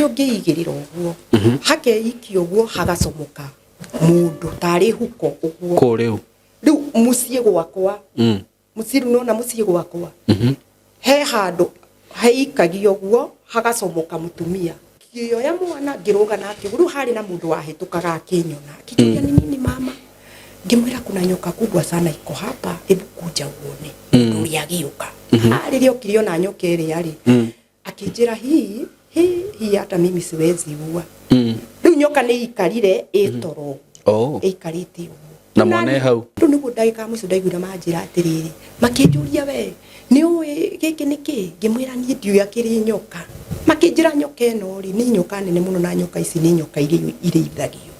Harĩa ũngĩigĩrĩra ũguo, hakeikia ũguo, hagacomoka mũndũ tarĩ huko ũguo. Kũ rĩu? Rĩu mũciĩ gwakwa, mũciĩ rĩu nona mũciĩ gwakwa, he handũ heikagio ũguo hagacomoka mũtumia. Ngĩoya mwana ngĩrũga nake ũguo. Rĩu harĩ na mũndũ wahĩtũkaga akĩnyona, akĩnjũria, "Ni nini, mama?" Ngĩmwĩra, "Kuna nyoka kubwa sana iko hapa, hebu kuja uone." Mũndũ ũrĩa agĩũka. Rĩrĩa okire ona nyoka ĩrĩa rĩ, akĩnjĩra, "Hii hii hii, hata mimi siwezi ua." Rĩu nyoka nĩ ikarire ĩtoro. Oh. Ĩikarĩte ũguo. Na mwana e hau? Rĩu nĩguo ndagĩka ya mũico ndaiguire manjĩra atĩrĩrĩ, makĩnjũria, "We nĩ ũĩ gĩkĩ nĩ kĩ?" Ngĩmwĩra, "Niĩ ndiũĩ akĩrĩ nyoka." Makĩnjĩra, "Nyoka ĩno rĩ, nĩ nyoka nene mũno, na nyoka ici nĩ nyoka iria irĩithagio."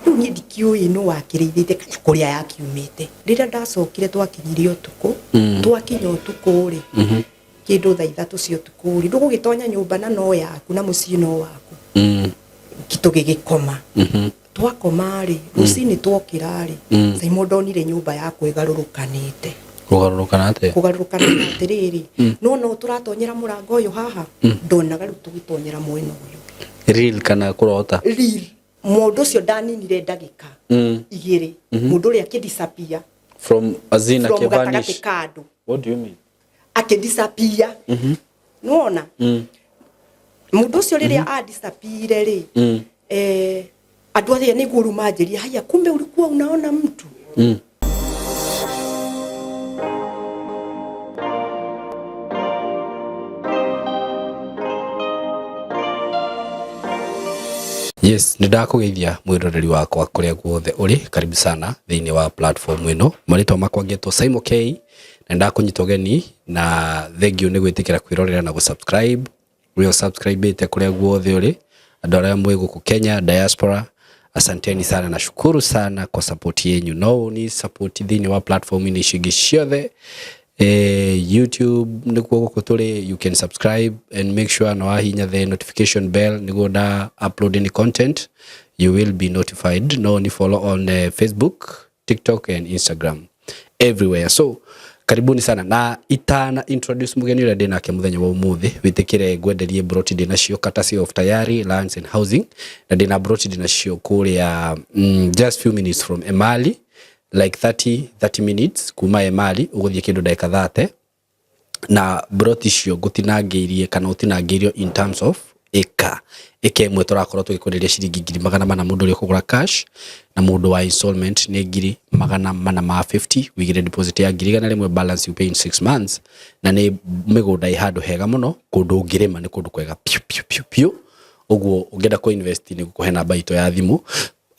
Rĩu niĩ ndikĩũĩ nũ wakĩrĩithĩtie kana kũrĩa yakiumĩte. Rĩrĩa ndacokire, twakinyire ũtukũ. Twakinya ũtukũ rĩ, kĩndũ thaa 3 cia ũtukũ rĩ, ndũgũgĩtonya nyũmba na no yaku na mũciĩ no waku. Tũgĩgĩkoma. Twakoma rĩ, rũcinĩ twokĩra rĩ, Simon, ndonire nyũmba yakwa ĩgarũrũkanĩte. Kũgarũrũkana atĩa? Kũgarũrũkana na atĩrĩrĩ, no no tũratonyera mũrango ũyũ haha, ndonaga rĩu tũgĩtonyera mwena ũyũ. Real kana kũrota? Real. Mũndũ ũcio ndaninire ndagĩka 2, mũndũ ũrĩa akĩdisappear. From azina? From gatagatĩ Kĩvanish? ka andũ. What do you mean? Akĩdisappear. Nĩwona mũndũ ũcio rĩrĩa adisappear rĩ, andũ arĩa nĩguo rĩu manjĩria, "Haya, kumbe ulikuwa unaona mtu." Yes, nĩ ndakũgeithia mwĩroreri wakwa kũrĩa guothe ũrĩ. Karibu sana thĩinĩ wa platform ĩno. Marĩtwa makwa ngetwo Simon K na ndakũnyita ũgeni na thank you nĩ gwĩtĩkĩra kwĩrorera na gũsubscribe. Ũrĩa subscribe kũrĩa guothe ũrĩ, andũ arĩa mwĩ gũkũ Kenya, diaspora, asanteni sana na shukuru sana kwa support yenyu. No ni support thĩinĩ wa platform inĩ icio ingĩ ciothe, YouTube nĩkuo gũkũ tũrĩ. You can subscribe and make sure no wahinya the notification bell nĩguo nda upload any content you will be notified. No ni follow on Facebook, TikTok and Instagram, everywhere. So karibuni sana. Na itana introduce mugeni ũrĩa ndĩ nake mũthenya wa ũmũthĩ, wĩtĩkĩre ngwenderie broti ndĩ nacio courtesy of Tayari Lands and Housing. Na ndĩ na broti ndĩ nacio kũrĩa just few minutes from Emali, like 30 minutes kuma Emali, ũgũthiĩ kĩndũ ndagĩka 30. Na broti icio ngũtinangĩirie kana ũtinangĩirio in terms of ĩka. Ĩka ĩmwe tũrakorwo tũgĩkwenderia ciringi 400,000 mũndũ ũrĩa ũkũgũra cash, na mũndũ wa installment nĩ 450,000. Wĩigĩre deposit ya 100,000, balance you pay in 6 months. Na nĩ mĩgũnda ĩ handũ hega mũno, kũndũ ũngĩrĩma, nĩ kũndũ kwega piũ piũ piũ piũ. Ũguo ũngĩenda kũ invest, nĩ ngũkũhe namba itũ ya thimũ.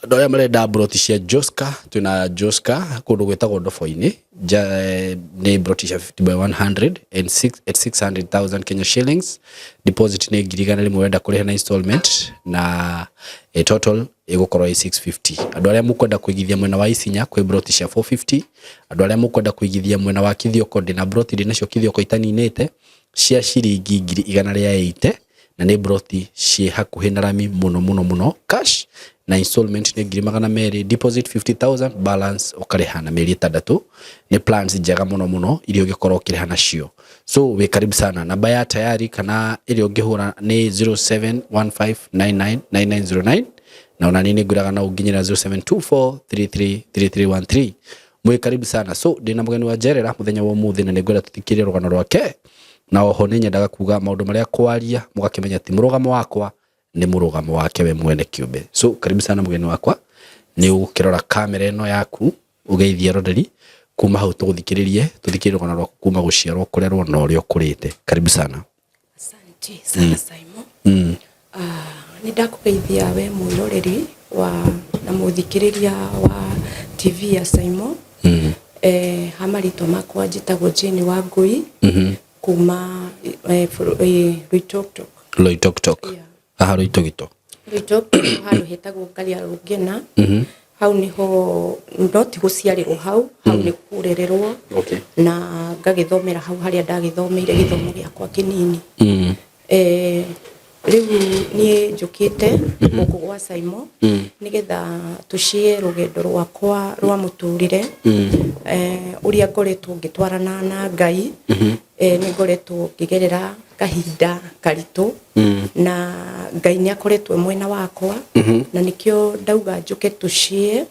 Andũ arĩa marenda broti cia Joska, twĩna Joska kũndũ gwĩtagwo Ndobo-inĩ. Nĩ broti cia 50 by 100 and six, at 600,000 Kenya shillings. Deposit nĩ 100,000 wenda kũrĩha na installment, na total ĩgũkorwo ĩ 650. Andũ arĩa mũkwenda kũigithia mwena wa Isinya, kwĩ broti cia 450. Andũ arĩa mũkwenda kũigithia mwena wa Kithioko, ndĩna broti ndĩ nacio Kithioko itaninĩte cia ciringi 180,000, na nĩ broti ciĩ hakuhĩ na rami mũno mũno mũno. Cash na installment nĩ 200,000, deposit 50,000, balance ũkarĩha na mĩeri 6. Nĩ plans njega mũno mũno iria ũngĩkorwo ũkĩrĩha nacio. So wĩ karibu sana. Namba ya Tayari kana ĩrĩa ũngĩhũra nĩ 0715999909, na ona niĩ nĩngwĩraga no ũnginyĩra 0724333313. Mwĩ karibu sana. So ndĩna mũgeni wa njerera mũthenya wa ũmũthĩ na nĩngwenda tũthikĩrĩrie rũgano rwake. Na oho nĩ nyendaga kuga maũndũ marĩa kwaria mũgakĩmenya ti mũrũgamo wakwa, nĩ mũrũgamo wake we mwene kĩũmbe. So karibu sana mũgeni wakwa. Nĩ ũgũkĩrora kamera ĩno yaku, ũgeithie eroreri. Kuma hau tũgũthikĩrĩrie, tũthikĩrĩrie rũgano rwaku kuma gũciarwo, kũrerwo na ũrĩa ũkũrĩte. Karibu sana. Asante sana, Simon. Nĩ ndakũgeithia we mwĩroreri wa na mũthikĩrĩria wa TV ya Simon. Ha marĩtwa makwa njĩtagwo Jane Wangui kuma Loitoktok. Loitoktok? Yeah. Haha Loitoktok? Loitoktok, handũ hetagwo Ngaria Rũngena. Hau niho, no ti gũciarĩrwo hau, hau nĩ kũrererwo. Na ngagĩthomera hau harĩa ndagĩthomeire gĩthomo gĩakwa kĩnini. Rĩu niĩ njũkĩte gũkũ gwa Saimo nĩgetha tũcie rũgendo rwakwa rwa mũtũrĩre, ũrĩa ngoretwo ngĩtwarana na Ngai. Nĩ ngoretwo ngĩgerera Kahinda karitũ na Ngai nĩ akoretwo e mwena wakwa na nĩkĩo ndauga njũke tũcie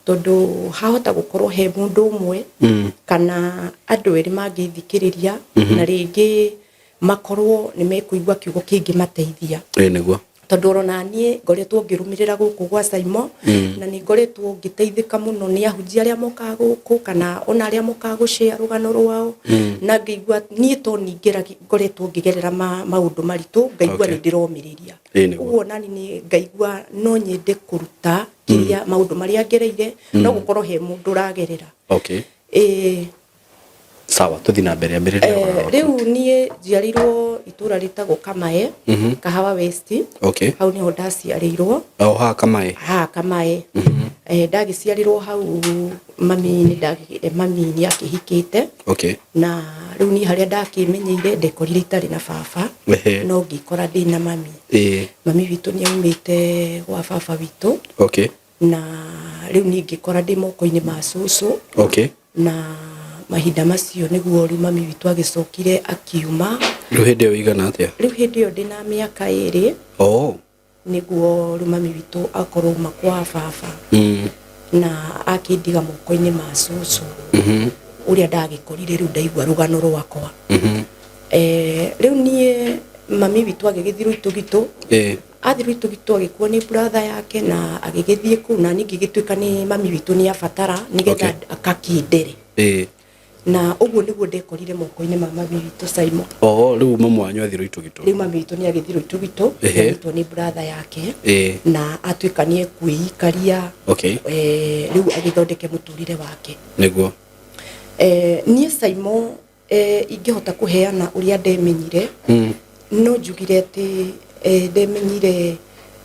tondũ hahota gũkorwo he mũndũ ũmwe kana andũ erĩ mangĩthikĩrĩria na rĩngĩ makorwo nĩ mekũigua kiugo kĩngĩmateithia. Ĩĩ nĩguo. Tondũ orona niĩ ngoretwo ngĩrũmĩrĩra gũkũ gwa Saimo na nĩ ngoretwo ngĩteithĩka mũno nĩ ahunjia arĩa mokaga gũkũ kana ona arĩa mokaga gũcĩa rũgano rwao na ngĩigua niĩ to ningĩra ngoretwo ngĩgerera maũndũ maritũ ngaigua nĩ ndĩromĩrĩria. Ĩĩ nĩguo. Ũguo nani nĩ ngaigua no nyende kũruta kĩrĩa maũndũ marĩa ngereire no gũkorwo he mũndũ ũragerera. Ĩĩ. Sawa, tũthiĩ na mbere, ambĩrĩria rũgano rwaku. Rĩu niĩ njiarĩirwo itũra rĩtagwo Kamae, Kahawa West. Hau nĩho ndaciarĩirwo. O haha Kamae? Haha Kamae. Ndagĩciarĩrwo hau mami nĩ mami nĩ akĩhikĩte. Na rĩu niĩ harĩa ndakĩmenyeire ndekorire itarĩ na baba. No ngĩkora ndĩna mami. Mami witũ nĩ aumĩte gwa baba witũ. Na rĩu niĩ ngĩkora ndĩ moko-inĩ ma cũcũ. Na mahinda macio nĩguo rĩu mami witũ agĩcokire akiuma. Rĩu hĩndĩ ĩyo ĩigana atĩa? Rĩu hĩndĩ ĩyo ndĩna mĩaka 2. Nĩguo rĩu mami witũ akorwo auma kwa baba. Na akĩndiga moko-inĩ ma cũcũ. Ũrĩa ndagĩkorire rĩu ndaigua rũgano rwakwa. Rĩu niĩ mami witũ agĩgĩthiĩ Rũitũgitũ. Athiĩ Rũitũgitũ agĩkuo nĩ brother yake na agĩgĩthiĩ kũu na niĩ ngĩgĩtuĩka nĩ mami witũ nĩ abatara nĩgetha akakĩndere. Na ũguo nĩguo ndekorire moko-inĩ ma mami witũ Saimo. Rĩu mamu wanyu athiĩ Rũitũgitũ? Rĩu mami witũ nĩ agĩthiĩ Rũitũgitũ, anyitwo nĩ brother yake. Na atuĩka nĩ ekwĩikaria. Rĩu agĩthondeke mũtũrĩre wake. Nĩguo. Niĩ Saimo, ingĩhota kũheana ũrĩa ndemenyire, no njugire atĩ ndemenyire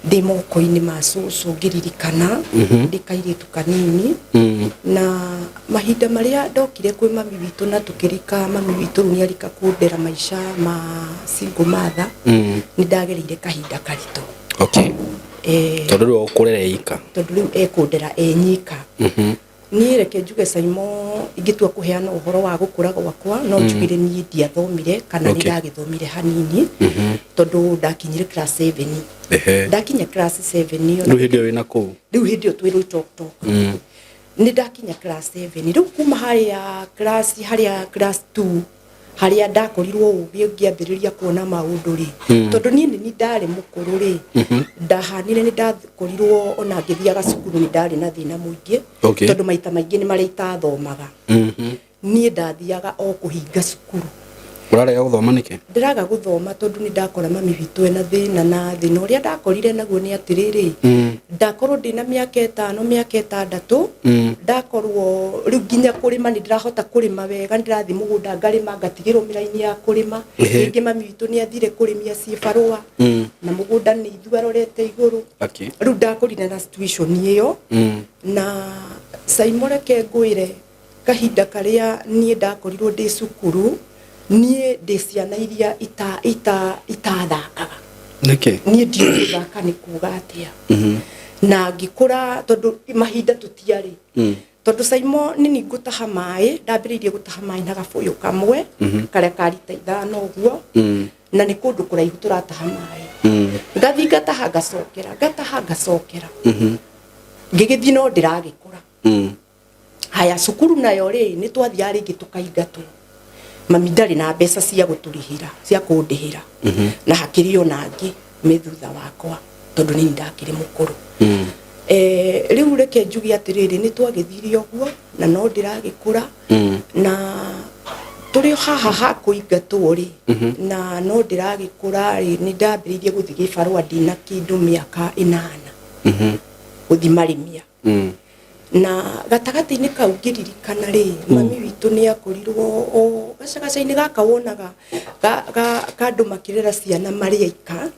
ndĩ moko-inĩ ma cũcũ ngĩririkana ndĩ kairĩtu kanini. Na mahinda marĩa ndokire kwĩ mami witũ na tũkĩrika mami witũ rĩu nĩarika kũndera maica ma single mother, nĩ ndagereire kahinda karitũ. Tondũ rĩu ũkũrera ika. Tondũ rĩu ekũndera e nyika. Niĩ reke njuge Saimo, ingĩtua kũheana ũhoro wa gũkũra gwakwa, no njugire niĩ ndiathomire kana nĩ ndagĩthomire hanini, tondũ ndakinyire class 7. Ndakinya class 7 ĩyo. Rĩu hĩndĩ ĩyo wĩna kũu? Rĩu hĩndĩ ĩyo twĩ Rũitoktok. Nĩ ndakinya class 7. Rĩu kuma harĩa class, harĩa class 2, harĩa ndakorirwo ũgĩ ngĩambĩrĩria kuona maũndũ rĩ, tondũ niĩ nĩ ndarĩ mũkũrũ rĩ, ndahanire nĩ ndakorirwo ona ngĩthiaga cukuru nĩ ndarĩ na thĩna mũingĩ, tondũ maita maingĩ nĩ marĩa itathomaga. Niĩ ndathiaga o kũhinga cukuru. Ũrarega gũthoma nĩkĩ? Ndĩraga gũthoma tondũ nĩ ndakora mami witũ ena thĩna, na thĩna ũrĩa ndakorire naguo nĩ atĩrĩrĩ, ndakorwo ndĩna mĩaka 5, mĩaka 6, ndakorwo rĩu nginya kũrĩma nĩ ndĩrahota kũrĩma wega, nĩ ndĩrathiĩ mũgũnda ngarĩma ngatigĩrwo mĩraini ya kũrĩma. Rĩngĩ mami witũ nĩ athire kũrĩmia cibarũa, na mũgũnda nĩ ithuĩ arorete igũrũ. Rĩu ndakorire na situation ĩyo. Na Saimo reke ngwĩre kahinda karĩa niĩ ndakorirwo ndĩ cukuru, niĩ ndĩ ciana iria itathakaga. Nĩkĩ? Niĩ ndiũĩ gũthaka nĩ kuga atĩa. Na ngĩkũra tondũ mahinda tũtiarĩ. Tondũ Saimo nĩ ni ngũtaha maĩ, ndambĩrĩirie gũtaha maĩ na gabũyũ kamwe, karĩa ka rita 5 ũguo. Na nĩ kũndũ kũraihu tũrataha maĩ. Ngathiĩ ngataha ngacokera, ngataha ngacokera. Ngĩgĩthiĩ no ndĩragĩkũra. Haya cukuru nayo rĩ, nĩ twathiaga rĩngĩ tũkaingatwo. Mami ndarĩ na mbeca cia gũtũrĩhĩra, cia kũndĩhĩra. Na hakĩrĩ ona angĩ me thutha wakwa, tondũ niĩ ndakĩrĩ mũkũrũ. Rĩu reke njuge atĩrĩrĩ, nĩ twagĩthire ũguo, na no ndĩragĩkũra. Na tũrĩ o haha ha kũingatwo rĩ, na no ndĩragĩkũra rĩ, nĩ ndambĩrĩirie gũthiĩ gĩbarũa ndĩna kĩndũ mĩaka 8. Gũthiĩ marĩmia. Na gatagatĩ-inĩ kau ngĩririkana rĩ, mami witũ nĩ akorirwo o gacagaca-inĩ gaka wonaga ka andũ makĩrera ciana marĩ aika,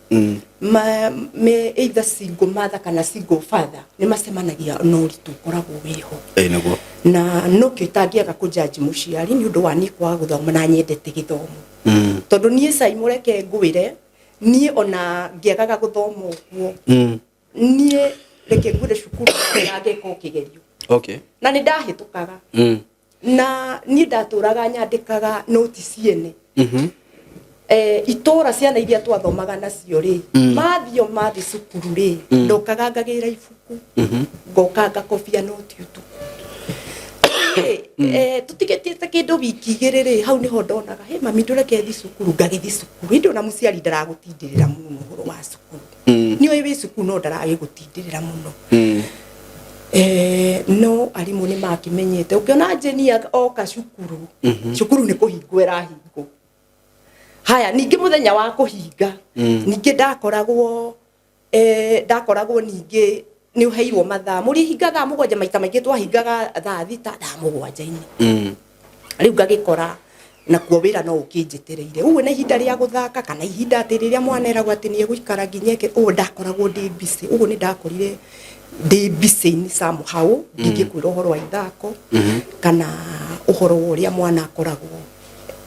me either single mother kana single father, nĩ macemanagia na ũritũ ũkoragwo wĩho. Ĩĩ nĩguo. Na nokĩo itangĩaga kũjudge mũciari nĩ ũndũ wa niĩ kwaga gũthoma na nyendete gĩthomo. Tondũ niĩ Saimo reke ngwĩre, niĩ ona ngĩagaga gũthoma ũguo, niĩ reke ngwĩre cukuru na ngeka o kĩgerio. Na nĩ ndahĩtũkaga. Na niĩ ndatũraga nyandĩkaga noti ciene. Itũra ciana iria twathomaga nacio rĩ, mathio mathi cukuru rĩ, ndokaga ngagĩra ibuku, ngoka ngakobia noti ũtukũ. Tũtigĩtĩte kĩndũ wiki 2 rĩ, hau nĩho ndonaga he mami, ndũreke thi cukuru, ngagĩthi cukuru. Ĩndĩ ona mũciari ndaragũtindĩrĩra mũno ũhoro wa cukuru. Nĩ ũĩ wĩ cukuru, no ndaragĩgũtindĩrĩra mũno. No arimũ nĩ makĩmenyete ũkĩona Jeni oka cukuru, cukuru nĩ kũhingwo ĩrahingwo. Haya, ningĩ mũthenya wa kũhinga, ningĩ ndakoragwo ningĩ nĩ ũheirwo mathaa, mũrĩhinga thaa 7. Maita maingĩ twahingaga thaa 6, thaa 7-inĩ. Rĩu ngagĩkora nakuo wĩra no ũkĩnjetereire ũguo, na ihinda rĩa gũthaka kana ihinda atĩ rĩrĩa mwana eragwo atĩ nĩ egũikara nginya eke ũguo, ndakoragwo ndĩ busy. Ũguo nĩ ndakorire ndĩ busy in somehow. Ndingĩkwĩra ũhoro wa ithako kana ũhoro wa ũrĩa mwana akoragwo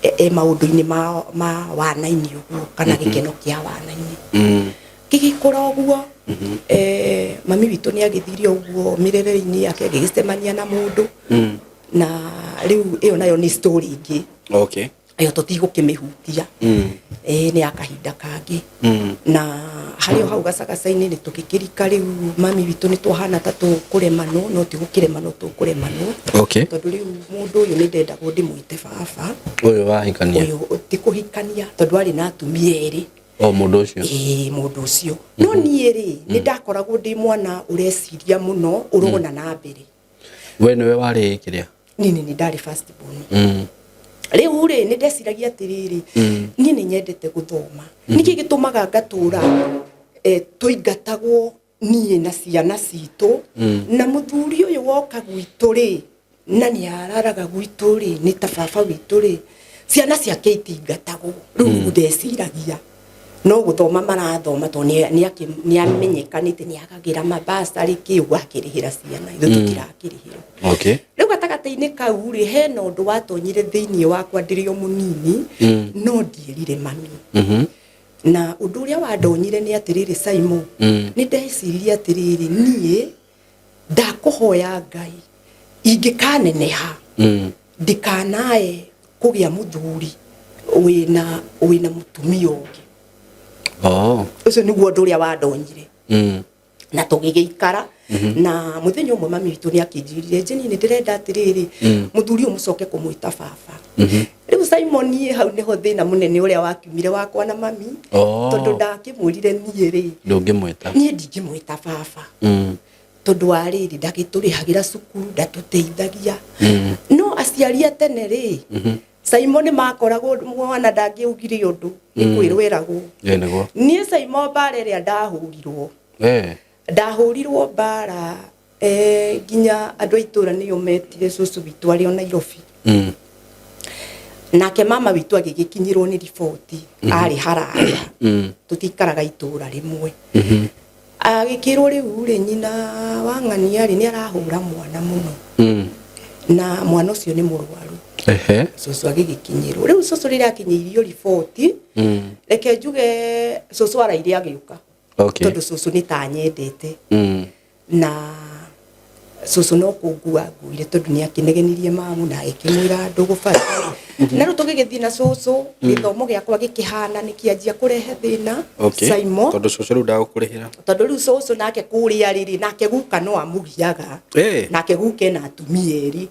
e maũndũ-inĩ ma wana-inĩ ũguo, kana gĩkeno kĩa wana-inĩ. Gĩgĩkũra ũguo, mami witũ nĩ agĩthire ũguo mĩrerere-inĩ yake, agĩgĩcemania na mũndũ, na rĩu ĩyo nayo nĩ story ĩngĩ. Ĩyo tũtigũkĩmĩhutia. Nĩ ya kahinda kangĩ. Na harĩ o hau gacagaca-inĩ nĩ tũgĩkĩrika rĩu mami witũ nĩ twahana ta tũkũremanwo, no ti gũkĩremanwo tũkũremanwo. Tondũ rĩu mũndũ ũyũ nĩ ndendagwo ndĩmwĩte baba. Ũyũ wahikania? Ũyũ ti kũhikania, tondũ arĩ na atumia erĩ. O mũndũ ũcio? Ĩĩ, mũndũ ũcio. No niĩ rĩ, nĩ ndakoragwo ndĩ mwana ũreciria mũno, ũrona na mbere. We nĩwe warĩ kĩrĩa? Niĩ nĩ ndarĩ first born. Rĩu rĩ, nĩ ndeciragia atĩrĩrĩ, niĩ nĩ nyendete gũthoma, nĩkĩ gĩtũmaga ngatũra tũingatagwo niĩ na ciana citũ, na mũthuri ũyũ woka gwitũ rĩ, na nĩ araraga gwitũ rĩ, nĩ ta baba witũ rĩ, ciana ciake itingatagwo? Rĩu nĩguo ndeciragia, no gũthoma marathoma, tondũ nĩ amenyekanĩte nĩ agagĩra mabasarĩ kĩ ũguo, akĩrĩhĩra ciana, ithuĩ tũtirakĩrĩhĩrwo. Rĩu gatagatĩ-inĩ kau rĩ, hena ũndũ watonyire thĩinĩ wakwa ndĩrĩ o mũnini, no ndierire mami. Na ũndũ ũrĩa wandonyire nĩ atĩrĩrĩ, Simon, nĩ ndeciririe atĩrĩrĩ, niĩ ndakũhoya Ngai, ingĩkaneneha, ndikanae kũgĩa mũthuri wĩna mũtumia ũngĩ. Ũcio nĩguo ũndũ ũrĩa wandonyire. Na tũgĩgĩikara, na mũthenya ũmwe mami witũ nĩ akĩnjĩrire, "Jeni, nĩ ndĩrenda atĩrĩrĩ, mũthuri ũyũ mũcoke kũmwĩta baba." Rĩu Simon, niĩ hau nĩho thĩna mũnene ũrĩa wakiumire wakwa na mami. Tondũ ndakĩmwĩrire niĩ rĩ, Ndũngĩmwĩta. Niĩ ndingĩmwĩta baba, tondũ wa rĩrĩ, ndagĩtũrĩhagĩra cukuru, ndatũteithagia. No aciari a tene rĩ, Simon, nĩ makoragwo mwana ndangĩaugire ũndũ, nĩ kwĩrwo eragwo. Ĩ nĩguo. Niĩ Simon, mbara ĩrĩa ndahũrirwo, ndahũrirwo mbara nginya andũ a itũra nĩo metire cũcũ witũ arĩ o Nairobi. Nake mama witũ agĩgĩkinyĩrwo nĩ riboti arĩ haraya. Tũtikaraga itũra rĩmwe. Agĩkĩrwo rĩu rĩ, nyina wa ng'ania rĩ, nĩ arahũra mwana mũno, na mwana ũcio nĩ mũrwaru. Cũcũ agĩgĩkinyĩrwo. Rĩu cũcũ rĩrĩa akinyĩirio riboti, reke njuge cũcũ araire agĩũka. Tondũ cũcũ nĩ ta anyendete. Na cũcũ no kũngua nguire, tondũ nĩ akĩnegenirie mamu na agĩkĩmwĩra ndũgũbata. Na rĩu tũgĩgĩthiĩ na cũcũ, gĩthomo gĩakwa gĩkĩhana nĩ kĩanjia kũrehe thĩna. Simon, Tondũ cũcũ rĩu ndagũkũrĩhĩra. Tondũ rĩu cũcũ nake kũrĩa rĩrĩ, nake guka no amũgiaga. Nake guka ena atumia erĩ.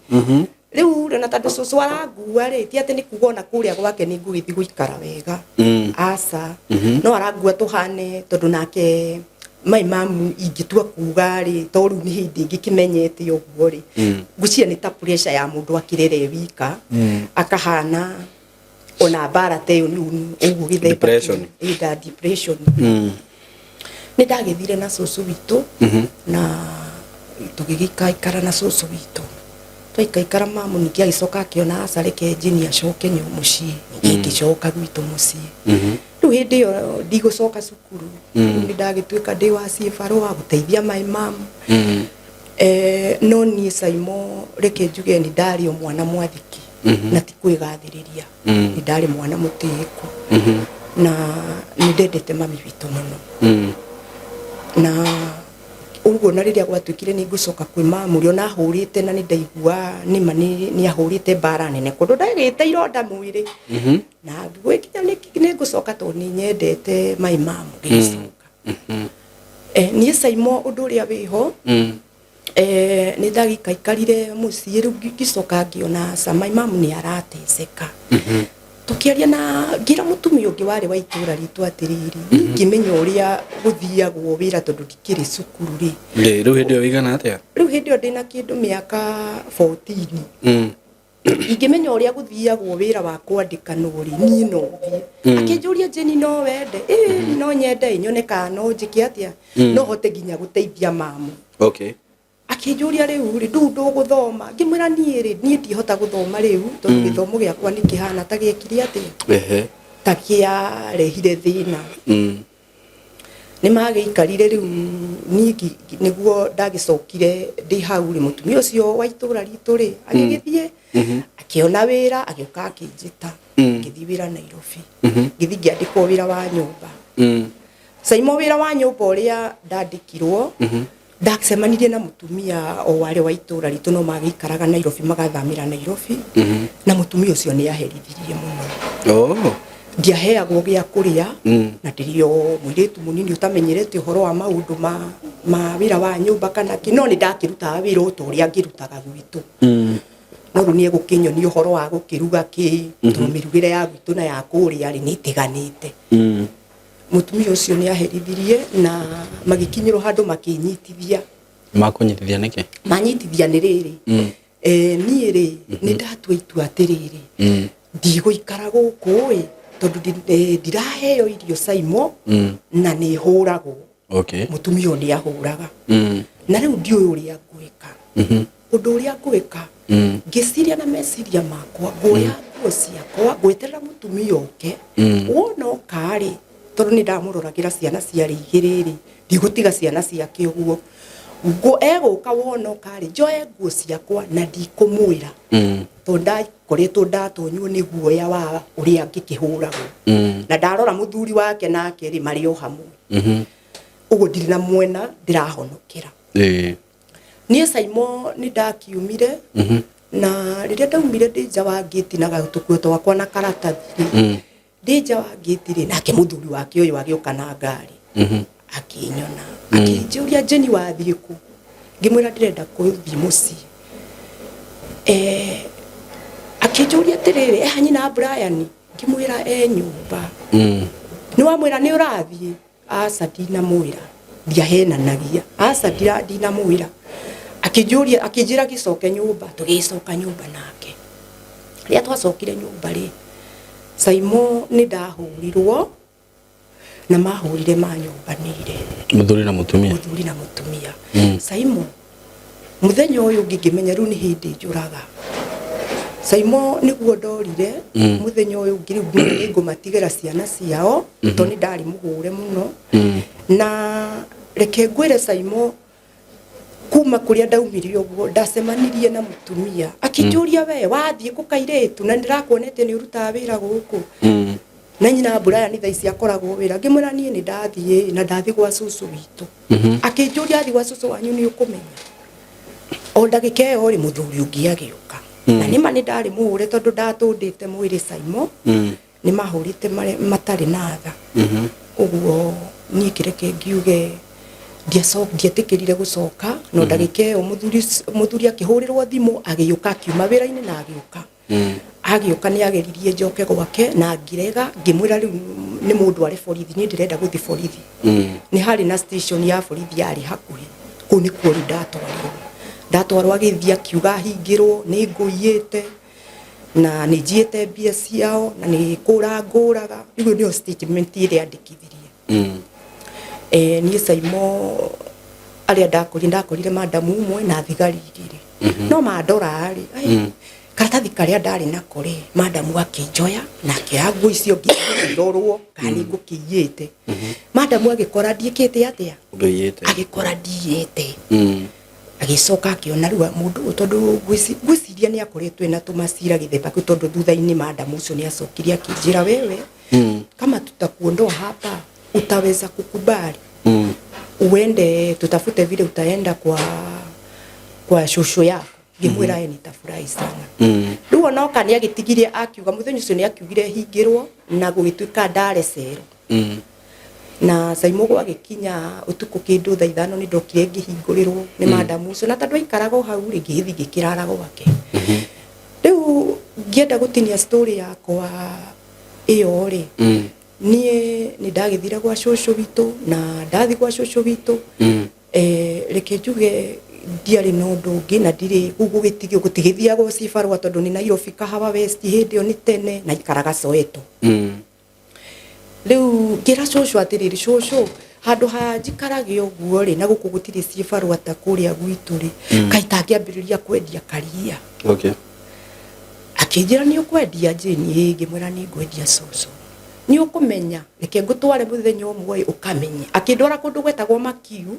Rĩu rĩ, na tondũ cũcũ arangua rĩ, ti atĩ nĩ kuga ona kũrĩa gwake nĩ ngũgĩthiĩ gũikara wega. Aca. No arangua tũhane, tondũ nake mai mamu ingĩtua kuga rĩ, to rĩu nĩ hĩndĩ ngĩkĩmenyete ũguo rĩ, ngwĩciria nĩ ta pressure ya mũndũ akĩrera e wika, akahana ona mbara ta ĩyo rĩu ũguo gĩthemba. Depression. Ĩ, nda depression. Nĩ ndagĩthire na cũcũ witũ, na tũgĩgĩikaikara na cũcũ witũ. Twaikaikara, mamu ningĩ agĩcoka akĩona, aca, reke Jeni acoke mũciĩ. Ningĩ ngĩcoka gwitũ mũciĩ. Rĩu hĩndĩ ĩyo ndigũcoka cukuru. Rĩu nĩ ndagĩtuĩka ndĩ wa ciĩbarũa gũteithia my mom. No niĩ Simon, reke njuge nĩ ndarĩ o mwana mwathĩki, na ti kwĩgathĩrĩria. Nĩ ndarĩ mwana mũtĩĩku, na nĩ ndendete mami witũ mũno. Na Koguo na rĩrĩa gwatuĩkire nĩ ngũcoka kwĩ mamu rĩ, ona ahũrĩte na nĩ ndaigua nĩma nĩ ahũrĩte mbara nene kũndũ ndagĩte ironda mwĩrĩ. Na gwĩkinya nĩ ngũcoka tondũ nĩ nyendete my mom ngĩgĩcoka. Niĩ Saimo ũndũ ũrĩa wĩho, nĩ ndagĩikaikarire mũciĩ rĩu ngĩcoka ngĩona aca my mom nĩ arateceka. Tũkĩaria na ngĩra mũtumia ũngĩ warĩ wa itũra ritũ atĩrĩrĩ, niĩ ngĩmenya ũrĩa gũthiagwo wĩra tondũ ndikĩrĩ cukuru rĩ. Rĩu hĩndĩ ĩyo wĩigana atĩa? Rĩu hĩndĩ ĩyo ndĩna kĩndũ mĩaka 14. Ingĩmenya ũrĩa gũthiagwo wĩra wa kwandĩkanwo rĩ, niĩ no thiĩ. Akĩnjũria Jane no wende? Ĩĩ no nyende nyone kana no njĩke atĩa, no hote nginya gũteithia mamu. Akĩnjũria rĩu rĩ, ndũ ndũgũthoma? Ngĩmwĩra niĩ rĩ, niĩ ndihota gũthoma rĩu tondũ gĩthomo gĩakwa nĩ kĩhana ta gĩekire atĩa, ta kĩarehire thĩna. Nĩ magĩikarire rĩu niĩ nĩguo ndagĩcokire ndĩ hau rĩ, mũtumia ũcio wa itũra ritũ rĩ agĩgĩthiĩ akĩona wĩra, agĩũka akĩnjĩta. Ngĩthiĩ wĩra Nairobi. Ngĩthiĩ ngĩandĩkwo wĩra wa nyũmba. Saimo wĩra wa nyũmba ũrĩa ndandĩkirwo, ndacemanirie na mũtumia o warĩ wa itũra ritũ no magĩikaraga Nairobi, magathamĩra Nairobi. Na mũtumia ũcio nĩ aherithirie mũno. Ndiaheagwo gĩa kũrĩa. Na ndĩrĩ o mũirĩtu mũnini ũtamenyerete ũhoro wa maũndũ ma wĩra wa nyũmba kana kĩ, no nĩ ndakĩrutaga wĩra o ta ũrĩa ngĩrutaga gwitũ. No rĩu nĩ egũkĩnyonia ũhoro wa gũkĩruga kĩ, tondũ mĩrugĩre ya gwitũ na ya kũrĩa rĩ nĩ ĩtiganĩte. Mũtumia ũcio nĩ aherithirie na magĩkinyĩrwo handũ makĩnyitithia. Makũnyitithia nĩkĩ? Manyitithia nĩ rĩrĩ, niĩ rĩ nĩ ndatua itua atĩrĩrĩ, ndigũikara gũkũ ĩ tondũ ndiraheo irio Saimo na nĩ hũragwo. Mũtumia ũyũ nĩ ahũraga. Na rĩu ndiũĩ ũrĩa ngwĩka. Ũndũ ũrĩa ngwĩka, ngĩciria na meciria makwa, nguoya nguo ciakwa, ngweterera mũtumia oke. Wona oka rĩ, tondũ nĩ ndamũroragĩra ciana ciarĩ igĩrĩ rĩ, ndigũtiga ciana ciake ũguo. Egũka wona oka rĩ, njoe nguo ciakwa na ndikũmwĩra. Tondũ ndakoretwo ndatonywo nĩ guoya wa ũrĩa ngĩkĩhũragwo. Na ndarora mũthuri wake nake rĩ, marĩ o hamwe. Ũguo ndirĩ na mwena ndĩrahonokera. Niĩ Saimo nĩ ndakiumire. Na rĩrĩa ndaumire ndĩ nja wa ngĩti na gatũkuo twakwa na karatathi rĩ, ndĩ nja wa ngĩti rĩ, nake mũthuri wake ũyũ agĩũka na ngari. Akĩnyona. Akĩnjũria Jane wathiĩ kũ? Ngĩmwĩra ndĩrenda gũthiĩ mũciĩ. Akĩnjũria atĩrĩrĩ, eha nyina Brian? Ngĩmwĩra e nyũmba. Nĩ wamwĩra nĩ ũrathiĩ? Aca ndinamwĩra. Ndiahenanagia. Aca ndinamwĩra. Akĩnjũria, akĩnjĩra gĩcoke nyũmba, tũgĩcoka nyũmba nake. Rĩrĩa twacokire nyũmba rĩ, Saimo nĩ ndahũrirwo na mahũrire manyũmbanĩire. Mũthuri na mũtumia? Mũthuri na mũtumia. Saimo, mũthenya ũyũ ũngĩ ngĩmenya rĩu nĩ hĩndĩ njũraga. Saimo nĩguo ndorire. Mũthenya ũyũ ũngĩ rĩu nĩ ngũmatigĩra ciana ciao, tondũ nĩ ndarĩ mũhũre mũno. Na reke ngwĩre Saimo, kuma kũrĩa ndaumire ũguo ndacemanirie na mũtumia akĩnjũria, we wathiĩ kũ kairĩtu na ndĩrakuonete nĩ ũrutaga wĩra gũkũ? Na nyina Brian thaa ici akoragwo wĩra. Ngĩmwĩra niĩ nĩ ndathiĩ na ndathiĩ gwa cũcũ witũ. Akĩnjũria athiĩ gwa cũcũ wanyu nĩ ũkũmenya? O ndagĩka ĩyo rĩ, mũthuri ũngĩ agĩũka. Na nĩma nĩ ndarĩ mũhũre tondũ ndatũndĩte mwĩrĩ Saimo. Nĩ mahũrĩte matarĩ na tha. Ũguo niĩ kĩreke ngiuge ndietĩkĩrire gũcoka. No ndagĩka ĩyo mũthuri akĩhũrĩrwo thimũ, agĩũka akiuma wĩra-inĩ na agĩũka. Agĩũka nĩ ageririe njoke gwake na ngĩrega, ngĩmwĩra rĩu nĩ mũndũ arĩ borithi, niĩ ndĩrenda gũthiĩ borithi. Nĩ harĩ na station ya borithi yarĩ hakuhĩ, kũu nĩkuo rĩu ndatwarirwo. Ndatwarwo agĩthiĩ akiuga hingĩrwo nĩ ngũiyĩte na nĩ njiĩte mbia ciao na nĩ kũra ngũraga. Rĩu nĩyo statement ĩrĩa andĩkithirie. Niĩ Saimo arĩa ndakorire madamu ũmwe na thigari igĩrĩ. No mandora rĩ, karatathi karĩa ndarĩ nako rĩ, madamu akĩnjoya na akĩoya nguo icio ngĩrorwo kana nĩ ngũkĩiyĩte. Madamu agĩkora ndiĩkĩte atĩa? Agĩkora ndiyĩte. Agĩcoka akĩona rĩu mũndũ ũyũ tondũ ngwĩciria nĩ akoretwo ena tũmacira gĩthemba kĩu, tondũ thutha-inĩ madamu ũcio nĩ acokire akĩnjĩra wewe, kama tutakuondoa hapa utaweza kukubali? Uende tutafute vile utaenda kwa shosho yako. Ngĩmwĩra ĩ, nitafurahi sana. Rĩu onoka nĩ agĩtigirie akiuga mũthenya ũcio nĩ akiugire hingĩrwo na gũgĩtuĩka ndare cero. Na Saimo gwagĩkinya ũtukũ kĩndũ thaa 5 nĩ ndokire ngĩhingũrĩrwo nĩ madamu ũcio, na tondũ aikaraga o hau rĩ, ngĩgĩthiĩ ngĩkĩrara gwake. Rĩu ngĩenda gũtinia story yakwa ĩyo rĩ, niĩ nĩ ndagĩthire gwa cũcũ witũ, na ndathi gwa cũcũ witũ, reke njuge ndiarĩ na ũndũ ũngĩ na ndirĩ kũu gũtigĩthiagwo cibarũa tondũ nĩ Nairobi Kahawa West hĩndĩ ĩyo nĩ tene na ikaraga Soweto. Rĩu ngĩra cũcũ atĩrĩrĩ, "Cũcũ, handũ ha njikarage ũguo rĩ, na gũkũ gũtirĩ cibarũa ta kũrĩa gwitũ rĩ, kaĩ tangĩambĩrĩria kwendia karia?" Akĩnjĩra, "Nĩ ũkwendia, Jane?" "Ĩĩ." Ngĩmwĩra, "Nĩ ngwendia, cũcũ." "Nĩ ũkũmenya, reke ngũtware mũthenya ũmwe ĩ, ũkamenye." Akĩndwara kũndũ gwetagwo Makiu,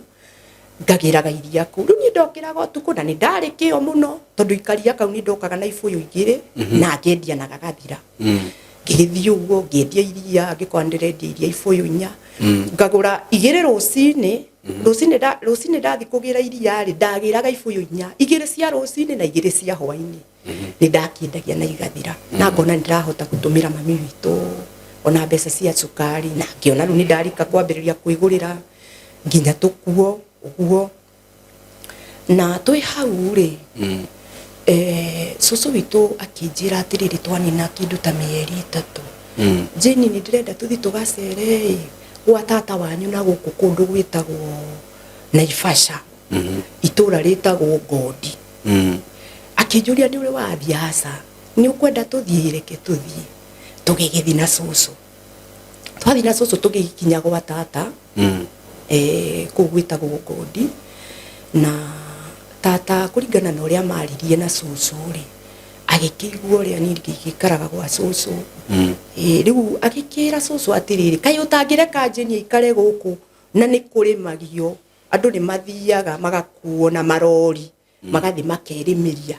ngagĩraga iria kũu. Rĩu niĩ ndokĩraga ũtukũ na nĩ ndarĩ kĩo mũno tondũ ikaria kau nĩ ndokaga na ibũyũ 2 na ngendia na gagathira. Ngĩgĩthiĩ ũguo ngĩendia iria, ngĩkora ndĩrendia iria ibũyũ 4, ngagũra 2 rũcinĩ. Rũcinĩ ndathi kũgĩra iria rĩ, ndagĩraga ibũyũ 4, 2 cia rũcinĩ na 2 cia hwainĩ. Nĩ ndakĩendagia na igathira na ngona nĩ ndĩrahota gũtũmĩra mami witũ ona mbeca cia cukari, na ngĩona rĩu nĩ ndarika kwambĩrĩria kwĩgũrĩra nginya tũkuo ũguo. Na twĩ hau rĩ, cũcũ witũ akĩnjĩra atĩrĩrĩ, twanina kĩndũ ta mĩeri 3, "Jane, nĩ ndĩrenda tũthiĩ tũgacere ĩ gwa tata wanyu na gũkũ kũndũ gwĩtagwo Naivasha, itũra rĩtagwo Ngondi." Akĩnjũria, "Nĩ ũrĩ wathiĩ?" "Aca." "Nĩ ũkwenda tũthiĩ?" "Reke tũthiĩ." Tũgĩgĩthiĩ na cũcũ. Twathiĩ na cũcũ tũgĩkinya gwa tata kũu gwĩtagwo Ngondi, na tata kũringana na ũrĩa maririe na cũcũ rĩ, agĩkĩigua ũrĩa niĩ ngĩikaraga gwa cũcũ. Rĩu agĩkĩra cũcũ atĩrĩrĩ, "Kaĩ ũtangĩreka Jane aikare gũkũ na nĩ kũrĩmagio, andũ nĩ mathiaga magakuo na marori magathiĩ makerĩmĩria?"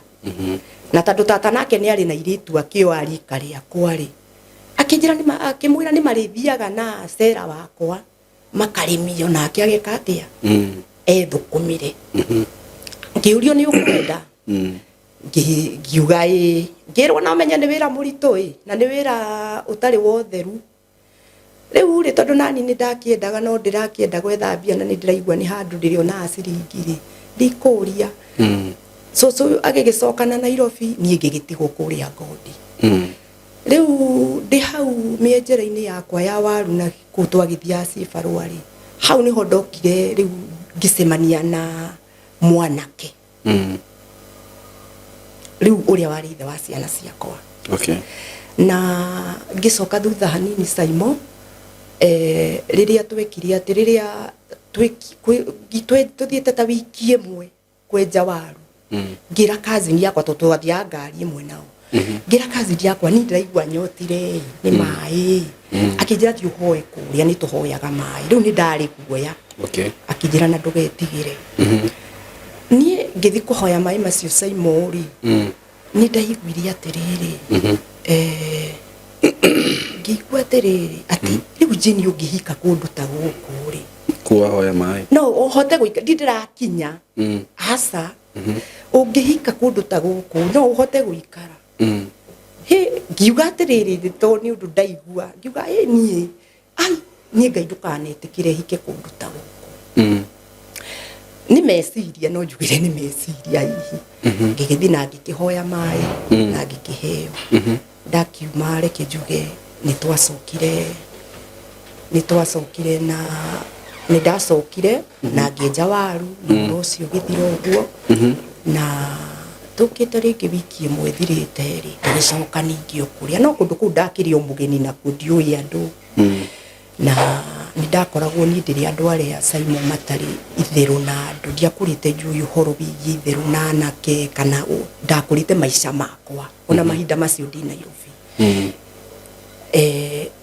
Na tondũ tata nake nĩ arĩ na irĩtu akĩo a rika rĩakwa rĩ, akĩnjĩra akĩmwĩra nĩ marĩthiaga na cera wakwa makarĩmio, nake ageka atĩa, ethũkũmĩre. Ngĩũrio, "Nĩ ũkwenda?" Ngiuga ĩĩ. Ngĩrwo no menye nĩ wĩra mũritũ ĩ na nĩ wĩra ũtarĩ wa ũtheru. Rĩu rĩ, tondũ nani nĩ ndakĩendaga no ndĩrakĩenda gwetha mbia na nĩ ndĩraigua nĩ handũ ndĩrĩonaga ciringi rĩ, ndikũria. Cũcũ agĩgĩcoka na Nairobi, niĩ ngĩgĩtigwo kũrĩa Ngondi. Rĩu ndĩ hau mĩenjere-inĩ yakwa ya waru na kũu twagĩthiaga cibarũa rĩ, hau nĩho ndokire rĩu ngĩcemania na mwanake rĩu ũrĩa warĩ ithe wa ciana ciakwa. Na ngĩcoka thutha hanini, Saimo, rĩrĩa twekire atĩ rĩrĩa tũthiĩte ta wiki 1 kwenja waru, ngĩra cousin yakwa, tondũ twathiaga ngari ĩmwe nao, ngĩra cousin yakwa, "Niĩ ndĩraigua nyotire nĩ maĩ." Akĩnjĩra, "Thiĩ ũhoe kũrĩa nĩ tũhoyaga maĩ." Rĩu nĩ ndarĩ guoya. Akĩnjĩra, "Na ndũgetigĩre." Niĩ ngĩthiĩ kũhoya maĩ macio, Saimo rĩ, nĩ ndaiguire atĩrĩrĩ, ngĩigua atĩrĩrĩ atĩ rĩu Jane, ũngĩhika kũndũ ta gũkũ rĩ, Kuwahoya maĩ. No ũhote gũika ndi ndĩrakinya. Aca, ũngĩhika kũndũ ta gũkũ no ũhote gũikara? Hĩ, ngiuga atĩrĩrĩ, to nĩ ũndũ ndaigua ngiuga ĩ niĩ, ai, niĩ Ngai ndũkanetĩkĩre hike kũndũ ta gũkũ. Nĩ meciria, no njugire nĩ meciria hihi. Ngĩgĩthiĩ na ngĩkĩhoya maĩ na ngĩkĩheo. Ndakiuma, reke njuge nĩ twacokire na nĩ ndacokire na ngĩenja waru na ũhoro ũcio ũgĩthira ũguo. Na tũkĩte rĩngĩ wiki 1 ĩthirĩte rĩ, tũgĩcoka ningĩ o kũrĩa, no kũndũ kũu ndakĩrĩ o mũgeni nakuo, ndiũĩ andũ. Na nĩ ndakoragwo niĩ ndĩrĩ andũ arĩa, Simon, matarĩ itherũ na andũ. Ndiakũrĩte njũĩ ũhoro wĩgiĩ itherũ na anake kana ndakũrĩte maica makwa ona mahinda macio ndĩ Nairobi.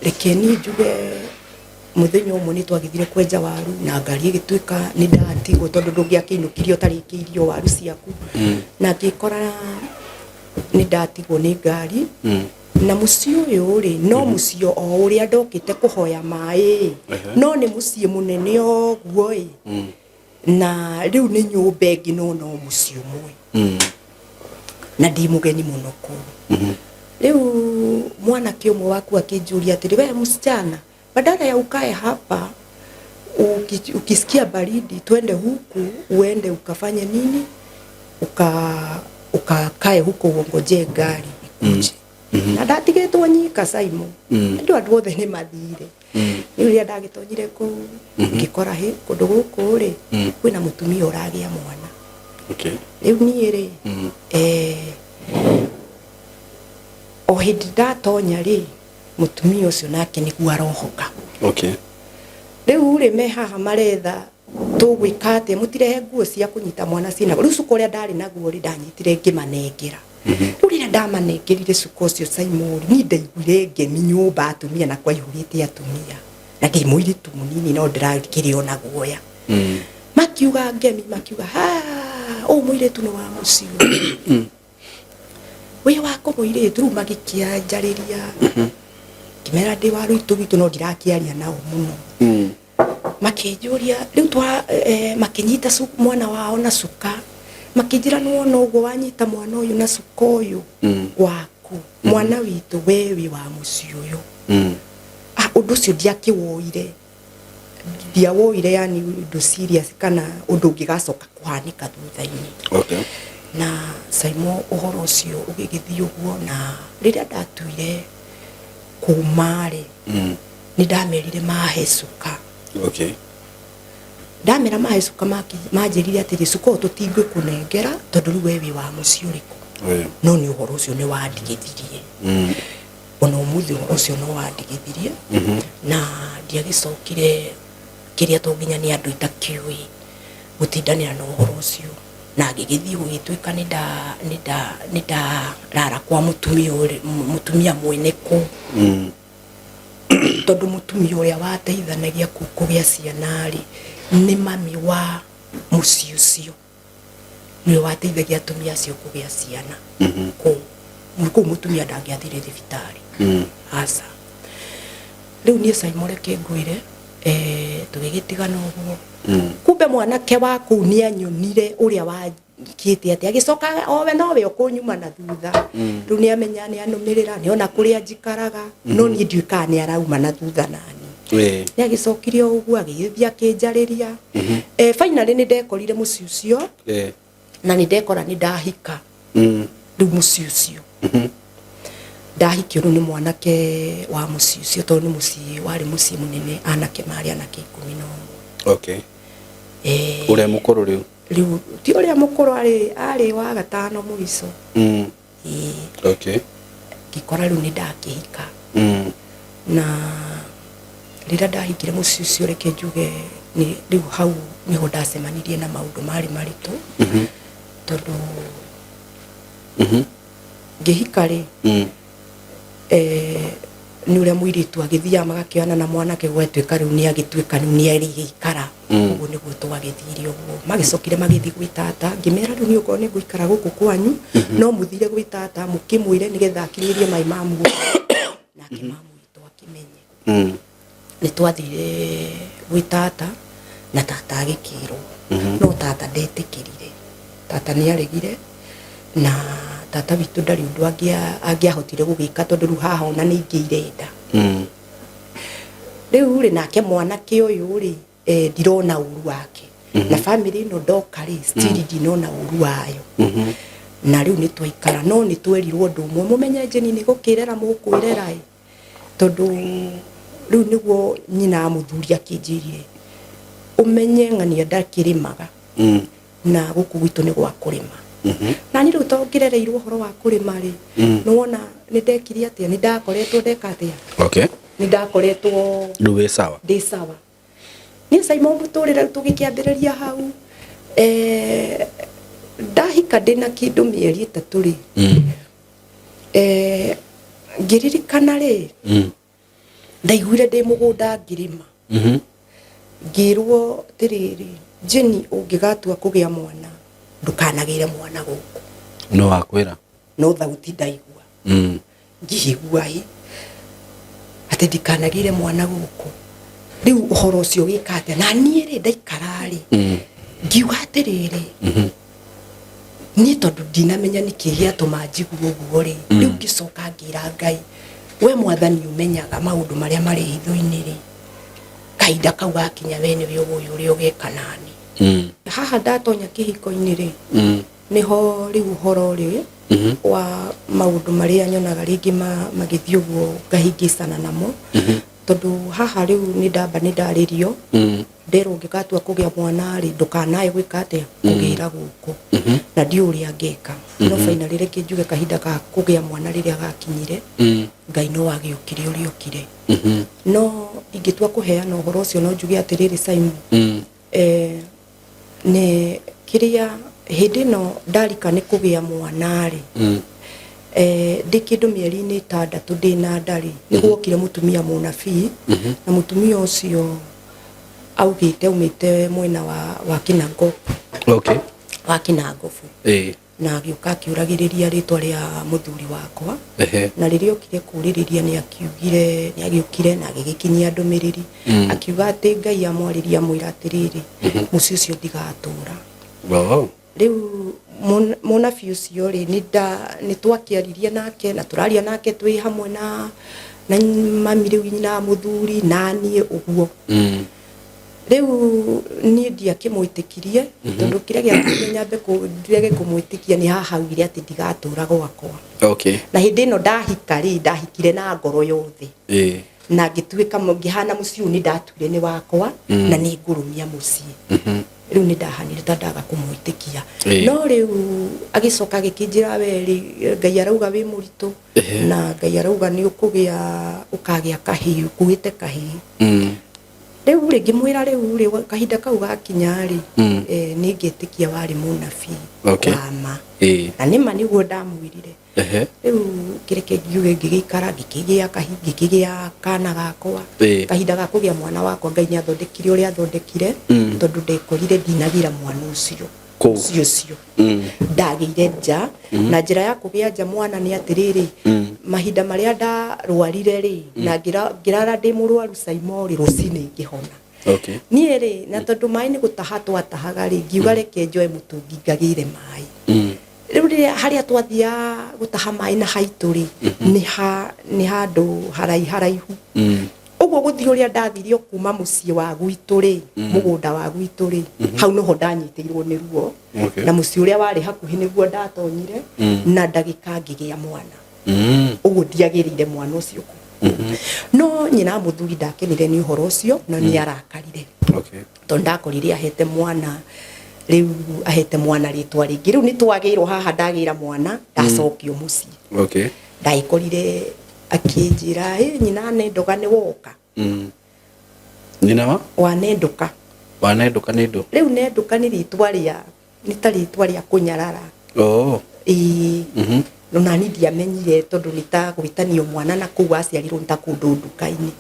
Reke niĩ njuge mũthenya ũmwe nĩ twagĩthire kwenja waru na ngari ĩgĩtuĩka nĩ ndatigwo, tondũ ndũngĩakĩinũkirie ũtarĩkĩirio waru ciaku, na ngĩkora nĩ ndatigwo nĩ ngari. Na mũciĩ ũyũ rĩ, no mũciĩ o ũrĩa ndokĩte kũhoya maĩ, no nĩ mũciĩ mũnene ũguo ĩ, na rĩu nĩ nyũmba ĩngĩ, no no mũciĩ ũmwe, na ndĩ mũgeni mũno kũu. Rĩu mwanake ũmwe waku akĩnjũria atĩrĩ, "We msichana, badala ya ukae hapa ukisikia baridi, twende huku uende ukafanye nini, ukakae huko uongojee gari ikuje." Na ndatigĩtwo nyika, Simon, andũ andũ othe nĩ mathire. Rĩu rĩrĩa ndagĩtonyire kũu, ngĩkora hĩ kũndũ gũkũ rĩ, kwĩna mũtumia ũragĩa mwana. Rĩu niĩ rĩ, o hĩndĩ ndatonya rĩ, mũtumia ũcio nake nĩguo arohoka. Rĩu rĩ, me haha maretha tũgwĩka atĩa, mũtirehe nguo cia kũnyita mwana ciĩna rĩu. Cuka ũrĩa ndarĩ naguo rĩ, ndanyitire ngĩmanengera. Rĩu rĩrĩa ndamanengerire cuka ũcio, Simon, niĩ ndaiguire ngemi nyũmba, atumia na kwaihũrĩte atumia, na ndĩ mũirĩtu mũnini no ndĩrakĩrĩ ona guoya. Makiuga ngemi, makiuga, "Ha, ũyũ mũirĩtu nĩ wa mũciĩ ũyũ, wĩ wako mũirĩtu." Rĩu magĩkĩanjarĩria, ngĩmera ndĩ wa rũitũ gwitũ, no ndirakĩaria nao mũno. Makĩnjũria rĩu twa makĩnyita mwana wao na cuka, makĩnjĩra, "Nĩwona ũguo wanyita mwana ũyũ na cuka ũyũ waku, mwana witũ, we wĩ wa mũciĩ ũyũ." Ah, ũndũ ũcio ndiakĩwoire, ndiawoire yani ũndũ serious kana ũndũ ũngĩgacoka kũhanĩka thutha-inĩ. Na Saimo, ũhoro ũcio ũgĩgĩthiĩ ũguo, na rĩrĩa ndatuire kuma rĩ, nĩ ndamerire mahe cuka. Ndamera mahe cuka, manjĩrire atĩrĩ, "Cuka ũyũ tũtingĩkũnengera tondũ rĩu we wĩ wa mũciĩ ũrĩkũ?" No nĩ ũhoro ũcio nĩ wandigithirie. Ona ũmũthĩ ũhoro ũcio no wandigithirie, na ndiagĩcokire kĩrĩa to nginya nĩ andũ itakĩũĩ gũtindanĩra na ũhoro ũcio, na ngĩgĩthiĩ gũgĩtuĩka nĩ ndarara kwa mũtumia mũtumia mwene kũu, tondũ mũtumia ũrĩa wateithanagia kũu kũgĩa ciana rĩ, nĩ mami wa mũciĩ ũcio, nĩwe wateithagia atumia acio kũgĩa ciana kũu. Kũu mũtumia ndangĩathire thibitarĩ, aca. Rĩu niĩ, Simon, reke ngwĩre, tũgĩgĩtigana ũguo. Kumbe mwanake wa kũu nĩ anyonire ũrĩa wakĩte atĩ agĩcoka owe nowe ũkũnyuma na thutha. Rĩu nĩ amenya, nĩ anũmĩrĩra, nĩ ona kũrĩa njikaraga, no niĩ ndiũĩ kana nĩ arauma na thutha nani. Nĩ agĩcokire o ũguo agĩgĩthiĩ akĩnjarĩria. Finally nĩ ndekorire mũciĩ ũcio, na nĩ ndekora nĩ ndahika. Rĩu mũciĩ ũcio ndahikio rĩu nĩ mwanake wa mũciĩ ũcio, tondũ nĩ mũciĩ warĩ mũciĩ mũnene, anake marĩ anake 11. Ũrĩa mũkũrũ rĩu? Rĩu ti ũrĩa mũkũrũ, arĩ wa gatano mũico. Ĩĩ. Ngĩkora rĩu nĩ ndakĩhika. Na rĩrĩa ndahikire mũciĩ ũcio, reke njuge nĩ rĩu hau nĩho ndacemanirie na maũndũ marĩ maritũ, tondũ ngĩhika rĩ, nĩ ũrĩa mũirĩtu agĩthiaga magakĩoyana na mwanake, gwatuĩka rĩu nĩ agĩtuĩka rĩu nĩ arĩgĩikara. Ũguo nĩguo twagĩthire ũguo, magĩcokire magĩthiĩ gwĩ tata. Ngĩmera rĩu niĩ okorwo nĩ ngũikara gũkũ kwanyu, no mũthire gwĩ tata mũkĩmwĩre nĩgetha akinyĩrie mai mamu nake mamu witũ akĩmenye. Nĩ twathire gwĩ tata na tata agĩkĩrwo, no tata ndetĩkĩrire, tata nĩ aregire, na tata witũ ndarĩ ũndũ angĩahotire gũgĩka, tondũ rĩu haha ona nĩ ingĩ irenda. Rĩu rĩ, nake mwanake ũyũ rĩ, ndirona ũru wake na family ĩno ndoka rĩ, still ndinona ũru wayo. Na rĩu nĩ twaikara, no nĩ twerirwo ũndũ ũmwe, mũmenye njeni nĩ gũkĩrera mũkwĩrera ĩ, tondũ rĩu nĩguo nyina wa mũthuri akĩnjĩrire, ũmenye ng'ania ndakĩrĩmaga, na gũkũ gwitũ nĩ gwa kũrĩma. Na niĩ rĩu to ngĩrereirwo ũhoro wa kũrĩma rĩ, nĩwona nĩ ndekire atĩa, nĩ ndakoretwo ndeka atĩa, nĩ ndakoretwo Rĩu wĩ sawa? Ndĩ sawa niĩ, Simon. Mũtũrĩre rĩu tũgĩkĩambĩrĩria hau. Ndahika ndĩna kĩndũ mĩeri 3 rĩ, ngĩririkana rĩ, ndaiguire ndĩ mũgũnda ngĩrĩma, ngĩrwo atĩrĩrĩ, "Jeni, ũngĩgatua kũgĩa mwana, ndũkanagĩre mwana gũkũ." No wakwĩra? No thauti ndaigua. Ngĩigua ĩ atĩ ndikanagĩre mwana gũkũ. Rĩu ũhoro ũcio ũgĩka atĩa? Na niĩ rĩ, ndaikara rĩ, ngiuga atĩrĩrĩ, niĩ tondũ ndinamenya nĩkĩ gĩatũma njigue ũguo rĩ, rĩu ngĩcoka ngĩra Ngai, we Mwathani ũmenyaga maũndũ marĩa marĩ hitho-inĩ rĩ, kahinda kau gakinya we nĩwe ũĩ ũrĩa ũgeka nani. Haha ndatonya kĩhiko-inĩ rĩ, nĩho rĩu ũhoro rĩ wa maũndũ marĩa nyonaga rĩngĩ magĩthiĩ ũguo ngahingĩcana namo, tondũ haha rĩu nĩ ndamba nĩ ndarĩrio, nderwo ũngĩgatua kũgĩa mwana rĩ, ndũkanae gwĩka atĩa, kũgĩra gũkũ, na ndiũĩ ũrĩa ngeka. No finally reke njuge kahinda ga kũgĩa mwana rĩrĩa gakinyire, Ngai no agĩũkire ũrĩa okire. No ingĩtua kũheana ũhoro ũcio, no njuge atĩrĩrĩ, Simon, nĩ kĩrĩa hĩndĩ ĩno ndarika nĩ kũgĩa mwana rĩ, ndĩ kĩndũ mĩeri-inĩ 6 ndĩ na nda rĩ, nĩ gwokire mũtumia mũnabii, na mũtumia ũcio augĩte aumĩte mwena wa Kinangop. Wa Kinangobu. Na agĩũka akĩũragĩrĩria rĩtwa rĩa mũthuri wakwa. Na rĩrĩa okire kũrĩrĩria, nĩ akiugire, nĩ agĩũkire na agĩgĩkinyia ndũmĩrĩri, akiuga atĩ Ngai amwarĩria amwĩra atĩrĩrĩ, mũciĩ ũcio ndigatũra. Rĩu mũnabii ũcio rĩ, nĩ twakĩaririe nake na tũraria nake twĩ hamwe na mami rĩu nyina wa mũthuri na niĩ ũguo. Rĩu niĩ ndiakĩmwĩtĩkirie, tondũ kĩrĩa gĩatũmire nyambe ndĩrege kũmwĩtĩkia nĩ haha augire atĩ ndigatũra gwakwa. Na hĩndĩ ĩno ndahika rĩ, ndahikire na ngoro yothe, na ngĩtuĩka ngĩhana mũciĩ ũyũ nĩ ndatuire nĩ wakwa, na nĩ ngũrũmia mũciĩ. Rĩu nĩ ndahanire ta ndaga kũmwĩtĩkia. No rĩu agĩcoka agĩkĩnjĩra, we rĩ, Ngai arauga wĩ mũritũ, na Ngai arauga nĩ ũkũgĩa, ũkagĩa kahĩĩ, ũkuĩte kahĩĩ. Rĩu rĩ, ngĩmwĩra rĩu rĩ, kahinda kau gakinya rĩ, nĩ ngĩtĩkia warĩ mũnabii wa ma. Na nĩma nĩguo ndamwĩrire. Rĩu kĩreke ngiuge ngĩgĩikara, ngĩkĩgĩa ngĩkĩgĩa kana gakwa. Kahinda ga kũgĩa mwana wakwa, Ngai nĩ athondekire ũrĩa athondekire, tondũ ndekorire ndinagĩra mwana ũcio. Kũu. Ũcio ũcio ndagĩire nja. Na njĩra ya kũgĩa nja mwana nĩ atĩrĩrĩ, mahinda marĩa ndarwarire rĩ, na ngĩrara ndĩ mũrwaru Saimo rĩ, rũcinĩ ngĩhona. Niĩ rĩ, na tondũ maĩ nĩ gũtaha twatahaga rĩ, ngiuga reke njoe mũtũngi ngagĩre maĩ. Rĩu rĩrĩa harĩa twathiaga gũtaha maĩ na haitũ rĩ, nĩ handũ haraiharaihu ũguo. Gũthiĩ ũrĩa ndathire o kuma mũciĩ wa gwitũ rĩ, mũgũnda wa gwitũ rĩ, hau noho ndanyitĩirwo nĩ ruo. Na mũciĩ ũrĩa warĩ hakuhĩ nĩguo ndatonyire, na ndagĩka ngĩgĩa mwana. Ũguo ndiagĩrĩire mwana ũcio kũu. No nyina wa mũthuri ndakenire nĩ ũhoro ũcio na nĩ arakarire, tondũ ndakorire ahete mwana, rĩu ahete mwana rĩtwa rĩngĩ. Rĩu nĩ twagĩrwo haha, ndagĩra mwana, ndacokio mũciĩ. Ndagĩkorire akĩnjĩra, "Ĩ nyina nendoga nĩ woka." Nyina wa? Wa nendoka. Wanenduka nĩ ndũ? Rĩu nendoka nĩ rĩtwa rĩa, nĩ ta rĩtwa rĩa kũnyarara. Ĩĩ. No nani ndiamenyire, tondũ nĩ ta gwĩtanio mwana na kũu aciarirwo nĩ ta kũndũ nduka-inĩ.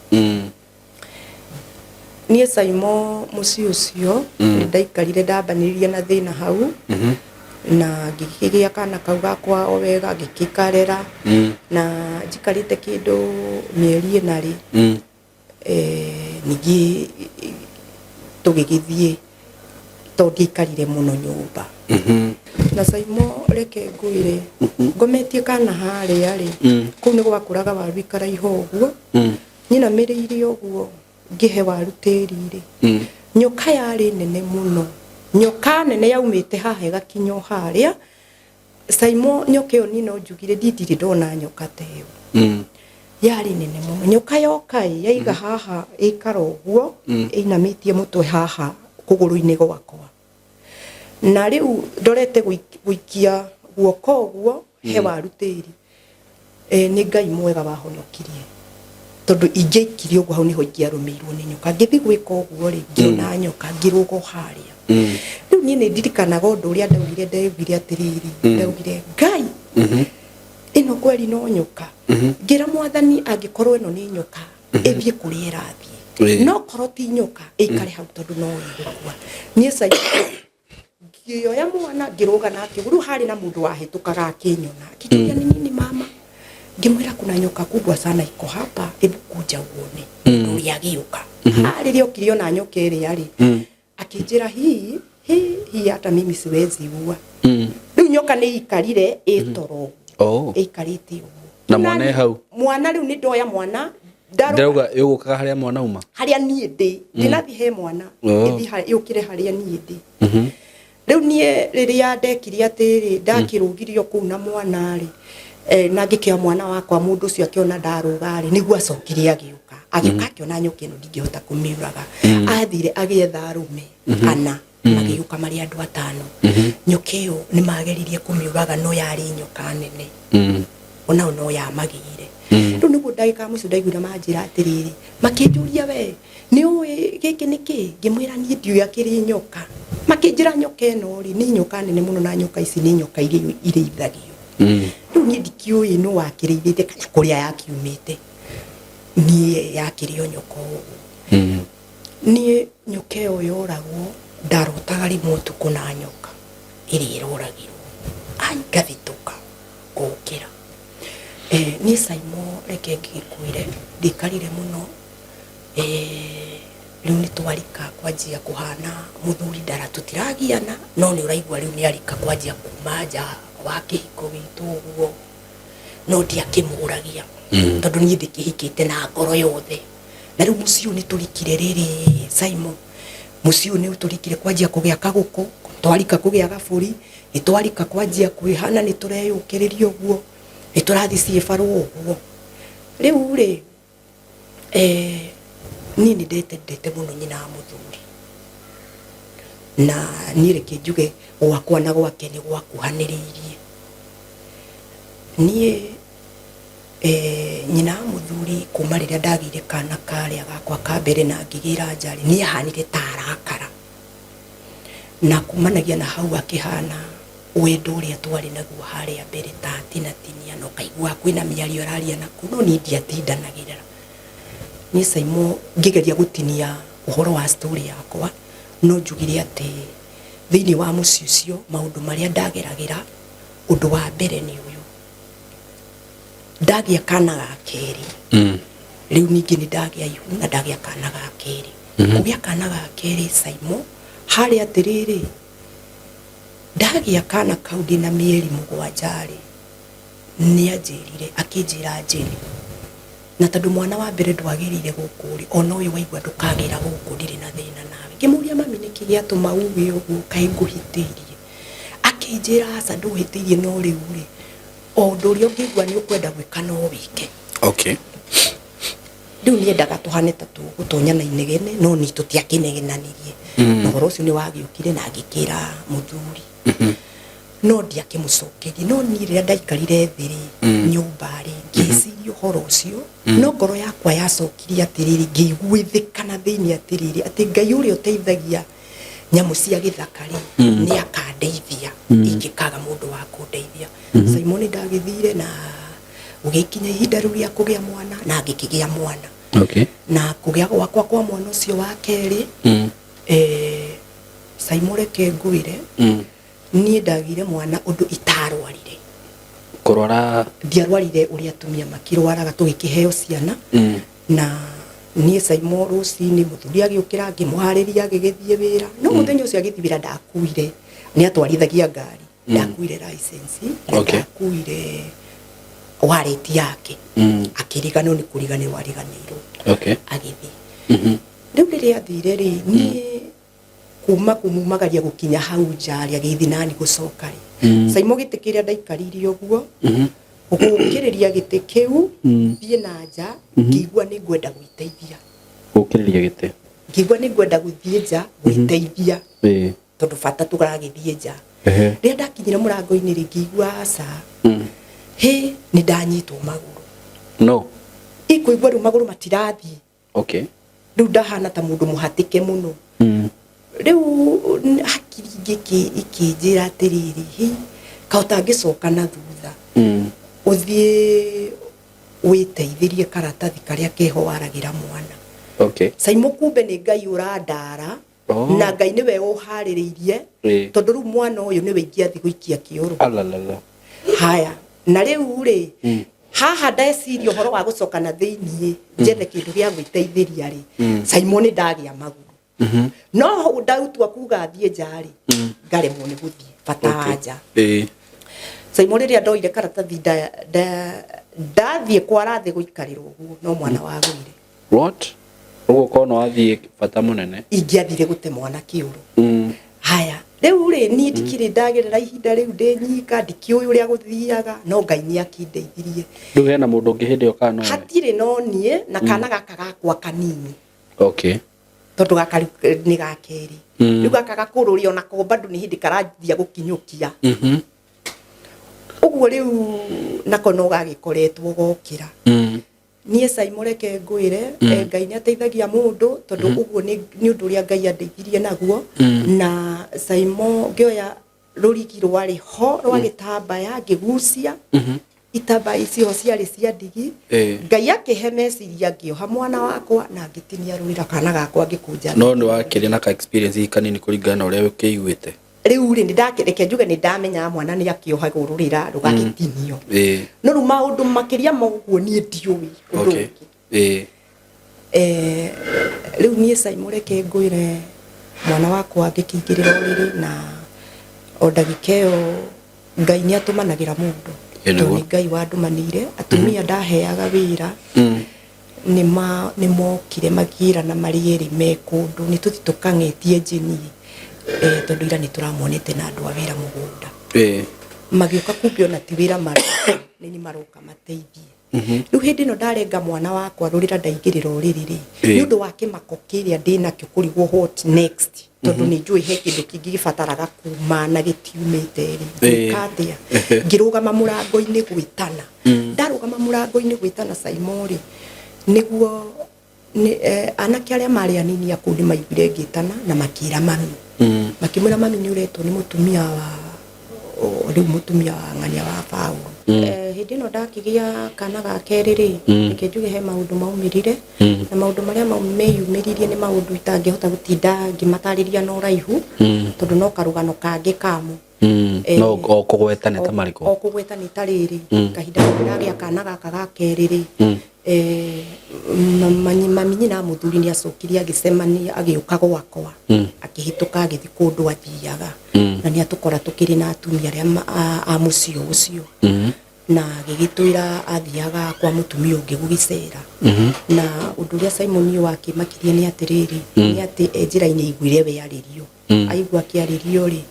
Niĩ Saimo, mũciĩ ũcio nĩ ndaikarire, ndambanĩrĩria na thĩna hau, na ngĩkĩgĩa kana kau gakwa o wega, ngĩgĩkarera, na njikarĩte kĩndũ mĩeri 4 rĩ, ningĩ tũgĩgĩthiĩ, tondũ ndiaikarire mũno nyũmba. Na Saimo, reke ngwĩre, ngometie kana harĩa rĩ, kũu nĩ gwakũraga waru ikaraiha ũguo. Nyinamĩrĩire ũguo ngĩhe waru tĩri rĩ, nyoka yarĩ nene mũno, nyoka nene yaumĩte haha ĩgakinya o harĩa. Saimo, nyoka ĩyo niĩ no njugire ndirĩ ndona nyoka ta ĩyo. Yarĩ nene mũno. Nyoka yoka ĩ yaiga haha, ĩikara ũguo ĩinamĩtie mũtwe haha kũgũrũ-inĩ gwakwa, na rĩu ndorete gũikia guoko ũguo he waru tĩri. Nĩ Ngai mwega wahonokirie, tondũ ingĩaikirie ũguo hau nĩho ingĩarũmĩirwo nĩ nyoka. Ngĩthiĩ gwĩka ũguo rĩ, ngĩona nyoka, ngĩrũga o harĩa. Rĩu niĩ nĩ ndirikanaga ũndũ ũrĩa ndaugire. Ndaugire atĩrĩrĩ, ndaugire, "Ngai, ĩno kweri no nyoka." Ngĩra Mwathani, angĩkorwo ĩno nĩ nyoka, ĩthiĩ kũrĩa ĩrathiĩ, no korwo ti nyoka, ĩikare hau, tondũ no ĩgũkua. Niĩ sai ngĩoya mwana, ngĩrũga nake. Rĩu harĩ na mũndũ wahĩtũkaga akĩnyona, akĩnjũria nĩ nini mama. Ngĩmwĩra kuna nyoka kubwa sana iko hapa, hebu kuja uone. Mũndũ ũrĩa agĩũka. Rĩrĩa okire ona nyoka ĩrĩa rĩ, akĩnjĩra hii hii hii hata mimi siwezi ua. Rĩu nyoka nĩ ikarire ĩtoro. Oh. Ĩikarĩte ũguo. Na mwana e hau? Mwana rĩu nĩ ndoya mwana ndarũga Ndĩrauga ĩgũkaga harĩa mwana uma. Harĩa niĩ ndĩ, ndĩnathi he mwana. Oh. Ĩthiĩ yũkĩre harĩa niĩ ndĩ. Rĩu niĩ rĩrĩa ndekire atĩrĩ, ndakĩrũgirio kũu na mwana rĩ, na ngĩkĩoya mwana wakwa, mũndũ ũcio akĩona ndarũga rĩ, nĩguo acokire agĩũka. Agĩũka akĩona nyoka ĩno ndingĩhota kũmĩũraga. Athire agĩetha arũme ana, magĩũka marĩ andũ 5. Nyoka ĩyo nĩ mageririe kũmĩũraga, no yarĩ nyoka nene. Onao no yamagĩire. Rĩu nĩguo ndagĩka ya mũico ndaiguire manjĩra atĩrĩrĩ, makĩnjũria we nĩ ũĩ gĩkĩ nĩ kĩ? Ngĩmwĩra niĩ ndiũĩ akĩrĩ nyoka. Makĩnjĩra nyoka ĩno rĩ nĩ nyoka nene mũno, na nyoka ici nĩ nyoka iria irĩithagio. Rĩu niĩ ndikĩũĩ nũ wakĩrĩithĩtie kana kũrĩa yakiumĩte. Niĩ yakĩrĩ o nyoka o ũguo. Niĩ nyoka ĩyo yoragwo, ndarotaga rĩmwe ũtukũ na nyoka ĩrĩa ĩroragirwo. Ai, ngathitũka ngũkĩra. Niĩ Saimo reke ngĩkwĩre, ndikarire mũno. Rĩu nĩ twarika kwanjia kũhana mũthuri ndara tũtiragiana, no nĩ ũraigua rĩu nĩ arika kwanjia kuma nja wa kĩhiko gitũ ũguo, no ndiakĩmũragia. Tondũ niĩ ndĩkĩhikĩte na ngoro yothe. Na rĩu mũciĩ ũyũ nĩ tũrikire rĩrĩ Saimo, mũciĩ ũyũ nĩ tũrikire kwanjia kũgĩa kagũkũ, twarika kũgĩa gabũri, nĩ twarika kwanjia kwĩhana, nĩ tũreyũkĩrĩria ũguo, nĩ tũrathiĩ ciĩbarũa ũguo. Rĩu rĩ, niĩ nĩ ndetendete mũno nyina wa mũthuri. Na niĩ reke njuge gwakwa na gwake nĩ gwakuhanĩrĩirie. Niĩ, nyina wa mũthuri kuma rĩrĩa ndagĩire kana karĩa gakwa ka mbere na ngĩgĩra nja rĩ, nĩ ahanire ta arakara. Na kumanagia na hau akĩhana wendo ũrĩa twarĩ naguo harĩa mbere ta atinatinia, na ũkaigua kwĩna mĩario araria naku, no niĩ ndiatindanagĩrĩra. Niĩ Saimo ngĩgeria gũtinia ũhoro wa story yakwa, no njugire atĩ thĩinĩ wa mũciĩ ũcio maũndũ marĩa ndageragĩra, ũndũ wa mbere nĩ ũyũ. Ndagĩa kana ga kerĩ. Rĩu ningĩ nĩ ndagĩa ihu na ndagĩa kana ga kerĩ. Kũgĩa kana ga kerĩ Saimo, harĩa atĩrĩrĩ, ndagĩa kana kau ndĩna mĩeri 7 rĩ, nĩ anjĩrire, akĩnjĩra Jane, na tondũ mwana wa mbere ndwagĩrĩire gũkũ rĩ, ona ũyũ waigua ndũkagĩra gũkũ, ndirĩ na thĩna nawe. Ngĩmũria mami nĩkĩ gĩatũma uge ũguo, kaĩ ngũhĩtĩirie? Akĩnjĩra aca ndũhĩtĩirie, no rĩu rĩ, o ũndũ ũrĩa ũngĩigua nĩ ũkwenda gwĩka no wĩke. Rĩu niendaga tũhane ta tũgũtonya na inegene, no niĩ tũtiakĩnegenanirie. Na ũhoro ũcio nĩ wagĩũkire na ngĩkĩra mũthuri. No ndiakĩmũcokeirie, no niĩ rĩrĩa ndaikarire thĩ rĩ, nyũmba rĩ, ngĩciria ũhoro ũcio, no ngoro yakwa yacokirie atĩrĩrĩ, ngĩiguithĩka na thĩinĩ atĩrĩrĩ, atĩ Ngai ũrĩa ũteithagia nyamũ cia gĩthaka rĩ, nĩ akandeithia, ingĩkaga mũndũ wa kũndeithia. Simon ndagĩthire na gũgĩkinya ihinda rĩu rĩa kũgĩa mwana, na ngĩkĩgĩa mwana. Na kũgĩa gwakwa kwa mwana ũcio wa kerĩ, Simon reke ngwĩre, niĩ ndagĩire mwana ũndũ itarwarire. Kũrwara? Ndiarwarire ũrĩa atumia makĩrwaraga tũgĩkĩheo ciana. Na niĩ Simon rũcinĩ mũthuri agĩũkĩra ngĩmũharĩria agĩgĩthiĩ wĩra. No mũthenya ũcio agĩthiĩ wĩra ndakuire, nĩ atwarithagia ngari. Ndakuire license, na ndakuire wallet yake. Akĩriganĩrwo nĩ kũriganĩrwo ariganĩirwo. Agĩthiĩ. Rĩu rĩrĩa athire rĩ, niĩ kuma kumumagaria gũkinya hau nja rĩ, agĩthiĩ nani gũcoka rĩ. Simon gĩtĩ kĩrĩa ndaikarire ũguo, gũkĩrĩria gĩtĩ kĩu, thiĩ na nja, ngĩigua nĩ ngwenda gwĩteithia. Gũkĩrĩria gĩtĩ? Ngĩigua nĩ ngwenda gũthiĩ nja, gwĩteithia. Tondũ bata tũragĩthiĩ nja. Rĩrĩa ndakinyire mũrango-inĩ rĩ, ngĩigua aca. Hĩ, nĩ ndanyitwo magũrũ. No. Ikũigua rĩu magũrũ matirathiĩ. Rĩu ndahana ta mũndũ mũhatĩke mũno. Rĩu hakiri ikĩnjĩra atĩrĩrĩ, hĩ, kaĩ ũtangĩcoka na thutha. Ũthiĩ wĩteithĩrie karatathi karĩa keho waragĩra mwana. Simon kumbe nĩ Ngai ũrandara. Na Ngai nĩwe ũharĩrĩirie, tondũ rĩu mwana ũyũ nĩwe ingĩathiĩ gũikia kĩoro. Alalala. Haya, na rĩu rĩ, Haha ndeciria ũhoro wa gũcoka na thĩiniĩ njethe kĩndũ gĩa gwĩteithĩria rĩ, Simon, ndagĩa maguru no hau ndautua kuga thiĩ nja rĩ, ngaremwo nĩ gũthiĩ bata wa nja. Simon, rĩrĩa ndoire karatathi ndathiĩ kwara thĩ gũikarĩra ũguo, no mwana wagũire. What? Ũguo korwo no wathiĩ bata mũnene. Ingĩathire gũte mwana kĩũrũ. Haya, rĩu rĩ, niĩ ndikĩrĩ ndagerera ihinda rĩu ndĩ nyika, ndikĩũĩ ũrĩa gũthiaga, no Ngai nĩ akĩndeithirie. Rĩu hena mũndũ ũngĩ hĩndĩ ĩyo kana nowe? Hatirĩ, no niĩ na kana gaka gakwa kanini. Tondũ gaka rĩu nĩ ga kerĩ. Rĩu gaka gakũrũ rĩ, onako bado nĩ hĩndĩ karathia gũkinyũkia. Ũguo rĩu nako no gagĩkoretwo gokĩra. Niĩ Simon, reke ngwĩre, Ngai nĩ ateithagia mũndũ, tondũ ũguo nĩ ũndũ ũrĩa Ngai andeithirie naguo. Na Simon, ngĩoya rũrigi rwarĩ ho rwa gĩtambaya, ngĩgucia itambaya icio ciarĩ cia ndigi. Ngai akĩhe meciria, ngĩoha mwana wakwa na ngĩtinia rũrĩra kana gakwa, ngĩkũnja. No nĩ wakĩrĩ na ka experience kanini kũringana na ũrĩa ũkĩiguĩte. Rĩu rĩ, nĩndake, reke njuge nĩ ndamenyaga mwana nĩ akĩohagwo rũrĩra rũgagĩtinio. No rĩu maũndũ makĩria ma ũguo niĩ ndiũĩ ũndũ ũngĩ. Rĩu niĩ Simon, reke ngwĩre, mwana wakwa ngĩkĩingĩrĩra ũrĩrĩ, na o ndagĩka ĩyo Ngai nĩ atũmanagĩra mũndũ. Ĩ, Tondũ nĩguo. nĩ Ngai wandũmanĩire atumia ndaheaga wĩra. Nĩ mokire makĩrana marĩ erĩ me kũndũ nĩ tũthi tũkang'etie njini, tondũ ira nĩ tũramonete na andũ a wĩra mũgũnda. Magĩũka, kumbe ona ti wĩra maroka, nĩ ni maroka mateithie. Rĩu hĩndĩ ĩno ndarenga mwana wakwa rũrĩra, ndaingĩrĩra ũrĩrĩ rĩ, nĩ ũndũ wa kĩmako kĩrĩa ndĩnakĩo, kũrigwo what next, tondũ nĩ njũĩ he kĩndũ kĩngĩ gĩbataraga kuma na gĩtiumĩte rĩ, ngwĩka atĩa? Ngĩrũgama mũrango-inĩ gwĩtana. Ndarũgama mũrango-inĩ gwĩtana, Simon rĩ, nĩguo nĩ anake arĩa marĩ anini a kũu nĩ maiguire ngĩtana na makĩra mami. Makĩmwĩra, "Mami, nĩ ũretwo nĩ mũtumia wa rĩu mũtumia wa ng'ania wa Paũlũ." Hĩndĩ ĩno ndakĩgĩa kana ga kerĩ rĩ, reke njuge he maũndũ maumĩrire. Na maũndũ marĩa meyumĩririe nĩ maũndũ itangĩhota gũtinda ngĩmatarĩria na ũraihu, tondũ no karũgano kangĩ kamo. No o kũgweta nĩ ta marĩkũ? O kũgweta nĩ ta rĩrĩ, kahinda karĩa ndagĩa kana gaka ga kerĩ rĩ, mami nyina mũthuri nĩ acokire agĩcemania, agĩũka gwakwa. Akĩhĩtũka agĩthiĩ kũndũ athiaga. Na nĩ atũkora tũkĩrĩ na atumia arĩa a mũciĩ ũcio. Na agĩgĩtwĩra athiaga kwa mũtumia ũngĩ gũgĩcera. Na ũndũ ũrĩa, Simon, ũyũ wakĩmakirie nĩ atĩrĩrĩ, nĩ atĩ e njĩra-inĩ aiguire we arĩrio. Aigua akĩarĩrio rĩ,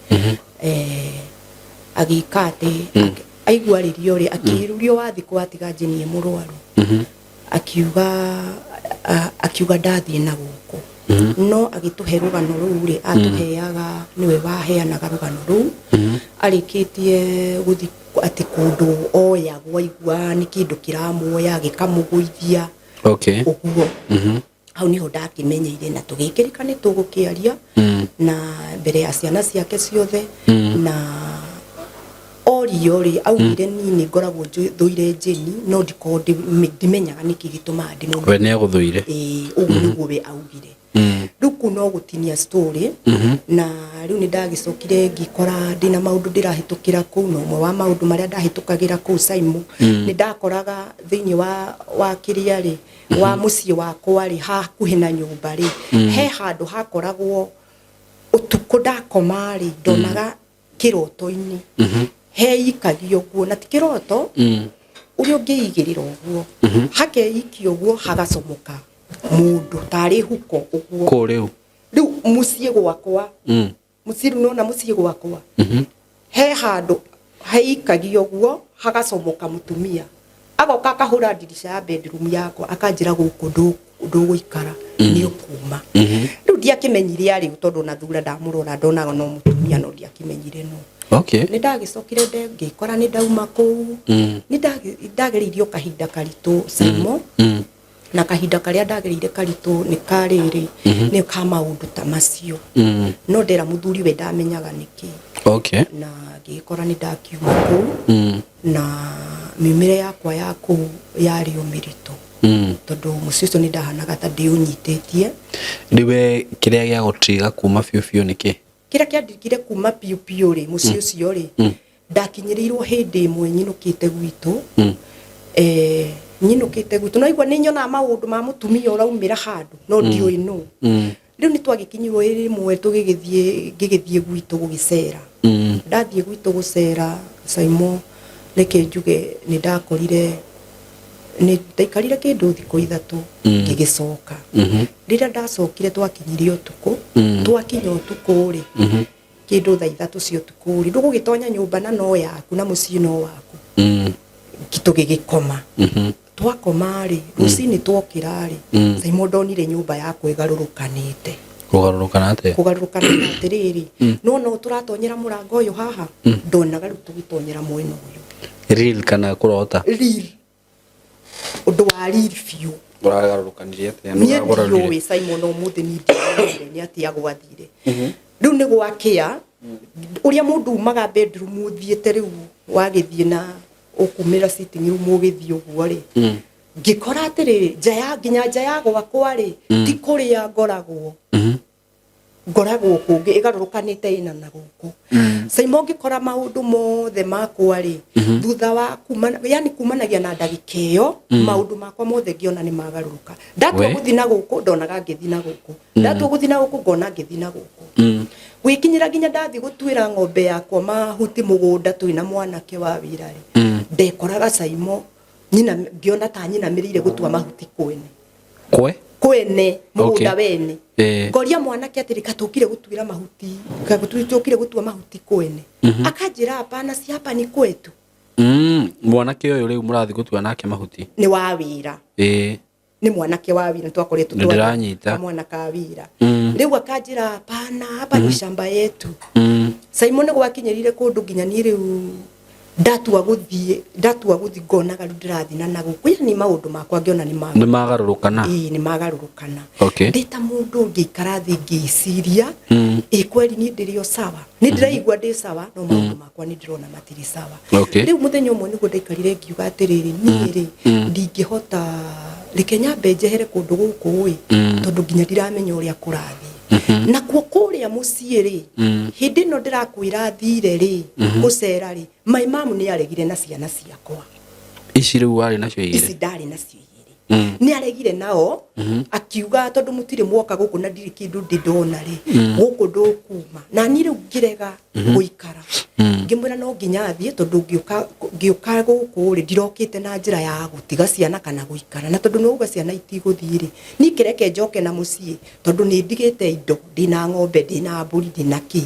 agĩka atĩ aigua arĩrio rĩ, akĩrurio wathi kwatiga njenie mũrwaru. Akiuga akiuga ndathiĩ na gũkũ. No agĩtũhe rũgano rũu rĩ, atũheaga nĩwe waheanaga rũgano rũu. Arĩkĩtie gũthi atĩ kũndũ oyagwo, aigua nĩ kĩndũ kĩramuoya gĩkamũgũithia. Ũguo. Hau niho ndakĩmenyeire na tũgĩkĩrika nĩ tũgũkĩaria na mbere ya ciana ciake ciothe. Na orio rĩ, augire, "Niĩ nĩ ngoragwo thũire njĩni, no ndikoragwo ndimenyaga nĩkĩ gĩtũmaga ndĩmũmene." We nĩ agũthũire? Ĩĩ, ũguo nĩguo we augire. Rĩu kũu no gũtinia story. Na rĩu nĩ ndagĩcokire ngĩkora ndĩna maũndũ ndĩrahĩtũkĩra kũu, na ũmwe wa maũndũ marĩa ndahĩtũkagĩra kũu, Simon, nĩ ndakoraga thĩinĩ wa kĩrĩa rĩ, wa mũciĩ wakwa rĩ, hakuhĩ na nyũmba rĩ, he handũ hakoragwo ũtukũ ndakoma rĩ, ndonaga kĩroto-inĩ heikagio ũguo, na ti kĩroto, ũrĩa ũngĩigĩrĩra ũguo, hakeikio ũguo, hagacomoka mũndũ tarĩ huko ũguo. Kũ rĩu? Rĩu mũciĩ gwakwa. Mũciĩ rĩu nona mũciĩ gwakwa he handũ heikagio ũguo, hagacomoka mũtumia, agoka akahũra ndirica ya bedroom yakwa, akanjĩra, "Gũkũ ndũgũikara, nĩ ũkuma." Rĩu ndiakĩmenyire arĩ ũ, tondũ na thura ndamũrora ndonaga no mũtumia, no ndiakĩmenyire no. Nĩ ndagĩcokire ngĩkora nĩ ndauma kũu. Nĩ ndagereirio kahinda karitũ, Simon. Na kahinda karĩa ndagereire karitũ nĩ karĩrĩ, nĩ ka maũndũ ta macio. No ndera mũthuri we ndamenyaga nĩkĩ. Na ngĩgĩkora nĩ ndakiuma kũu. Na miumĩre yakwa ya kũu yarĩ o mĩritũ, tondũ mũciĩ ũcio nĩ ndahanaga ta ndĩũnyitĩtie. Rĩu we kĩrĩa gĩa gũtiga kuma biũ biũ nĩ kĩ? Kĩrĩa kĩandigire kuma biũ biũ rĩ, mũciĩ ũcio rĩ, ndakinyĩrĩirwo hĩndĩ ĩmwe nyinũkĩte gwitũ. Nyinũkĩte gwitũ no igua nĩ nyonaga maũndũ ma mũtumia ũraumĩra handũ no ndiũĩ nũ. Rĩu nĩ twagĩkinyirwo rĩmwe tũgĩgĩthiĩ, ngĩgĩthiĩ gwitũ gũgĩcera. Ndathiĩ gwitũ gũcera, Saimo, reke njuge nĩ ndakorire nĩ ndaikarire kĩndũ thikũ 3 ngĩgĩcoka. Rĩrĩa ndacokire twakinyire ũtukũ. Twakinya ũtukũ rĩ, kĩndũ thaa 3 cia ũtukũ rĩ, ndũgũgĩtonya nyũmba na no yaku na mũciĩ no waku. Tũgĩgĩkoma. Twakoma rĩ, rũcinĩ twokĩra rĩ, Saimo ndonire nyũmba yakwa ĩgarũrũkanĩte. Kũgarũrũkana atĩa? Kũgarũrũkana atĩrĩrĩ, no no tũratonyera mũrango ũyũ haha, ndonaga rĩu tũgĩtonyera mwena ũyũ. Real kana kũrota? Real. Ũndũ wa real biũ. Ũragarũrũkanire atĩa? Niĩ ndiũĩ Simon ũmũthĩ niĩ ndiũĩ nĩ atĩa gwathire. Rĩu nĩ gwakĩa, ũrĩa mũndũ umaga bedroom ũthiĩte rĩu wagĩthiĩ na ũkumĩra sitting room ũgĩthiĩ ũguo rĩ, ngĩkora atĩrĩrĩ, nja ya nginya nja ya gwakwa rĩ, ti kũrĩa ngoragwo. Ngoragwo kũngĩ ĩgarũrũkanĩte ĩna na gũkũ. Saimo ngĩkora maũndũ mothe makwa rĩ, thutha wa kuma, yani kumanagia na ndagĩka ĩyo, maũndũ makwa mothe ngĩona nĩ magarũrũka. Ndatua gũthiĩ na gũkũ, ndonaga ngĩthiĩ na gũkũ. Ndatua gũthiĩ na gũkũ, ngona ngĩthiĩ na gũkũ. Gwĩkinyĩra nginya ndathiĩ gũtuĩra ng'ombe yakwa mahuti mũgũnda twĩ na mwanake wa wĩra rĩ, ndekoraga Saimo nyina, ngĩona ta nyinamĩrĩire gũtua mahuti kwene. Kwe? Kwene, mũgũnda wene. Ngoria mwanake atĩrĩ, katũkire gũtuĩra mahuti, katũkire gũtua mahuti kwene. Akanjĩra hapana, si hapa ni kwetu. Mwanake ũyũ rĩu mũrathiĩ gũtua nake mahuti? Nĩ wa wĩra. Nĩ mwanake wa wĩra, twakoretwo Nĩ ndĩranyita. mwana ka wĩra. Rĩu akanjĩra hapana, hapa ni shamba yetu. Simon gwakinyĩrire kũndũ nginya niĩ rĩu ndatua gũthiĩ ngonaga rĩu ndĩrathiĩ na gũkũ, yani maũndũ makwa ngĩona nĩ nĩ magarũrũkana. Ĩĩ, nĩ magarũrũkana. Ndĩ ta mũndũ ngĩikara thĩ ngĩciria, ĩ kweli niĩ ndĩrĩ o sawa, nĩ ndĩraigua ndĩ sawa, no maũndũ makwa nĩ ndĩrona matirĩ sawa. Rĩu mũthenya ũmwe nĩguo ndaikarire ngiuga atĩrĩrĩ, niĩ rĩ ndingĩhota, reke nyambe njehere kũndũ gũkũ ĩ, tondũ nginya ndiramenya ũrĩa kũrathiĩ. Nakuo kũrĩa mũciĩ rĩ, hĩndĩ ĩno ndĩrakwĩra thire rĩ, gũcera rĩ, my mom nĩ aregire na ciana ciakwa. Ici rĩu warĩ nacio igĩrĩ? Ici ndarĩ nacio igĩrĩ. Nĩ aregire nao, akiuga tondũ mũtirĩ mwoka gũkũ na ndirĩ kĩndũ ndĩ ndona rĩ, gũkũ ndũkuma. Na niĩ rĩu ngĩrega gũikara. Ngĩmwĩra no nginya athiĩ tondũ ngĩũka gũkũ rĩ, ndirokĩte na njĩra ya gũtiga ciana kana gũikara. Na tondũ nĩwauga ciana itigũthiĩ rĩ, niĩ kĩreke njoke na mũciĩ tondũ nĩ ndigĩte indo, ndĩna ng'ombe, ndĩna mbũri, ndĩna kĩ,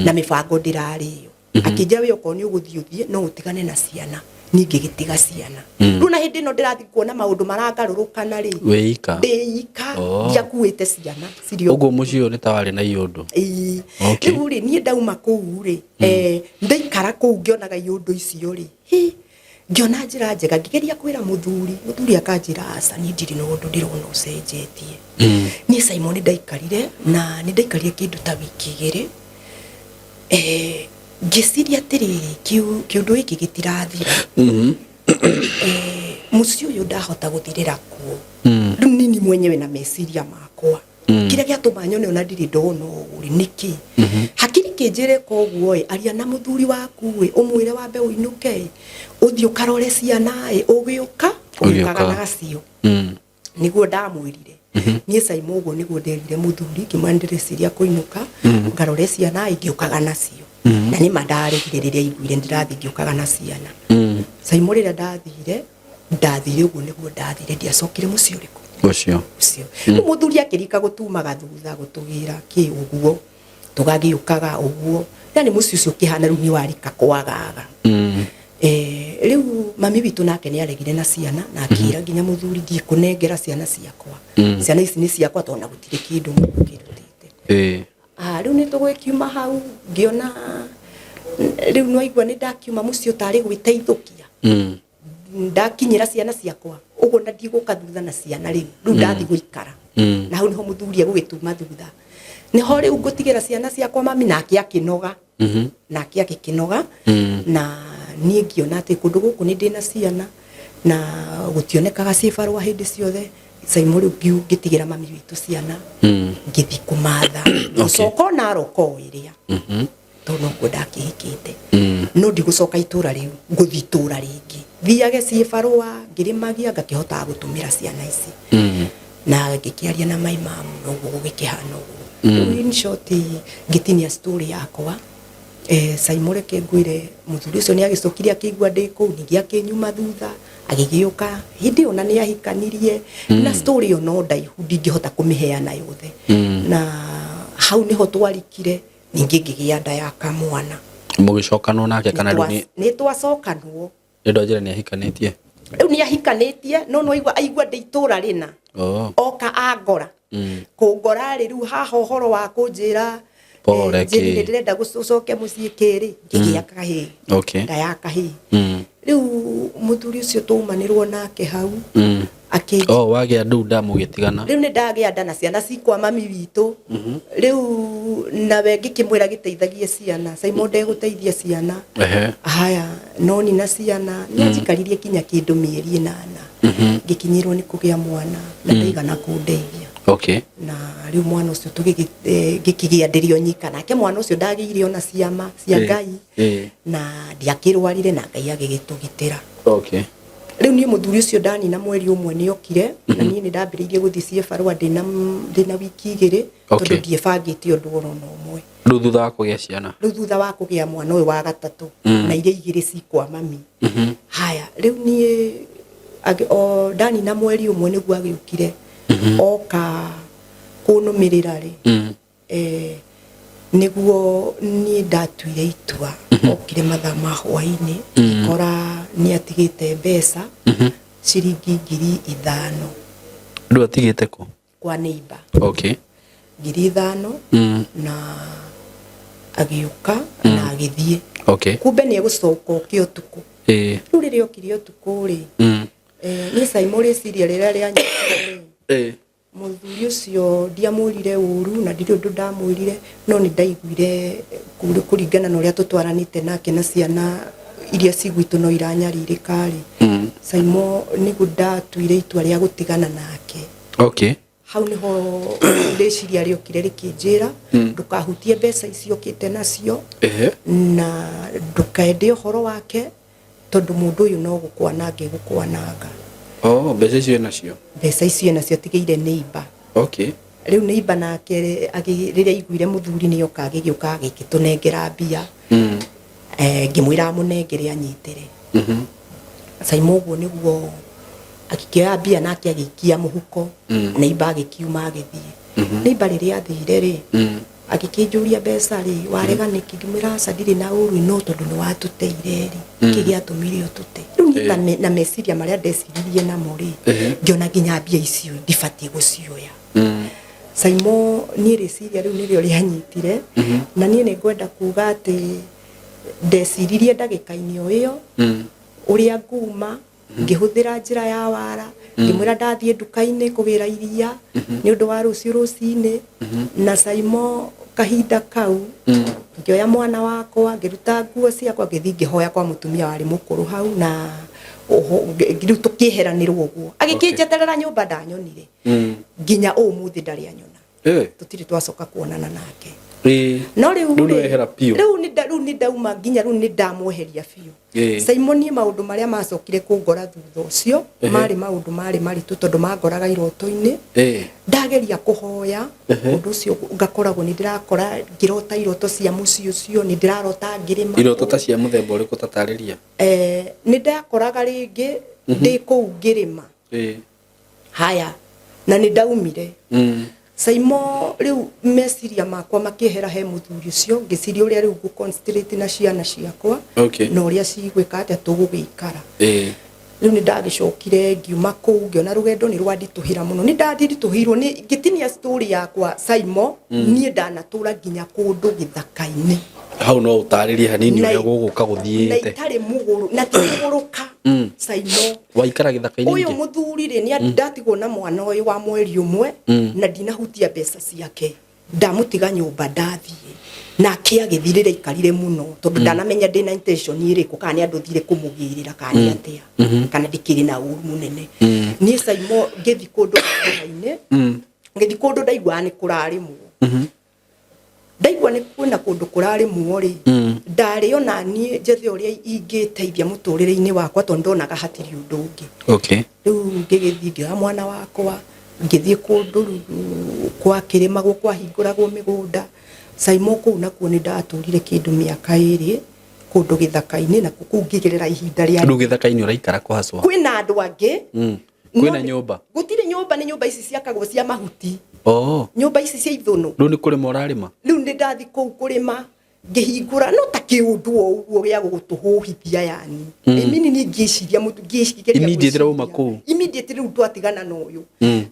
na mĩbango ndĩrarĩo. Akĩnjĩra we okorwo nĩ ũgũthiĩ ũthiĩ, no ũtigane na ciana. Niĩ ngĩgĩtiga ciana. Rĩu na hĩndĩ ĩno ndĩrathiĩ kuona maũndũ maragarũrũkana rĩ, Wĩ ika? Ndĩ ika, ndiakuĩte ciana cirĩ o Ũguo mũciĩ ũyũ nĩ ta warĩ na iũndũ? Ĩĩ. Rĩu rĩ, niĩ ndauma kũu rĩ, ndaikara kũu ngĩonaga iũndũ icio rĩ, hi, ngĩona njĩra njega, ngĩgeria kwĩra mũthuri, mũthuri akanjĩra aca, niĩ ndirĩ na ũndũ ndĩrona ũcenjetie. Niĩ Simon ndaikarire, na nĩ ndaikarire kĩndũ ta wiki 2, ngĩciria atĩrĩrĩ, kĩũndũ gĩkĩ gĩtirathira. Mũciĩ ũyũ ndahota gũthirĩra kuo. Rĩu nini mwenyewe na meciria makwa. Kĩrĩa gĩatũma nyone ona ndirĩ ndona ũũ rĩ, nĩkĩ? Hakiri kĩnjĩre koguo ĩ, aria na mũthuri waku ĩ, ũmwĩre wambe ũinũke ĩ, ũthiĩ ũkarore ciana ĩ, ũgĩũka, ũgĩũkaga nacio. Nĩguo ndamwĩrire. Niĩ Simon ũguo nĩguo nderire mũthuri, ngĩmwĩra ndĩreciria kũinũka, ngarore ciana ĩ, ngĩũkaga nacio. Na nĩ ma ndaregire rĩrĩa aiguire ndĩrathiĩ ngĩũkaga na ciana. Simon rĩrĩa ndathire, ndathire ũguo nĩguo ndathire, ndiacokire mũciĩ ũrĩkũ? Ũcio. Ũcio. Rĩu mũthuri akĩrika gũtumaga thutha, gũtũgĩra kĩ ũguo, tũgagĩũkaga ũguo. Yani mũciĩ ũcio ũkĩhana rĩu nĩ warika kwagaga. Rĩu mami witũ nake nĩ aregire na ciana, na akĩra nginya mũthuri ndiĩ kũnengera ciana ciakwa. Ciana ici nĩ ciakwa tondũ na gũtirĩ kĩndũ mũndũ kĩrutĩte. Rĩu nĩ tũgũkiuma hau, ngĩona rĩu nĩwaigua nĩ ndakiuma mũciĩ ũtarĩ gwĩteithũkia. Ndakinyĩra ciana ciakwa, ũguo na ndigũka thutha na ciana rĩu, rĩu ndathiĩ gũikara. Na hau nĩho mũthuri egũgĩtuma thutha. Nĩho rĩu ngũtigĩra ciana ciakwa mami, nake akĩnoga. Nake agĩkĩnoga. Na niĩ ngĩona atĩ kũndũ gũkũ nĩ ndĩna ciana, na gũtionekaga ciĩ barũa hĩndĩ ciothe. Simon rĩu ngĩtigĩra mami witũ ciana, ngĩthiĩ kũmatha. Gũcoka ona Narok o ĩrĩa. Tondũ nokuo ndakĩhikĩte. No ndigũcoka itũra rĩu, ngũthiĩ itũra rĩngĩ, thiage ciĩ barũa ngĩrĩmagia, ngakĩhotaga gũtũmĩra ciana ici. Na ngĩkĩaria na my mom, noguo gũgĩkĩhana ũguo. Rĩu in short, ngĩtinia story yakwa, Saimo, reke ngwĩre, mũthuri ũcio nĩ agĩcokire akĩigua ndĩ kũu, ningĩ akĩnyuma thutha, agĩgĩũka hĩndĩ ĩyo na nĩ ahikanirie. Na story ĩyo no ndaihu, ndingĩhota kũmĩheana yothe. Na hau nĩho twarikire, ningĩ ngĩgĩa nda ya kamwana. Mũgĩcokanwo nake kana rĩu nĩ Nĩ twacokanwo. Nĩ ũndũ wa njĩra nĩ ahikanĩtie? Rĩu nĩ ahikanĩtie, no aigua aigua ndĩ itũra rĩna. Oka angora. Kũngora rĩ, rĩu haha ũhoro wa kũnjĩra Pole. Njĩri, kĩ nĩ ndĩrenda ũcoke mũciĩ kĩrĩ, ngĩgĩa kahĩĩ. Nda ya kahĩĩ. Rĩu mũthuri ũcio twaumanĩrwo nake hau, akĩ Oh, wagĩa ndunda mũgĩtigana? Rĩu nĩ ndagĩa nda na ciana cikwa mami witũ. Rĩu nawe ngĩkĩmwĩra gĩteithagie ciana. Saimo ndegũteithia ciana. Haya, no nina ciana nĩ anjikaririe kinya kĩndũ mĩeri 8, ngĩkinyĩrwo nĩ kũgĩa mwana na ndaigana kũndeithia. Na rĩu mwana ũcio ngĩkĩgĩa ndĩrĩ o nyika nake. Mwana ũcio ndagĩire ona ciama cia Ngai na ndiakĩrwarire, na Ngai agĩgĩtũgitĩra. Rĩu niĩ mũthuri ũcio ndanina mweri 1 nĩ okire, na niĩ nĩ ndambĩrĩirie gũthiĩ ciĩ barũa ndĩna wiki 2, tondũ ndiebangĩte ũndũ oro na ũmwe. Rĩu thutha wa kũgĩa ciana? Rĩu thutha wa kũgĩa mwana ũyũ wa gatatũ na iria igĩrĩ cikwa mami. Haya, rĩu niĩ o ndanina mweri 1 nĩguo agĩũkire, oka kũnũmĩrĩra rĩ, nĩguo niĩ ndatuire itua. Okire mathaa ma hwaĩ-inĩ, ngĩkora nĩ atigĩte mbeca ciringi 5,000. Rĩu atigĩte kũ? Kwa neighbor. 5,000. Na agĩũka na agĩthiĩ. Kumbe nĩ egũcoka oke ũtukũ. Rĩu rĩrĩa okire ũtukũ rĩ, niĩ Saimo rĩciria rĩrĩa rĩanyitire rĩ, mũthuri ũcio ndiamwĩrire ũru na ndirĩ ũndũ ndamwĩrire, no nĩ ndaiguire kũringana na ũrĩa tũtwaranĩte nake na ciana iria ci gwitũ no iranyarirĩka rĩ, Saimo, nĩguo ndatuire itua rĩa gũtigana nake. Hau niho rĩciria rĩokire rĩkĩnjĩra, ndũkahutie mbeca icio ũkĩte nacio, na ndũkende ũhoro wake, tondũ mũndũ ũyũ no gũkwananga egũkwananga. Oh, mbeca icio enacio? Mbeca icio enacio atigĩire neighbor. Rĩu neighbor nake rĩrĩa aiguire mũthuri nĩ oka, agĩgĩũka agĩkĩtũnengera mbia. Ngĩmwĩra amũnengere anyitĩre. Saimo, ũguo nĩguo agĩkĩoya mbia nake agĩikia mũhuko. Neighbor agĩkiuma agĩthiĩ. Neighbor rĩrĩa athire rĩ, agĩkĩnjũria, mbeca rĩ warega nĩkĩ? Ngĩmwĩra aca, ndirĩ na ũru, no tondũ nĩ watũteire rĩ, kĩ gĩatũmire ũtũte? Rĩu niĩ na meciria marĩa ndeciririe namo rĩ, ngĩona nginya mbia icio ndibatiĩ gũcioya. Saimo, niĩ rĩciria rĩu nĩrĩo rĩanyitire, na niĩ nĩ ngwenda kuga atĩ ndeciririe ndagĩka-inĩ o ĩyo ũrĩa nguma ngĩhũthĩra njĩra ya wara. Ngĩmwĩra ndathiĩ nduka-inĩ kũgĩra iria nĩ ũndũ wa rũciũ rũcinĩ. Na Saimo, kahinda kau ngĩoya mwana wakwa, ngĩruta nguo ciakwa, ngĩthiĩ ngĩhoya kwa mũtumia warĩ mũkũrũ hau, na rĩu tũkĩeheranĩrwo ũguo. Agĩkĩnjeterera nyũmba, ndanyonire. Nginya ũmũthĩ ndarĩ anyona. Tũtirĩ twacoka kuonana nake. No rĩu Rĩu rĩ, nĩwehera biũ. Rĩu nĩ ndauma, nginya rĩu nĩ ndamweheria biũ. Simon, niĩ maũndũ marĩa macokire kũngora thutha ũcio marĩ maũndũ marĩ maritũ, tondũ mangoraga iroto-inĩ. Ndageria kũhoya ũndũ ũcio, ngakoragwo nĩ ndĩrakora ngĩrota iroto cia mũciĩ ũcio, nĩ ndĩrarota ngĩrĩma. Iroto ta cia mũthemba ũrĩkũ? Tatarĩria. Nĩ ndakoraga rĩngĩ ndĩ kũu ngĩrĩma. Haya, na nĩ ndaumire. Saimo, rĩu meciria makwa makĩehera he mũthuri ũcio, ngĩciria ũrĩa rĩu ngũ concentrate na ciana ciakwa na ũrĩa cigwĩka atĩa, tũgũgĩikara. Rĩu nĩ ndagĩcokire ngiuma kũu, ngĩona rũgendo nĩ rwanditũhĩra mũno, nĩ ndanditũhĩirwo nĩ ngĩtinia story yakwa. Saimo, niĩ ndanatũra nginya kũndũ gĩthaka-inĩ. Hau no ũtarĩrie hanini Na ũrĩa gũgũka na gũthiĩte. Itarĩ mũgũrũ na ti kũgũrũka. Saimo, Waikara gĩthaka-inĩ ũyũ nĩkĩ? Mũthuri rĩ, nĩ ndatigwo na mwana ũyũ wa mweri 1 na ndinahutia mbeca ciake. Ndamũtiga nyũmba, ndathiĩ nake agĩthiĩ. Rĩrĩa aikarire mũno, tondũ ndanamenya ndĩna intention ĩrĩkũ, kana nĩ andũ thire kũmũgĩrĩra kana nĩ atĩa, kana ndĩkĩrĩ na ũru mũnene. Niĩ Saimo, ngĩthiĩ kũndũ gĩthaka-inĩ, ngĩthiĩ kũndũ ndaiguaga nĩ kũrarĩmwo. Ndaigua nĩ kwĩna kũndũ kũrarĩmwo rĩ, ndarĩ ona niĩ njethe ũrĩa ingĩteithia mũtũrĩre-inĩ wakwa, tondũ ndonaga hatirĩ ũndũ ũngĩ. Rĩu ngĩgĩthiĩ, ngĩoya mwana wakwa, ngĩthiĩ kũndũ rĩu kwa kĩrĩmagwo, kwahingũragwo mĩgũnda, Saimo. Kũu nakuo nĩ ndatũrire kĩndũ mĩaka 2 kũndũ gĩthaka-inĩ, na kũu ngĩgerera ihinda rĩa Rĩu gĩthaka-inĩ ũraikara kũ haswa? Kwĩna andũ angĩ. Kwĩna nyũmba? Gũtirĩ nyũmba, nĩ nyũmba ici ciakagwo cia mahuti. Oh. Nyũmba ici cia ithũnũ. Rĩu nĩ kũrĩma ũrarĩma? Rĩu nĩ ndathi kũu kũrĩma, ngĩhingũra no ta kĩũndũ o ũguo gĩa gũgũtũhũhithia yani. Imini niĩ ngĩciria mũtu ngĩgeria Immediately gwĩciria. wauma kũu? Immediately rĩu twatigana na ũyũ.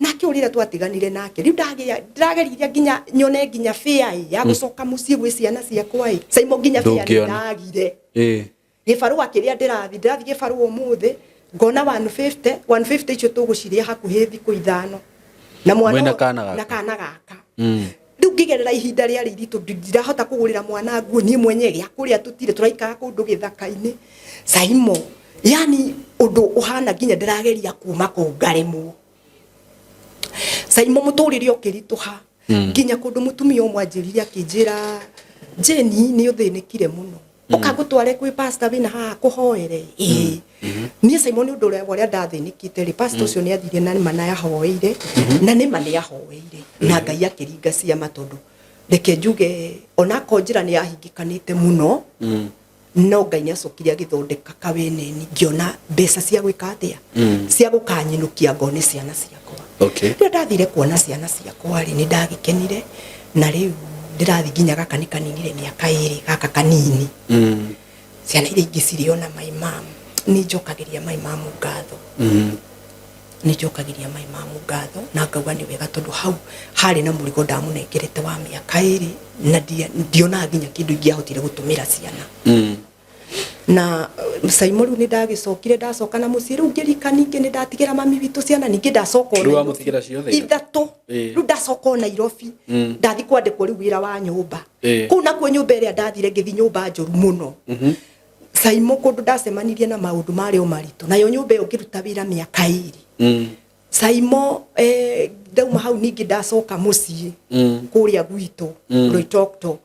Nake ũrĩa twatiganire nake, rĩu ndagĩa ndĩrageririe nginya nyone nginya fare ya gũcoka mũciĩ gwĩ ciana ciakwa ĩ, Saimo, nginya fare nĩ Ndũngĩona. ndagire. Gĩbarũa kĩrĩa ndĩrathi gĩbarũa ũmũthĩ, ngona 150 150 icio tũgũcirĩa hakuhĩ thikũ 5 na mwana Mwĩna kana gaka? Na kana gaka. Rĩu ngĩgerera ihinda rĩarĩ iritũ, ndirahota kũgũrĩra mwana nguo, niĩ mwenyewe gĩa kũrĩa tũtirĩ, tũraikara kũndũ gĩthaka-inĩ, Saimo, yani ũndũ ũhana nginya ndĩrageria kuma kũu ngaremwo, Saimo. Mũtũrĩre ũkĩritũha nginya kũndũ mũtumia ũmwe anjĩrire, akĩnjĩra, "Jane, nĩ ũthĩnĩkire mũno, ũka ngũtware kwĩ pastor wĩna haha kũhoere." Ĩĩ, niĩ Simon, ũndũ ũrĩa ndathĩnĩkĩte rĩ, pastor ũcio nĩ athire na nĩma na ahoeire, na nĩma nĩ ahoeire na Ngai akĩringa ciama, tondũ reke njuge onakorwo njĩra nĩ yahingĩkanĩte mũno, no Ngai nĩ acokire agĩthondeka kaweneni, ngĩona mbeca cia gwĩka atĩa, cia gũkanyinũkia ngone ciana ciakwa. Rĩrĩa ndathire kuona ciana ciakwa rĩ, nĩ ndagĩkenire, na rĩu ndĩrathiĩ nginya gaka nĩ kaninire mĩaka 2, gaka kanini. Ciana iria ingĩ cirĩ ona my mom. Nĩ njokagĩria my mom ngatho. Nĩ njokagĩria my mom ngatho na ngauga nĩ wega, tondũ hau harĩ na mũrigo ndamũnengerete wa mĩaka 2 na ndionaga nginya kĩndũ ingĩahotire gũtũmĩra ciana. Na Saimo, rĩu nĩ ndagĩcokire, ndacoka na mũciĩ, rĩu ngĩrika ningĩ nĩ ndatigĩra mami witũ ciana, ningĩ ndacoka o Rĩu Nairobi. wamũtigĩra ciothe ithatũ? Ithatũ. Rĩu ndacoka o Nairobi, ndathi kwandĩkwo rĩu wĩra wa nyũmba. Kũu nakuo nyũmba ĩrĩa ndathire, ngĩthi nyũmba njũru mũno, Saimo, kũndũ ndacemanirie na maũndũ marĩ o maritũ. Nayo nyũmba ĩyo ngĩruta wĩra mĩaka 2, Saimo. Ndauma hau ningĩ ndacoka mũciĩ kũrĩa gwitũ Loitoktok.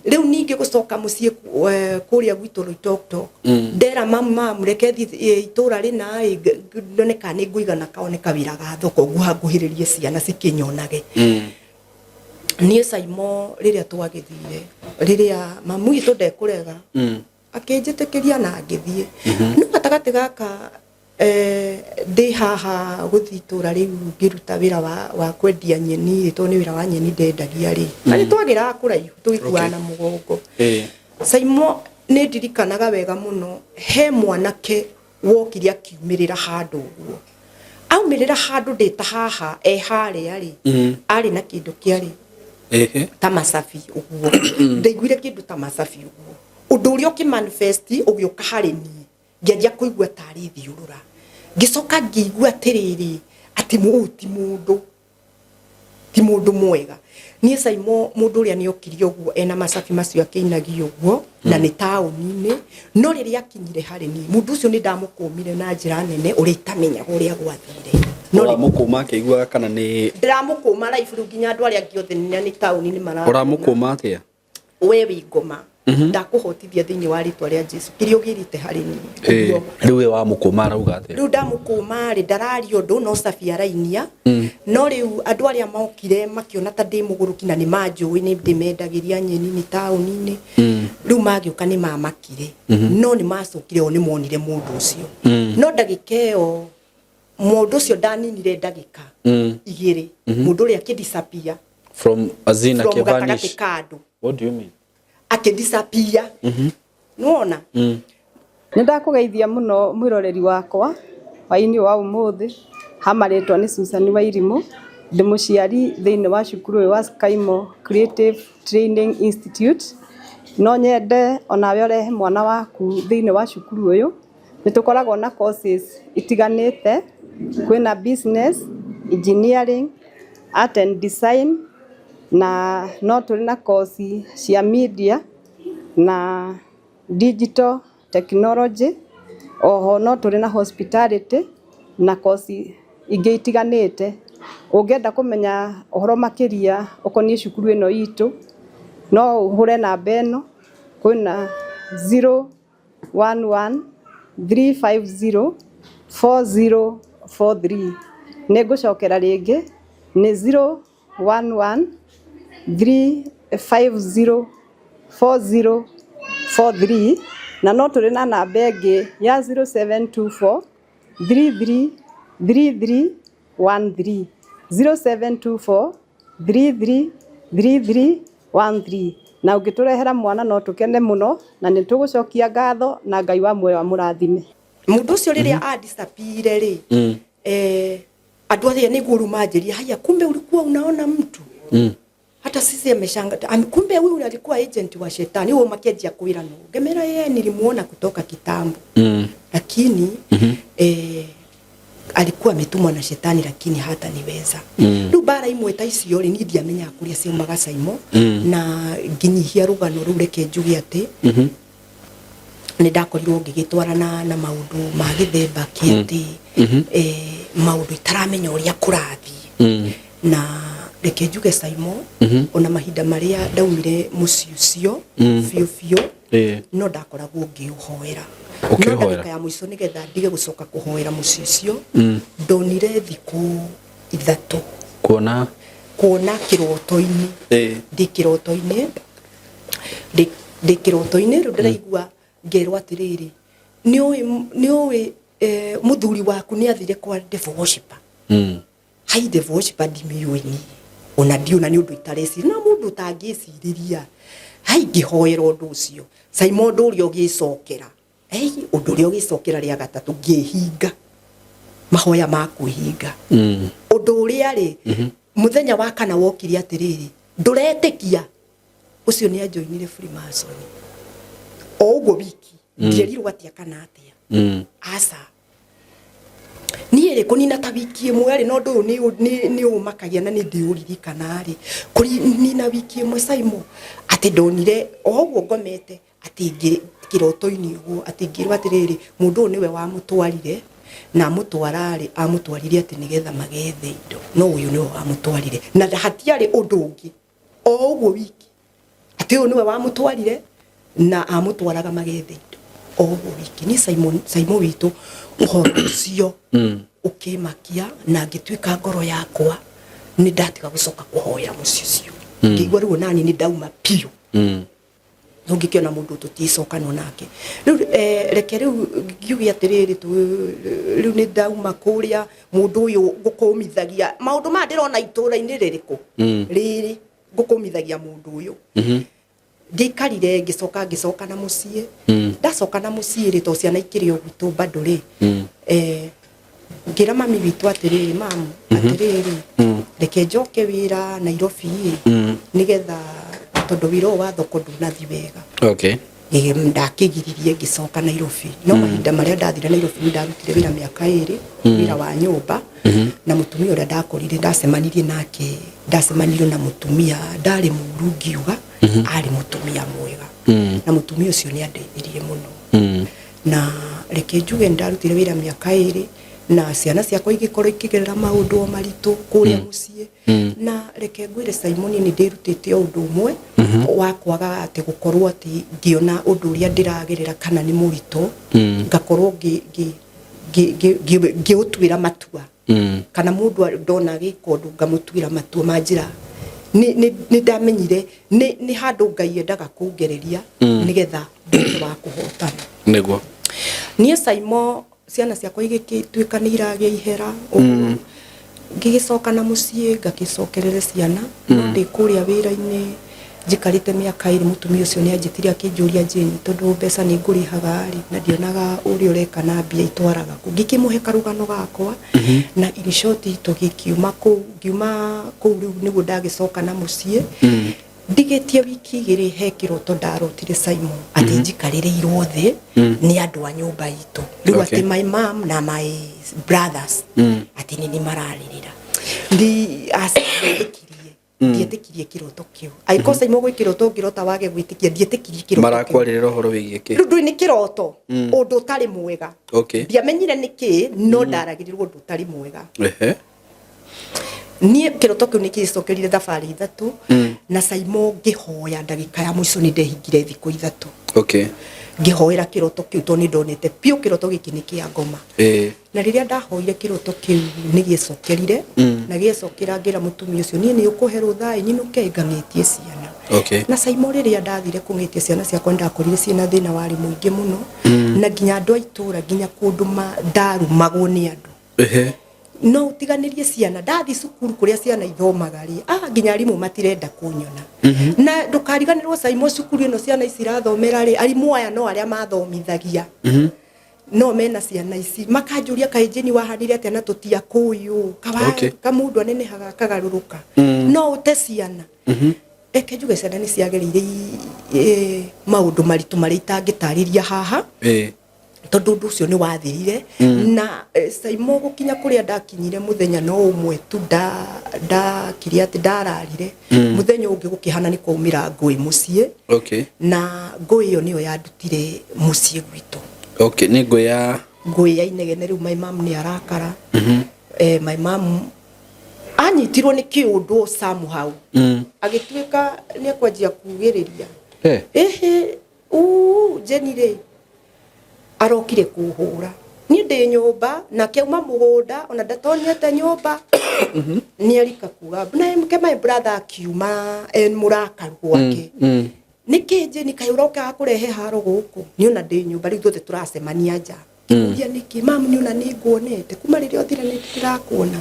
Rĩu ningĩ gũcoka mũciĩ kũrĩa gwitũ Loitoktok, ndera mamu, "Mamu, reke thiĩ itũra rĩna ĩ, ndone kana nĩ ngũigana kaone kawĩra ga thoko nguhĩrĩrie ciana cikĩnyonage." Niĩ Saimo, rĩrĩa twagĩthire, rĩrĩa mamu witũ ndekũrega, akĩnjĩtĩkĩria na ngĩthiĩ. No gatagatĩ gaka ndĩ haha gũthiĩ itũra rĩu ngĩruta wĩra wa kwendia nyeni rĩ, tondũ nĩ wĩra wa nyeni ndendagia rĩ, na nĩ twagĩraga kũraihu tũgĩkuaga na mũgongo. Saimo, nĩ ndirikanaga wega mũno, he mwanake wokire akiumĩrĩra handũ ũguo, aumĩrĩra handũ ndĩ ta haha e harĩa rĩ, arĩ na kĩndũ kĩarĩ ta macabi ũguo. Ndaiguire kĩndũ ta macabi ũguo, ũndũ ũrĩa ũkĩmanifest ũgĩũka harĩ niĩ, ngĩanjia kũigua tarĩ thiũrũra, ngĩcoka ngĩigua atĩrĩrĩ, atĩ ũyũ ti mũndũ, ti mũndũ mwega. Niĩ Saimo, mũndũ ũrĩa nĩ okire ũguo ena macabi macio akĩinagia ũguo, na nĩ taũni-inĩ, no rĩrĩa akinyire harĩ niĩ, mũndũ ũcio nĩ ndamũkũmire na njĩra nene ũrĩa itamenyaga ũrĩa gwathire. No Ũramũkũma akĩiguaga kana nĩ Ndĩramũkũma live rĩu, nginya andũ arĩa angĩ othe na nĩ taũni-inĩ mara Ũramũkũma atĩa? We wĩ ngoma, ndakũhotithia thĩinĩ wa rĩtwa rĩa Jesu kĩrĩa ũgĩrĩte harĩ niĩ. Ũguo. Rĩu we wamũkũma arauga atĩa? Rĩu ndamũkũma rĩ, ndararia ũndũ, no cabi arainia. No rĩu andũ arĩa mokire makĩona ta ndĩ mũgũrũki na nĩ manjũĩ, nĩ ndĩmendagĩria nyeni nĩ taũni-inĩ, rĩu magĩũka nĩ mamakire, no nĩ macokire o nĩ monire mũndũ ũcio. No ndagĩka ĩyo mũndũ ũcio ndaninire ndagĩka 2, mũndũ ũrĩa akĩdisappear. From azina From gatagatĩ kĩvanish? ka andũ. What do you mean? Akĩdisappear, nĩwona. Nĩ ndakũgeithia mũno mwĩroreri wakwa hwaĩ-inĩ wa ũmũthĩ. Ha marĩtwa nĩ Susan Wairimũ, ndĩ mũciari thĩinĩ wa cukuru ũyũ wa Skymo Creative Training Institute. No nyende onawe ũrehe mwana waku thĩinĩ wa cukuru ũyũ. Nĩ tũkoragwo na courses itiganĩte, kwĩna business, engineering, art and design, na no tũrĩ na course cia media na digital technology. Oho no tũrĩ na hospitality na course ingĩ itiganĩte. Ũngĩenda kũmenya ũhoro makĩria ũkoniĩ cukuru ĩno itũ, No ũhũre namba ĩno, kwĩna 011 350 4043. Nĩ ngũcokera rĩngĩ, nĩ 011 350 4043. Na no tũrĩ na namba ĩngĩ ya 0724 33 33 13, 0724 33 33 13. Na ũngĩtũrehera mwana no tũkene mũno, na nĩ tũgũcokia ngatho, na Ngai wa muoyo amũrathime. Mundu ucio riria a disappear ri, andu aria niguo riu manjiria, "Haya, kumbe ulikuwa unaona mtu." Hata sisi ameshanga, kumbe huyu alikuwa agent wa shetani huo. Makianjia kwira no ngemera, yeye nilimuona kutoka kitambo, lakini alikuwa ametumwa na shetani, lakini hata niweza. Riu mbara imwe ta icio ri, ni ndiamenyaga kuria ciumaga, Saimo. Na nginyihia rugano rũu, reke njuge atĩ nĩ ndakorirwo ngĩgĩtwarana na maũndũ ma gĩthemba kĩ atĩ maũndũ itaramenya ũrĩa kũrathiĩ. Na reke njuge, Saimo, ona mahinda marĩa ndaumire mũciĩ ũcio biũ biũ, no ndakoragwo ngĩũhoera. No Ũkĩũhoera? Ndagĩka ya mũico, nĩgetha ndige gũcoka kũhoera mũciĩ ũcio, ndonire thikũ 3. Kuona? Kuona kĩroto-inĩ. Ndĩ kĩroto-inĩ, ndĩ kĩroto-inĩ rĩu, ndĩraigua ngerwo atĩrĩrĩ, nĩ ũĩ mũthuri waku nĩ athire kwa devil worshipper. Hai, devil worshipper ndimĩũĩ niĩ, ona ndiũna nĩ ũndũ itareciria na mũndũ ũtangĩcirĩria. Hai, ngĩhoera ũndũ ũcio, Saimo, ũndũ ũrĩa ũgĩcokera. Ei, ũndũ ũrĩa ũgĩcokera rĩa gatatũ, ngĩhinga mahoya ma kwĩhinga. Ũndũ ũrĩa rĩ, mũthenya wa kana wokire atĩrĩrĩ, ndũretĩkia, ũcio nĩ anjoinire Freemason o ũguo wiki. Ndierirwo atĩa kana atĩa. Aca, niĩ rĩ, kũnina ta wiki ĩmwe rĩ, no ũndũ ũyũ nĩ ũmakagia na nĩ ndĩũririkana rĩ, kũnina wiki ĩmwe, Saimo, atĩ ndonire o ũguo ngomete atĩ kĩroto-inĩ ũguo, atĩ ngĩrwo atĩrĩrĩ, mũndũ ũyũ nĩwe wamũtwarire, na amũtwara rĩ, amũtwarire atĩ nĩgetha magethe indo, no ũyũ nĩwe wamũtwarire na hatiarĩ ũndũ ũngĩ, o ũguo wiki, atĩ ũyũ nĩwe wamũtwarire na amũtwaraga magethe indo, o ũguo wiki. Niĩ Simon, Simon witũ, ũhoro ũcio ũkĩmakia na ngĩtuĩka ngoro yakwa nĩ ndatiga gũcoka kũhoera mũciĩ ũcio. Ngĩigua rĩu nani nĩ ndauma biũ. No ngĩkĩona mũndũ tũticokanwo nake rĩu. Reke rĩu ngiuge atĩrĩrĩ, rĩu nĩ ndauma kũrĩa mũndũ ũyũ ngũkũmithagia maũndũ maya ndĩrona itũũra-inĩ rĩrĩkũ rĩrĩ ngũkũmithagia mũndũ ũyũ. Ngĩikarire, ngĩcoka ngĩcoka na mũciĩ. Ndacoka na mũciĩ rĩ, to ciana ikĩrĩ o gwitũ bado rĩ, ngĩra mami witũ atĩrĩrĩ, "Mamu, atĩrĩrĩ, reke njoke wĩra Nairobi ĩ, nĩgetha tondũ wĩra ũyũ wa thoko ndũnathi wega." Ndakĩgiririe ngĩcoka Nairobi, no mahinda marĩa ndathire Nairobi, nĩ ndarutire wĩra mĩaka 2, wĩra wa nyũmba, na mũtumia ũrĩa ndakorire, ndacemanirie nake, ndacemanirie na mũtumia ndarĩ mũru, ngiuga arĩ mũtumia mwega, na mũtumia ũcio nĩ andeithirie mũno. Na reke njuge nĩ ndarutire wĩra mĩaka 2, na ciana ciakwa igĩkorwo ikĩgerera maũndũ o maritũ kũrĩa mũciĩ. Na reke ngwĩre, Simon, nĩ ndĩrutĩte o ũndũ ũmwe wa kwaga atĩ gũkorwo atĩ ngĩona ũndũ ũrĩa ndĩragerera kana nĩ mũritũ, ngakorwo ngĩũtuĩra matua, kana mũndũ ndona agĩka ũndũ ngamũtuĩra matua ma njĩra. Nĩ ndamenyire nĩ handũ Ngai endaga kũngereria nĩgetha nduĩke wa kũhotana. Niĩ, Saimo, ciana ciakwa igĩgĩtuĩka nĩ iragĩa ihera ũguo, ngĩgĩcoka na mũciĩ ngagĩcokerere ciana. No ndĩ kũrĩa wĩra-inĩ njikarĩte mĩaka 2, mũtumia ũcio nĩ anjĩtire akĩnjũria, "Jane, tondũ mbeca nĩ ngũrĩhaga rĩ, na ndionaga ũrĩa ũreka na mbia itwaraga kũ?" Ngĩkĩmũhe karũgano gakwa, na in short tũgĩkiuma kũu. Ngiuma kũu rĩu nĩguo ndagĩcoka na mũciĩ. Ndigĩtie wiki 2, he kĩroto ndarotire, Simon, atĩ njikarĩrĩirwo thĩ nĩ andũ a nyũmba itũ rĩu, atĩ my mom na my brothers, atĩ nĩ mararĩrĩra. Ndi aca, ndietĩkirie, ndietĩkirie kĩroto kĩu. Angĩkorwo, Simon, gwĩ kĩroto ũngĩrota wage gwĩtĩkia, ndietĩkirie kĩroto kĩu. Marakwarĩrĩra ũhoro wĩgiĩ kĩ? Rĩu ndũĩ nĩ kĩroto, ũndũ ũtarĩ mwega. Ndiamenyire nĩ kĩ, no ndaragĩrĩrwo ũndũ ũtarĩ mwega. Niĩ kĩroto kĩu nĩ kĩcokerire thabarĩ ithatũ. Na Saimo, ngĩhoya ndagĩka ya mũico, nĩ ndehingire thikũ 3. Ngĩhoera kĩroto kĩu tondũ nĩ ndonete biũ kĩroto gĩkĩ nĩ kĩa ngoma. Na rĩrĩa ndahoire, kĩroto kĩu nĩ gĩecokerire. Na gĩecokera, ngĩra mũtumia ũcio, niĩ nĩ ũkũhe rũtha nyinũke ngang'ĩtie ciana. Na Saimo, rĩrĩa ndathire kũng'ĩtia ciana ciakwa, ndakorire ciĩna thĩna warĩ mũingĩ mũno. Na nginya andũ a itũũra, nginya kũndũ ndarumagwo nĩ andũ. No utiganĩrie ciana, ndathi cukuru kũrĩa ciana ithomaga rĩ, nginya arimũ matirenda kũnyona. Na ndũkariganĩrwo, Saimo, cukuru ĩno ciana ici irathomera rĩ, arimũ aya no arĩa mathomithagia no mena ciana ici, makanjũria, kaĩ Jane wahanire atĩa na tũtiakũĩ ũũ? Kamũndũ anenehaga akagarũrũka. No ũte ciana? Reke njuge ciana nĩ ciagereire maũndũ maritũ marĩa itangĩtarĩria haha, tondũ ũndũ ũcio nĩ wathirire. Na Saimo, gũkinya kũrĩa ndakinyire, mũthenya no ũmwe tu ndakire atĩ ndararire. Mũthenya ũngĩ gũkĩhana nĩ kwaumĩra ngũĩ mũciĩ. Na ngũĩ ĩyo nĩyo yandutire mũciĩ gwitũ. Okay, nĩ ngũ ya? Ngũĩ ya inegene. Rĩu my mom nĩ arakara. My mom anyitirwo nĩ kĩũndũ somehow. Agĩtuĩka nĩ ekwanjia kugĩrĩria. Ĩhĩ, uu Jeni rĩ arokire kũhũra niĩ ndĩ nyũmba, nake auma mũgũnda, ona ndatonyete nyũmba nĩ arika kuga na ke my brother akiuma e mũrakaru gwake. Nĩkĩ Jeni, kaĩ ũrokaga kũrehe haro gũkũ? Nĩ ona ndĩ nyũmba, rĩu ithuothe tũracemania nja. Ngĩmũria, nĩkĩ mamu? Nĩ ona nĩ nguonete kuma rĩrĩa ũthire, nĩ ndĩrakuona.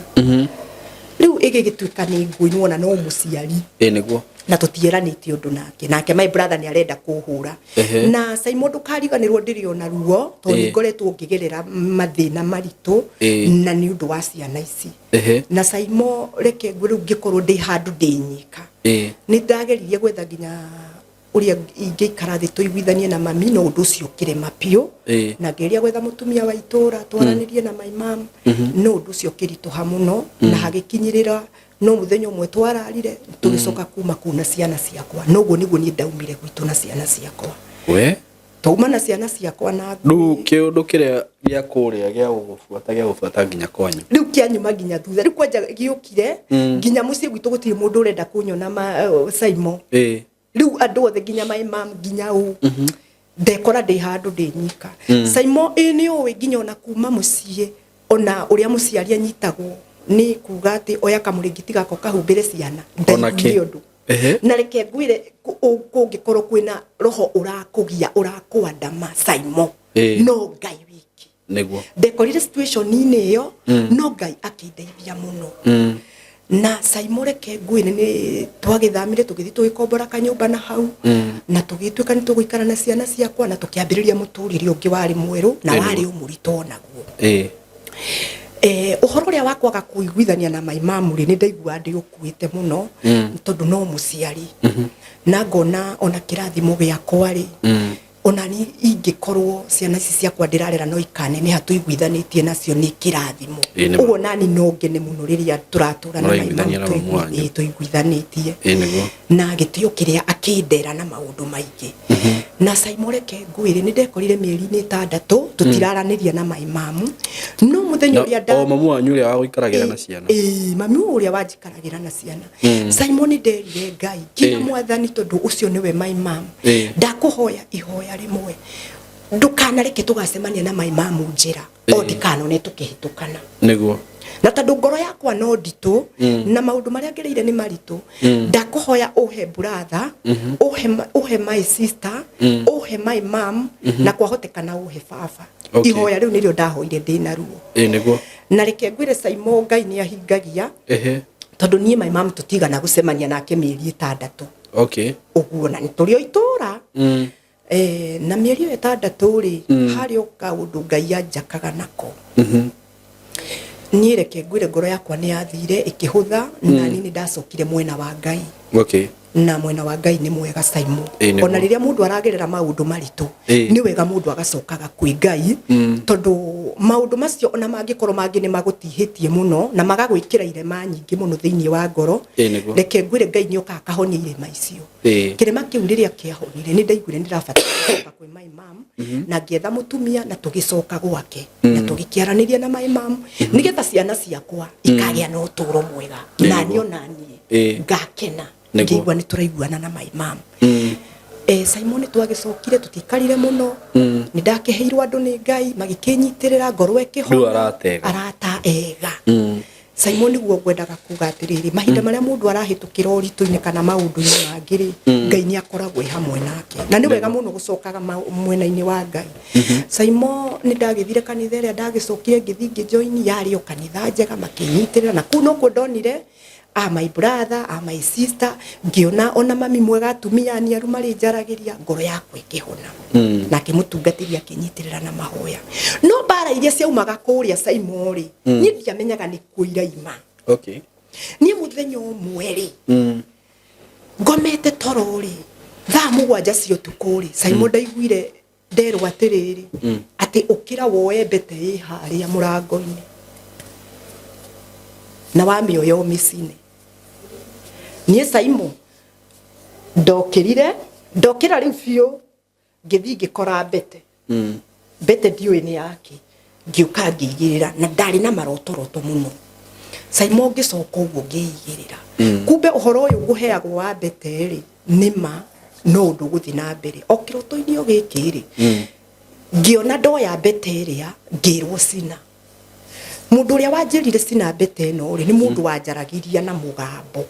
Rĩu ĩgĩgĩtuĩka nĩ ngũi, nĩwona no mũciari. Ĩ nĩguo. Na tũtieranĩte ũndũ nake, nake my brother nĩ arenda kũhũra. Na Saimo, ndũkariganĩrwo ndĩrĩ ona ruo tondũ nĩ ngoretwo ngĩgerera mathĩna maritũ. Na nĩ ũndũ wa ciana ici. Na Saimo, reke ngwĩre, rĩu ngĩkorwo ndĩ handũ ndĩ nyika, nĩ ndageririe gwetha nginya ũrĩa ingĩikara thĩ tũiguithanie na mami, no ũndũ ũcio ũkĩrema biũ. Na ngĩgeria gwetha mũtumia wa itũra twaranĩrie na my mom, no ũndũ ũcio ũkĩritũha mũno. Na hagĩkinyĩrĩra no mũthenya ũmwe twararire, tũgĩcoka kuma kũu na ciana ciakwa. Noguo nĩguo niĩ ndaumire gwitũ na ciana ciakwa. We. Twauma na ciana ciakwa na Rĩu kĩũndũ kĩrĩa gĩa kũrĩa gĩa gũgũbuata nginya kwanyu? Rĩu kĩanyuma nginya thutha, rĩu kwanja gĩũkire nginya mũciĩ gwitũ, gũtirĩ mũndũ ũrenda kũnyona ma Saimo. Rĩu andũ othe, nginya my mom, nginya ũ, ndekora ndĩ handũ ndĩ nyika. Saimo, ĩ nĩ ũĩ nginya ona kuma mũciĩ, ona ũrĩa mũciari anyitagwo nĩ kuga atĩ oya kamũrĩngĩti gaka ũkahumbĩre ciana. Ona kĩ? Ndaiguire ũndũ. Na reke ngwĩre, kũngĩkorwo kwĩna roho ũrakũgia, ũrakwandama, Saimo, no Ngai wiki. Ndekorire situation-inĩ ĩyo, no Ngai akĩndeithia mũno. Na Saimo, reke ngwĩre, nĩ twagĩthamire, tũgĩthiĩ tũgĩkombora kanyũmba na hau. Na tũgĩtuĩka nĩ tũgũikara na ciana ciakwa, na tũkĩambĩrĩria mũtũrĩre ũngĩ warĩ mwerũ na warĩ o mũritũ onaguo. Ũhoro ũrĩa wa kwaga kũiguithania na my mom rĩ, nĩ ndaiguaga ndĩ ũkuĩte mũno. Tondũ no mũciari. Na ngona ona kĩrathimo gĩakwa rĩ, ona ni ingĩkorwo ciana ici ciakwa ndĩrarera no ikaneneha tũiguithanĩtie nacio, nĩ kĩrathimo. Ĩĩ, nĩ ma. Ũguo nani no ngene mũno rĩrĩa tũratũra na my mom. Mũraiguithania na mamu wanyu. Tũiguithanĩtie. Ĩ nĩguo. Na gĩtĩo kĩrĩa akĩndera na maũndũ maingĩ. Na Saimo, reke ngwĩre, nĩ ndekorire mĩeri-inĩ 6 tũtiraranĩria na my mom, no mũthenya Na ũrĩa nda o mamu wanyu ũrĩa wa gũikaragĩra na ciana? Ĩĩ, mami ũrĩa wanjikaragĩra na ciana. Simon, nderire Ngai nginya Mwathani, tondũ ũcio nĩwe my mom, ndakũhoya ihoya rĩmwe, ndũkanareke tũgacemania na my mom njĩra o ndikanone tũkĩhĩtũkana. Na tondũ ngoro yakwa no nditũ na maũndũ marĩa ngereire nĩ maritũ, ndakũhoya ũhe brother, ũhe my sister, ũhe my mom, na kwahotekana ũhe baba. Ihoya rĩu nĩrĩo ndahoire ndĩna ruo. Ĩ nĩguo. Na reke ngwĩre, Saimo, Ngai nĩ ahingagia. Tondũ niĩ my mom tũtigana gũcemania nake mĩeri 6. Ũguo na nĩ tũrĩ o itũra. Na mĩeri ĩyo 6 rĩ, harĩ o kaũndũ Ngai anjakaga nako. Niĩ reke ngwĩre, ngoro yakwa nĩ yathire ĩkĩhũtha, na niĩ nĩ ndacokire mwena wa Ngai. Na mwena wa Ngai nĩ mwega, Saimo. Ĩĩ, nĩguo. Ona rĩrĩa mũndũ aragerera maũndũ maritũ, nĩ wega mũndũ agacokaga kwĩ Ngai, tondũ Maũndũ macio ona mangĩkorwo mangĩ nĩ magũtihĩtie mũno na magagwĩkĩra irema nyingĩ mũno thĩinĩ wa ngoro, Ĩĩ, nĩguo. reke ngwĩre, Ngai nĩ okaga akahonia irema icio. Kĩrema kĩu rĩrĩa kĩahonire, nĩ ndaiguire nĩ ndĩrabatara gũcoka kwĩ my mom, na ngĩetha mũtumia na tũgĩcoka gwake na tũgĩkĩaranĩria na my mom nĩgetha ciana ciakwa ikagĩa na ũtũũro mwega na niĩ ona niĩ ngakena. Ngĩigua nĩ tũraiguana na my mom. Simon, twagĩcokire, tũtikarire mũno, nĩ ndakĩheirwo andũ nĩ Ngai magĩkĩnyitĩrĩra ngoro Rĩu ĩkĩhona. Arata ega. Arata ega. Simon, nĩguo ngwendaga kuga atĩrĩrĩ, mahinda marĩa mũndũ arahĩtũkĩra ũritũ-inĩ kana maũndũ-inĩ mangĩ rĩ, Ngai nĩ akoragwo e hamwe nake na nĩ wega mũno gũcokaga mwena-inĩ wa Ngai. Simon, nĩ ndagĩthire kanitha ĩrĩa ndagĩcokire ngĩthiĩ ngĩjoini, yarĩ o kanitha njega, makĩnyitĩrĩra na kũu nokuo ndonire a my brother, a my sister, ngĩona ona mami mwega, atumia aniaru marĩ njaragĩria, ngoro yakwa ĩkĩhona. Nake mũtungatĩri akĩnyitĩrĩra na mahoya, no mbara iria ciaumaga kũrĩa, Simon rĩ, niĩ ndiamenyaga nĩ kuo iraima. Niĩ mũthenya ũmwe rĩ, ngomete toro rĩ, thaa 7 cia ũtukũ rĩ, Simon, ndaiguire nderwo atĩrĩrĩ, atĩ ũkĩra woe mbete ĩ harĩa mũrango-inĩ na wamĩoya ũmĩcine. Niĩ, Simon, ndokĩrire, ndokĩra rĩu biũ, ngĩthiĩ ngĩkora mbete. Mbete ndiũĩ nĩ yake, ngĩũka ngĩigĩrĩra na ndarĩ na marotoroto mũno, Simon. Ngĩcoka ũguo ngĩigĩrĩra, kumbe ũhoro ũyũ ngũheagwo wa mbete rĩ, nĩ ma no ũndũ ũgũthiĩ na mbere o kĩroto-inĩ o gĩkĩ rĩ. Ngĩona ndoya mbete ĩrĩa, ngĩrwo cina. Mũndũ ũrĩa wanjĩrire cina mbete ĩno rĩ, nĩ mũndũ wanjaragĩria na mũgambo.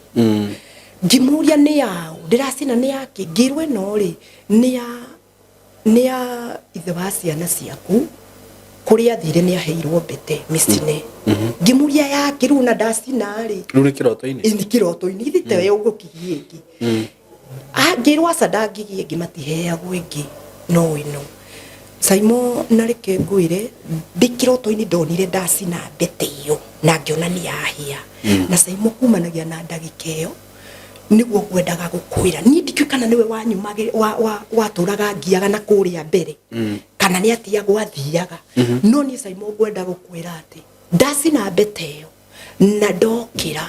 Ngĩmũria nĩ yaũ ndĩracina, nĩ yake? Ngĩrwo ĩno rĩ, nĩ ya ithe wa ciana ciaku, kũrĩa athire nĩ aheirwo mbete mĩcine. Ngĩmũria yake rĩu na ndacina rĩ? Rĩu nĩ kĩroto-inĩ? Ĩ, nĩ kĩroto-inĩ, ithe tewe ũgũkĩgia ĩngĩ? Ngĩrwo aca, ndangĩgia ĩngĩ, matiheagwo ĩngĩ no ĩno. Simon, na reke ngwĩre, ndĩ kĩroto-inĩ ndonire ndacina mbete ĩyo na ngĩona nĩ yahĩa. Na Simon, kumanagia na ndagĩka ĩyo, nĩguo ngwendaga gũkwĩra, niĩ ndikĩũĩ kana nĩwe wanyumagĩ watũraga ngiaga na kũrĩa mbere kana nĩ atiagwo athiaga, no niĩ, Simon, ngwenda gũkwĩra atĩ ndacina mbete ĩyo na ndokĩra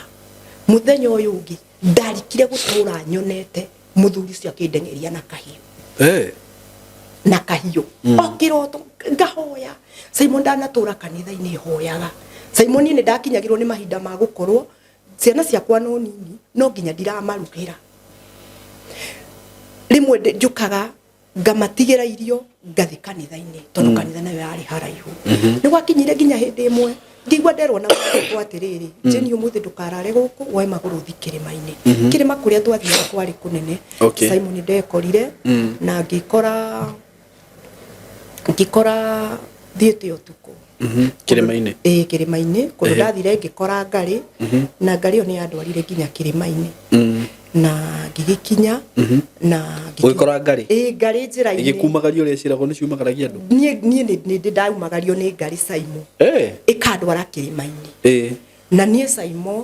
mũthenya ũyũ ũngĩ, ndarikire gũtũra nyonete mũthuri ũcio akĩndengeria na kahiũ. Na kahiũ o kĩroto. Ngahoya, Simon, ndanatũra kanitha-inĩ hoyaga. Simon, niĩ nĩ ndakinyagĩrwo nĩ mahinda ma gũkorwo ciana ciakwa no nini, no nginya ndiramarugĩra. Rĩmwe njũkaga ngamatigĩra irio, ngathi kanitha-inĩ tondũ kanitha nayo yarĩ haraihu. Nĩ gwakinyire nginya hĩndĩ ĩmwe ngĩigua nderwo na mũgambo atĩrĩrĩ, "Jeni, ũmũthĩ ndũkarare gũkũ, woe magũrũ ũthi kĩrĩma-inĩ." Kĩrĩma kũrĩa twathiaga kwarĩ kũnene. Simon, ndekorire na ngĩkora thiĩte ũtukũ. Kĩrĩma-inĩ? Ĩĩ, kĩrĩma-inĩ kũndũ. Ndathire ngĩkora ngarĩ, na ngarĩ ĩyo nĩ yandwarire nginya kĩrĩma-inĩ na ngĩgĩkinya na Ũgĩkora ngarĩ? Ĩĩ, ngarĩ njĩra-inĩ. Ĩgĩkumagaria ũrĩa ciĩragwo nĩ ciumagaragia andũ? Niĩ nĩ ndĩ ndaumagario nĩ ngarĩ, Simon, ĩkandwara kĩrĩma-inĩ. Na niĩ, Simon,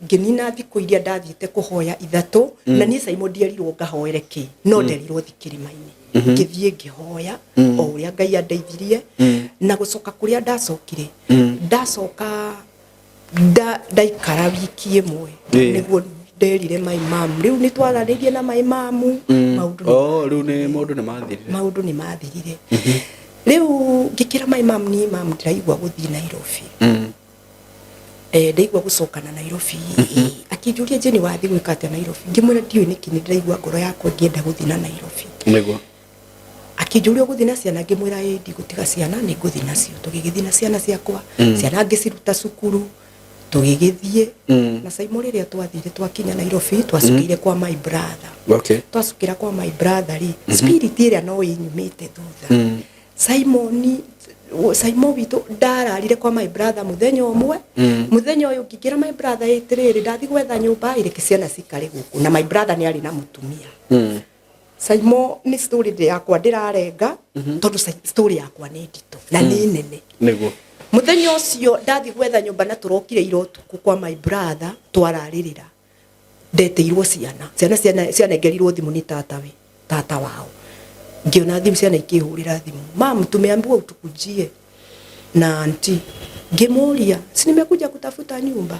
ngĩnina thikũ iria ndathiĩte kũhoya 3. Na niĩ, Simon, ndierirwo ngahoere kĩ, no nderirwo thi kĩrĩma-inĩ. Ngĩthiĩ ngĩhoya o ũrĩa Ngai andeithirie. Na gũcoka kũrĩa ndacokire, ndacoka ndaikara wiki ĩmwe, nĩguo nderire my mom. Rĩu nĩ twaranĩrie na my mom, maũndũ nĩ Oh, rĩu nĩ maũndũ nĩ mathirire. Maũndũ nĩ mathirire. Rĩu ngĩkĩra my mom, niĩ mam, ndĩraigua gũthiĩ Nairobi. Ndaigua gũcoka na Nairobi. Akĩnjũria, "Jeni, wathiĩ gwĩka atĩa Nairobi?" Ngĩmwĩra ndiũĩ nĩkĩ, nĩ ndĩraigua ngoro yakwa ĩngĩenda gũthiĩ na Nairobi. Akĩnjũria, "Ũgũthiĩ na ciana?" Ngĩmwĩra ĩĩ, ndigũtiga ciana, nĩ ngũthiĩ nacio. Tũgĩgĩthiĩ na ciana ciakwa, ciana ngĩciruta cukuru, tũgĩgĩthiĩ. Na Simon, rĩrĩa twathire, twakinya Nairobi, twacukĩire kwa my brother. Twacukĩra kwa my brother rĩ, spirit ĩrĩa no ĩnyumĩte thutha. Simon, Simon witũ ndararire kwa my brother mũthenya ũmwe. Mũthenya ũyũ ngĩkĩra my brother ĩtĩrĩrĩ, ndathi gwetha nyũmba ĩreke ciana cikare gũkũ, na my brother nĩ arĩ na mũtumia. Simon, nĩ story yakwa ndĩrarenga tondũ story yakwa nĩ nditũ na nĩ nene. Mũthenya ũcio ndathi gwetha nyũmba na tũrokire ira ũtukũ kwa my brother, twararĩrĩra, ndetĩirwo ciana, ciana cianengerirwo thimũ nĩ tata we, tata wao. Ngĩona thimũ, ciana ikĩhũrĩra thimũ, "Mam, tumeambiwa utukujie." Na anti ngĩmũria, si nimekuja kutafuta nyumba.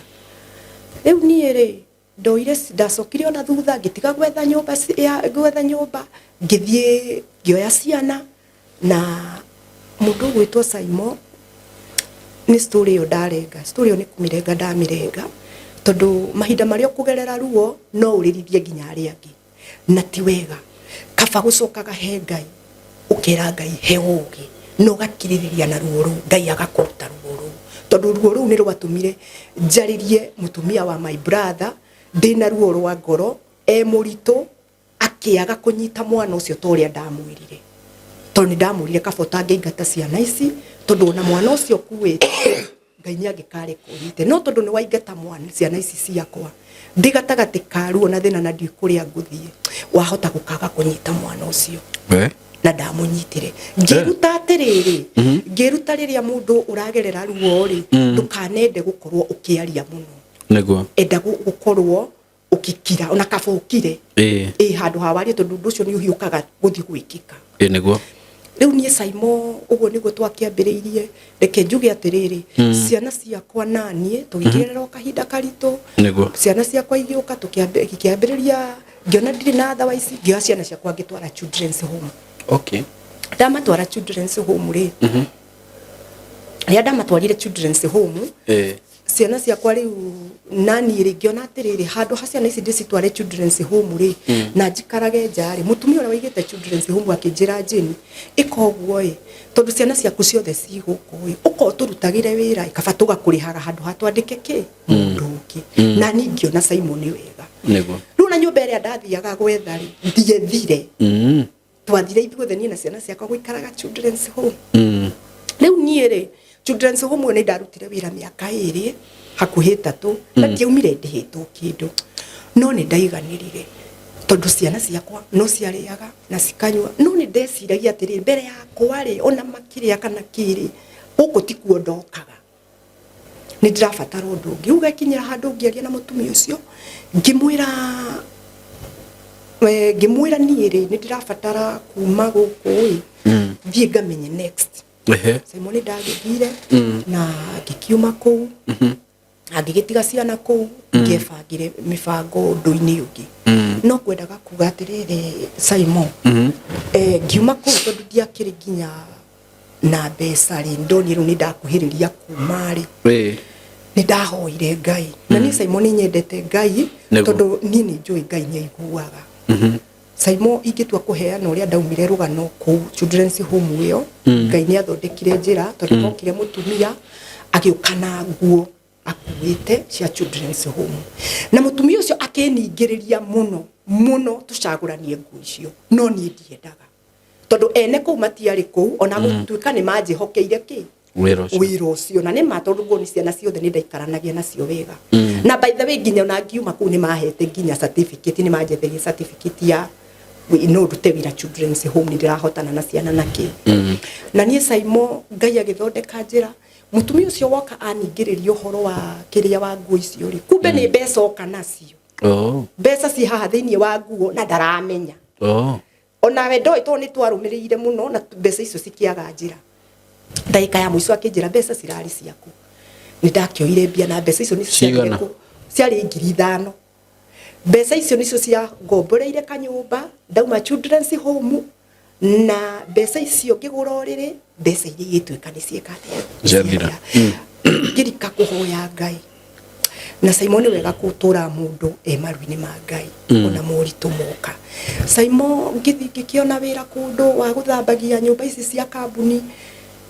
Rĩu niĩ rĩ, ndoire, ndacokire ona thutha, ngĩtiga gwetha nyũmba, gwetha nyũmba, ngĩthiĩ ngĩoya ciana na mũndũ ũgwĩtwo Saimo. Nĩ story ĩyo ndarenga, story ĩyo nĩ kũmĩrenga ndamĩrenga, tondũ mahinda marĩa ũkũgerera ruo no ũrĩrithie nginya arĩa angĩ, na ti wega. Kaba gũcokaga he Ngai, ũkera Ngai he ũgĩ, na ũgakirĩrĩria na ruo rũu, Ngai agakũruta ruo rũu, tondũ ruo rũu nĩ rwatũmire njarĩrie mũtumia wa my brother ndĩna ruo rwa ngoro, e mũritũ, akĩaga kũnyita mwana ũcio ta ũrĩa ndamwĩrire, tondũ nĩ ndamwĩrire kaba ũtangĩingata ciana ici, tondũ ona mwana ũcio ũkuĩte Ngai nĩ angĩkareka ũnyite, no tondũ nĩ waingata mwana, ciana ici ciakwa, ndĩ gatagatĩ ka ruo na thĩna na ndiũĩ kũrĩa ngũthiĩ, wahota gũkaga kũnyita mwana ũcio. We. Na ndamũnyitire, ngĩruta atĩrĩrĩ, ngĩruta rĩrĩa mũndũ ũragerera ruo rĩ, ndũkanende gũkorwo ũkĩaria mũno. Enda gũkorwo ũgĩkira, ona kaba ũkire. Ĩ handũ ha warie, tondũ ũndũ ũcio nĩ ũhiũkaga gũthiĩ gwĩkĩka. Ĩĩ nĩguo. Rĩu niĩ Saimo, ũguo nĩguo twakĩambĩrĩirie. Reke njuge atĩrĩrĩ, ciana ciakwa na niĩ tũgĩkĩgerera o kahinda karitũ. Ciana ciakwa igĩũka, tũkĩambĩrĩria, ngĩona ndirĩ na otherwise, ngĩoya ciana ciakwa ngĩtwara children's home. Ndamatwara children's home rĩ, rĩrĩa ndamatwarire children's home, ciana ciakwa rĩu nani rĩ, ngĩona atĩrĩrĩ, handũ ha ciana ici ndĩcitware children's home rĩ, na njikarage nja rĩ, mũtumia ũrĩa waigĩte children's home akĩnjĩra, "Jane, ĩka ũguo ĩ, tondũ ciana ciaku ciothe ci gũkũ ĩ, ũka ũtũrutagĩre wĩra ĩ, kaba tũgakũrĩhaga handũ ha twandĩke kĩ mũndũ ũngĩ." Na niĩ ngĩona Simon nĩ wega. Rĩu na nyũmba ĩrĩa ndathiaga gwetha rĩ, ndiethire. Twathire ithuothe, niĩ na ciana ciakwa, gũikaraga children's home. Rĩu niĩ rĩ, children's home ĩyo nĩ ndarutire wĩra mĩaka 2, hakuhĩ 3, na ndiaumire ndĩhĩtwo kĩndũ, no nĩ ndaiganĩrire tondũ ciana ciakwa no ciarĩaga na cikanyua. No nĩ ndeciragia atĩrĩrĩ, mbere yakwa rĩ, ona makĩrĩa kana kĩrĩ, gũkũ tikuo ndokaga, nĩ ndĩrabatara ũndũ ũngĩ. Rĩu gakinyĩra handũ ngĩaria na mũtumia ũcio, ngĩmwĩra niĩ rĩ, nĩ ndĩrabatara kuma gũkũ ĩ, thiĩ ngamenye next. Simon, nĩ ndagĩthire na ngĩkiuma kũu na ngĩgĩtiga ciana kũu, ngĩebangire mĩbango ũndũ-inĩ ũngĩ. No kwendaga kuga atĩrĩrĩ, Simon, ngiuma kũu tondũ ndiakĩrĩ nginya na mbeca rĩ, ndonire rĩu nĩ ndakuhĩrĩria kuma rĩ, nĩ ndahoire Ngai. Na niĩ Simon nĩ nyendete Ngai, tondũ niĩ nĩ njũĩ Ngai nĩ aiguaga. Simon, ingĩtua kũheana ũrĩa ndaumire rũgano kũu children's home ĩyo, Ngai nĩ athondekire njĩra, tondũ hokire mũtumia agĩũka na nguo akuĩte cia children's home, na mũtumia ũcio akĩningĩrĩria mũno mũno tũcagũranie nguo icio, no niĩ ndiendaga, tondũ ene kũu matiarĩ kũu, ona gũtuĩka nĩ manjĩhokeire kĩ Wĩra ũcio. Wĩra ũcio. Na nĩ ma, tondũ nguo nĩ ciana ciothe nĩ ndaikaranagia nacio wega. Na by the way, nginya ona ngiuma kũu nĩ mahete nginya certificate, nĩ manjetherie certificate ya no ndute wĩra children's home, nĩ ndĩrahotana na ciana na kĩ. Na niĩ Saimo, Ngai agĩthondeka njĩra. Mũtumia ũcio woka aningĩrĩria ũhoro wa kĩrĩa wa nguo icio rĩ, kumbe nĩ mbeca oka nacio. Mbeca ci haha thĩinĩ wa nguo na ndaramenya. Onawe ndoĩ, tondũ nĩ twarũmĩrĩire mũno, na mbeca icio cikĩaga njĩra. Ndagĩka ya mũico akĩnjĩra mbeca cirarĩ ciaku. Nĩ ndakĩoire mbia, na mbeca icio nĩcio ciathire Cigana? Ciarĩ 5,000. Mbeca icio nĩcio ciangomboreire kanyũmba ndauma children's home, na mbeca icio ngĩgũra ũrĩrĩ. Mbeca iria igĩtuĩka nĩ ciĩka atĩa? Ciathira. Ngĩrika kũhoya Ngai. Na Simon, nĩ wega gũtũra mũndũ e maru-inĩ ma Ngai ona moritũ moka. Simon, ngĩthiĩ ngĩkĩona wĩra kũndũ wa gũthambagia nyũmba ici cia kambuni.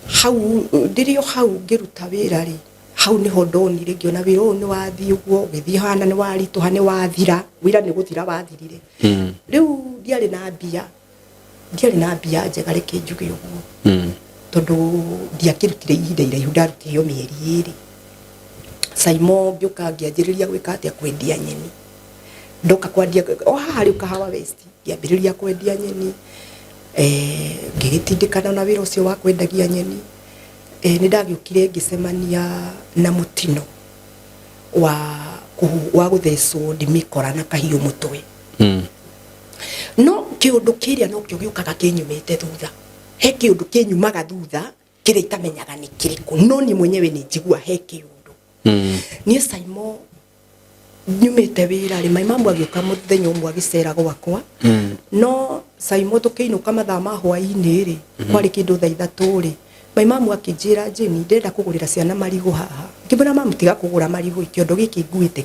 Hau ndĩrĩ o hau ngĩruta wĩra rĩ, hau nĩho ndonire, ngĩona wĩra ũyũ nĩ wathiĩ ũguo ũgĩthiĩ hana, nĩ waritũha, nĩ wathira. Wĩra nĩ gũthira wathirire. Rĩu ndiarĩ na mbia, ndiarĩ na mbia njega, reke njuge ũguo, tondũ ndiakĩrutire ihinda iraihu, ndarutire o mĩeri 2. Saimo, ngĩũka ngĩanjĩrĩria gwĩka atĩa? Kwendia nyeni. Ndoka kwendia o haha rĩu Kahawa West, ngĩambĩrĩria kwendia nyeni. Ngĩgĩtindĩkana na wĩra ũcio wa kwendagia nyeni. Nĩ ndagĩũkire ngĩcemania na mũtino wa gũthecwo ndimĩkora na kahiũ mũtwe. No kĩũndũ kĩrĩa nokĩo gĩũkaga kĩnyumĩte thutha, he kĩũndũ kĩnyumaga thutha. Kĩrĩa itamenyaga nĩ kĩrĩkũ, no niĩ mwenyewe nĩ njigua he kĩũndũ. Niĩ Saimo nyumĩte wĩra rĩ, maimamu agĩũka mũthenya ũmwe agĩcera gwakwa. No Saimo tũkĩinũka mathaa ma hwaĩ-inĩ rĩ, kwarĩ kĩndũ thaa 3 rĩ, maimamu akĩnjĩra, "Jeni, ndĩrenda kũgũrĩra ciana marigũ haha." Ngĩmwĩra, "Mamu, tiga kũgũra marigũ, kĩondo gĩkĩ nguĩte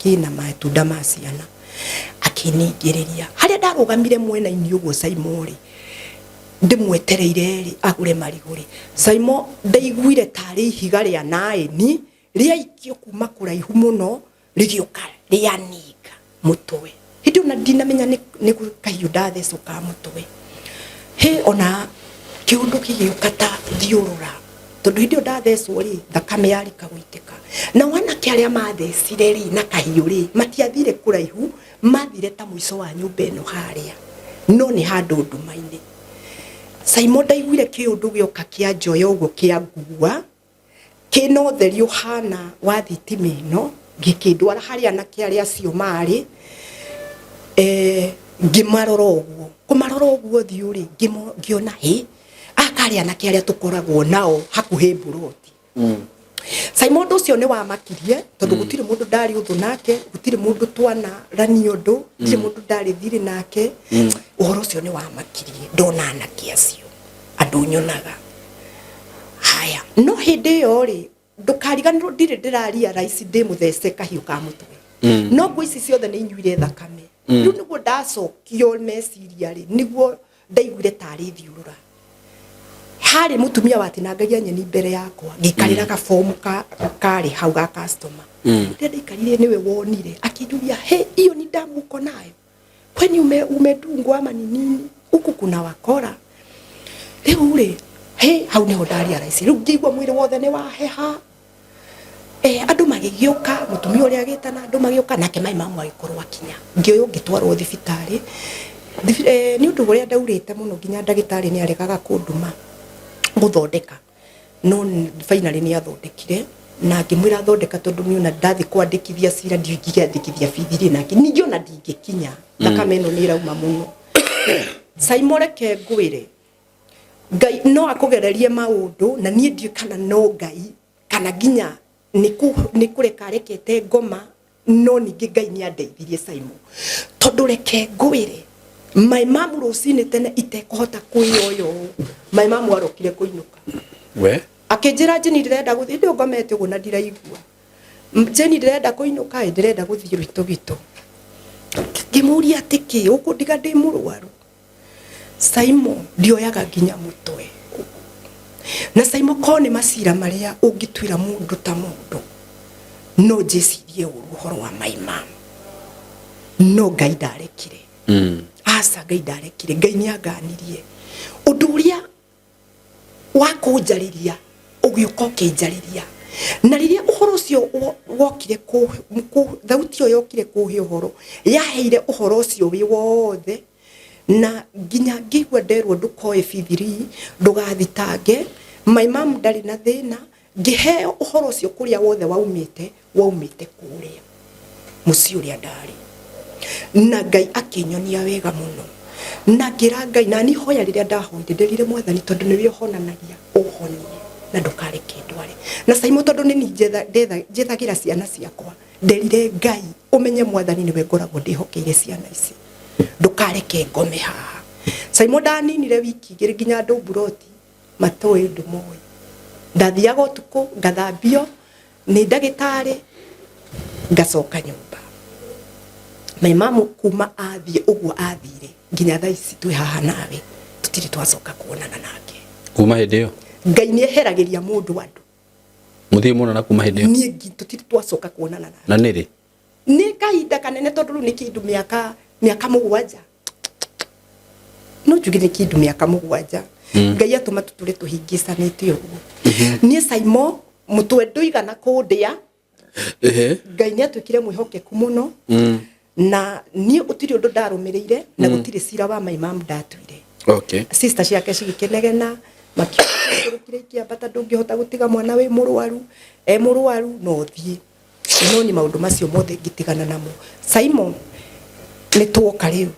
kĩna matunda ma ciana." Akĩningĩrĩria harĩa ndarũgamire mwena-inĩ ũguo, Saimo rĩ, ndĩmwetereire rĩ agũre marigũ rĩ, Saimo ndaiguire tarĩ ihiga rĩa naĩni rĩaikio kuma kũraihu mũno, rĩgĩũka rĩaninga mũtwe. Hĩndĩ ĩyo na ndinamenya nĩ kahiũ ndathecwo ka mũtwe. Hĩ, ona kĩũndũ gĩgĩũka ta thiũrũra, tondũ hĩndĩ ĩyo ndathecwo rĩ, thakame yarika gũitĩka. Nao anake arĩa mathecire rĩ na kahiũ rĩ, matiathire kũraihu, mathire ta mũico wa nyũmba ĩno harĩa, no nĩ handũ nduma-inĩ. Saimo ndaiguire kĩũndũ gĩoka kĩanjoya ũguo, kĩangua kĩna ũtheri ũhana wa thitima ĩno, gĩkĩndwara harĩa anake arĩa acio marĩ. Ngĩmarora ũguo, kũmarora ũguo ũthiũ rĩ, ngĩona hĩ, aka arĩ anake arĩa tũkoragwo nao hakuhĩ mburoti. Saimo ũndũ ũcio nĩ wamakirie, tondũ gũtirĩ mũndũ ndarĩ ũthũ nake, gũtirĩ mũndũ twanarania ũndũ, gũtirĩ mũndũ ndarĩ thirĩ nake. Ũhoro ũcio nĩ wamakirie ndona anake acio andũ nyonaga haya. No hĩndĩ ĩyo rĩ, ndũkariganĩrwo ndirĩ ndĩraria raici ndĩ mũthece kahiũ ka mũtwe. No nguo ici ciothe nĩ inyuire thakame. Rĩu nĩguo ndacokio meciria rĩ, nĩguo ndaiguire tarĩ thiũrũra. Harĩ mũtumia watinangagia nyeni mbere yakwa, ngĩikarĩra gabomu karĩ hau ga customer. Rĩrĩa ndaikarire, nĩwe wonire akĩnjũria, "He, hiyo ni damu uko nayo? Kwani umedungwa ama ni nini? Huku kuna wakora." Rĩu rĩ, he, hau nĩho ndaria raici. Rĩu ngĩigua mwĩrĩ wothe nĩ waheha. Andũ magĩgĩũka, mũtumia ũrĩa agĩtana andũ magĩũka, nake mai mamu agĩkorwo akinya. Ngĩoywo ngĩtwarwo thibitarĩ. Nĩ ũndũ ũrĩa ndaurĩte mũno, nginya ndagĩtarĩ nĩ aregaga kũndũma gũthondeka, no finally nĩ athondekire na ngĩmwĩra thondeka, tondũ niĩ ona ndathiĩ kwandĩkithia cira ndiũĩ ingĩandĩkithia bithi rĩ nake, ningĩ ona ndingĩkinya, thakame ĩno nĩ ĩrauma mũno. Saimo, reke ngwĩre, Ngai no akũgererie maũndũ, na niĩ ndiũĩ kana no Ngai kana nginya nĩ kũreka arekete ngoma, no ningĩ Ngai nĩ andeithirie, Saimo, tondũ reke ngwĩre, my mamu rũcinĩ tene itekũhota kwĩyoya ũũ, my mamu arokire kũinũka. We. Akĩnjĩra, "Jeni, ndĩrenda gũthiĩ." Ndĩ ngomete ũguo na ndiraigua. "Jeni, ndĩrenda kũinũka ĩ, ndĩrenda gũthiĩ Rwitũgitũ." Ngĩmũria, "Atĩ kĩ ũkũndiga ndĩ mũrwaru?" Saimo ndioyaga nginya mũtwe. Na Saimo, ko nĩ macira marĩa ũngĩtuĩra mũndũ ta mũndũ, no njĩcirie ũru ũhoro wa my mom, no Ngai ndarekire. Aca, Ngai ndarekire. Ngai nĩ anganirie ũndũ ũrĩa wa kũnjarĩria, ũgĩũka ũkĩnjarĩria. Na rĩrĩa ũhoro ũcio wokire, thauti ĩyo yokire kũhe ũhoro, yaheire ũhoro ũcio wĩ wothe, na nginya ngĩigua nderwo, "Ndũkoe bithiri, ndũgathitange, my mom ndarĩ na thĩna." Ngĩheo ũhoro ũcio kũrĩa wothe waumĩte, waumĩte kũrĩa mũciĩ ũrĩa ndarĩ, na Ngai akĩnyonia wega mũno. Na ngĩra Ngai, na ni hoya rĩrĩa ndahoire, nderire Mwathani, tondũ nĩwe ũhonanagia, ũhonie na ndũkareke ndware. Na Saimo, tondũ nĩ niĩ njethagĩra ciana ciakwa, nderire Ngai, "Ũmenye Mwathani nĩwe ngoragwo ndĩhokeire ciana ici, ndũkareke ngome haha." Saimo, ndaninire wiki 2 nginya andũ mburoti matoĩ ũndũ moĩ. Ndathiaga ũtukũ ngathambio nĩ ndagĩtarĩ, ngacoka nyũmba. My mamu kuma athiĩ ũguo athire nginya thaa ici twĩ haha nawe, tũtirĩ twacoka kuonana nake. Kuma hĩndĩ ĩyo? Ngai nĩ eheragĩria mũndũ andũ. Mũthiĩ muonana kuma hĩndĩ ĩyo? Niĩ tũtirĩ twacoka kuonana nake. Na nĩrĩ? Nĩ kahinda kanene, tondũ rĩu nĩ kĩndũ mĩaka 7, no njuge nĩ kĩndũ mĩaka 7. Ngai atũma tũtũre tũhingĩcanĩte ũguo. Niĩ Saimo mũtwe ndũigana kũndĩa. Ngai nĩ atuĩkire mwĩhokeku mũno. Na niĩ gũtirĩ ũndũ ndarũmĩrĩire, na gũtirĩ cira wa my mom ndatuire. Sister ciake cigĩkĩnegena, makiũrũkire ikĩambata, "Ndũngĩhota gũtiga mwana wĩ mũrwaru, e mũrwaru, no ũthiĩ." No ni maũndũ macio mothe ngĩtigana namo. Simon, nĩ tuoka rĩu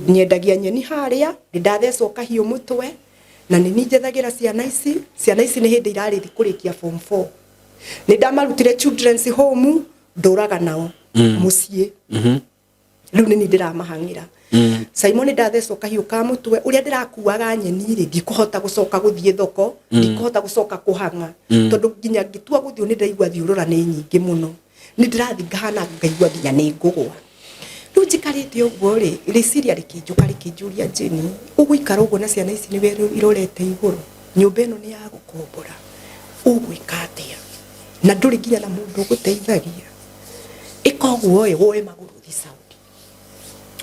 nyendagia nyeni harĩa, nĩ ndathecwo kahiũ mũtwe. Na nĩ niĩ njethagĩra ciana ici. Ciana ici nĩ hĩndĩ irarĩthi kũrĩkia form 4. Nĩ ndamarutire children's home, ndũraga nao mũciĩ. Rĩu nĩ niĩ ndĩramahang'ĩra. Simon, ndathecwo kahiũ ka mũtwe ũrĩa ndĩrakuaga nyeni rĩ, ndikũhota gũcoka gũthiĩ thoko, ndikũhota gũcoka kũhang'a, tondũ nginya ngĩtua gũthiĩ nĩ ndĩraigua thiũrũra nĩ nyingĩ mũno, nĩ ndĩrathiĩ ngahana ngaigua nginya nĩ ngũgwa. Rĩu njikarĩte ũguo rĩ, rĩciria rĩkĩnjũka rĩkĩnjũria, "Jane, ũgũikara ũguo na ciana ici nĩwe irorete igũrũ? Nyũmba ĩno nĩ ya gũkombora, ũgwĩka atĩa na ndũrĩ nginya na mũndũ ũgũteithagia? Ĩka ũguo ĩ, woe magũrũ ũthiĩ Saudi."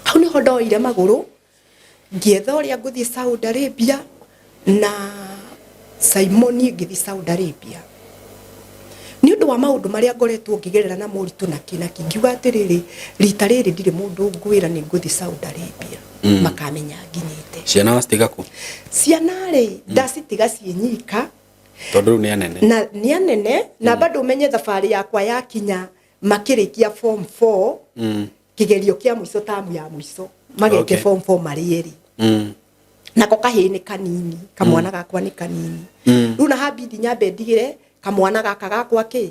Hau nĩho ndoire magũrũ, ngĩetha ũrĩa ngũthiĩ Saudi Arabia na Simon. Ngĩthiĩ Saudi Arabia nĩ ũndũ wa maũndũ marĩa ngoretwo ngĩgerera na moritũ na kĩ na kĩ. Ngiuga atĩrĩrĩ, rita rĩrĩ ndirĩ mũndũ ngwĩra nĩ ngũthiĩ Saudi Arabia, makamenya nginyĩte. Ciana wacitiga kũ? Ciana rĩ, ndacitiga ciĩ nyika. Tondũ rĩu nĩ anene. Na nĩ anene, na bado ũmenye thabarĩ yakwa yakinya makĩrĩkia form 4, kĩgerio kĩa mũico, tamu ya mũico, mageke form 4 marĩ erĩ. Nako kahĩĩ nĩ kanini, kamwana gakwa nĩ kanini. Rĩu na hambindi nyambe ndigĩre kamwana gaka gakwa kĩ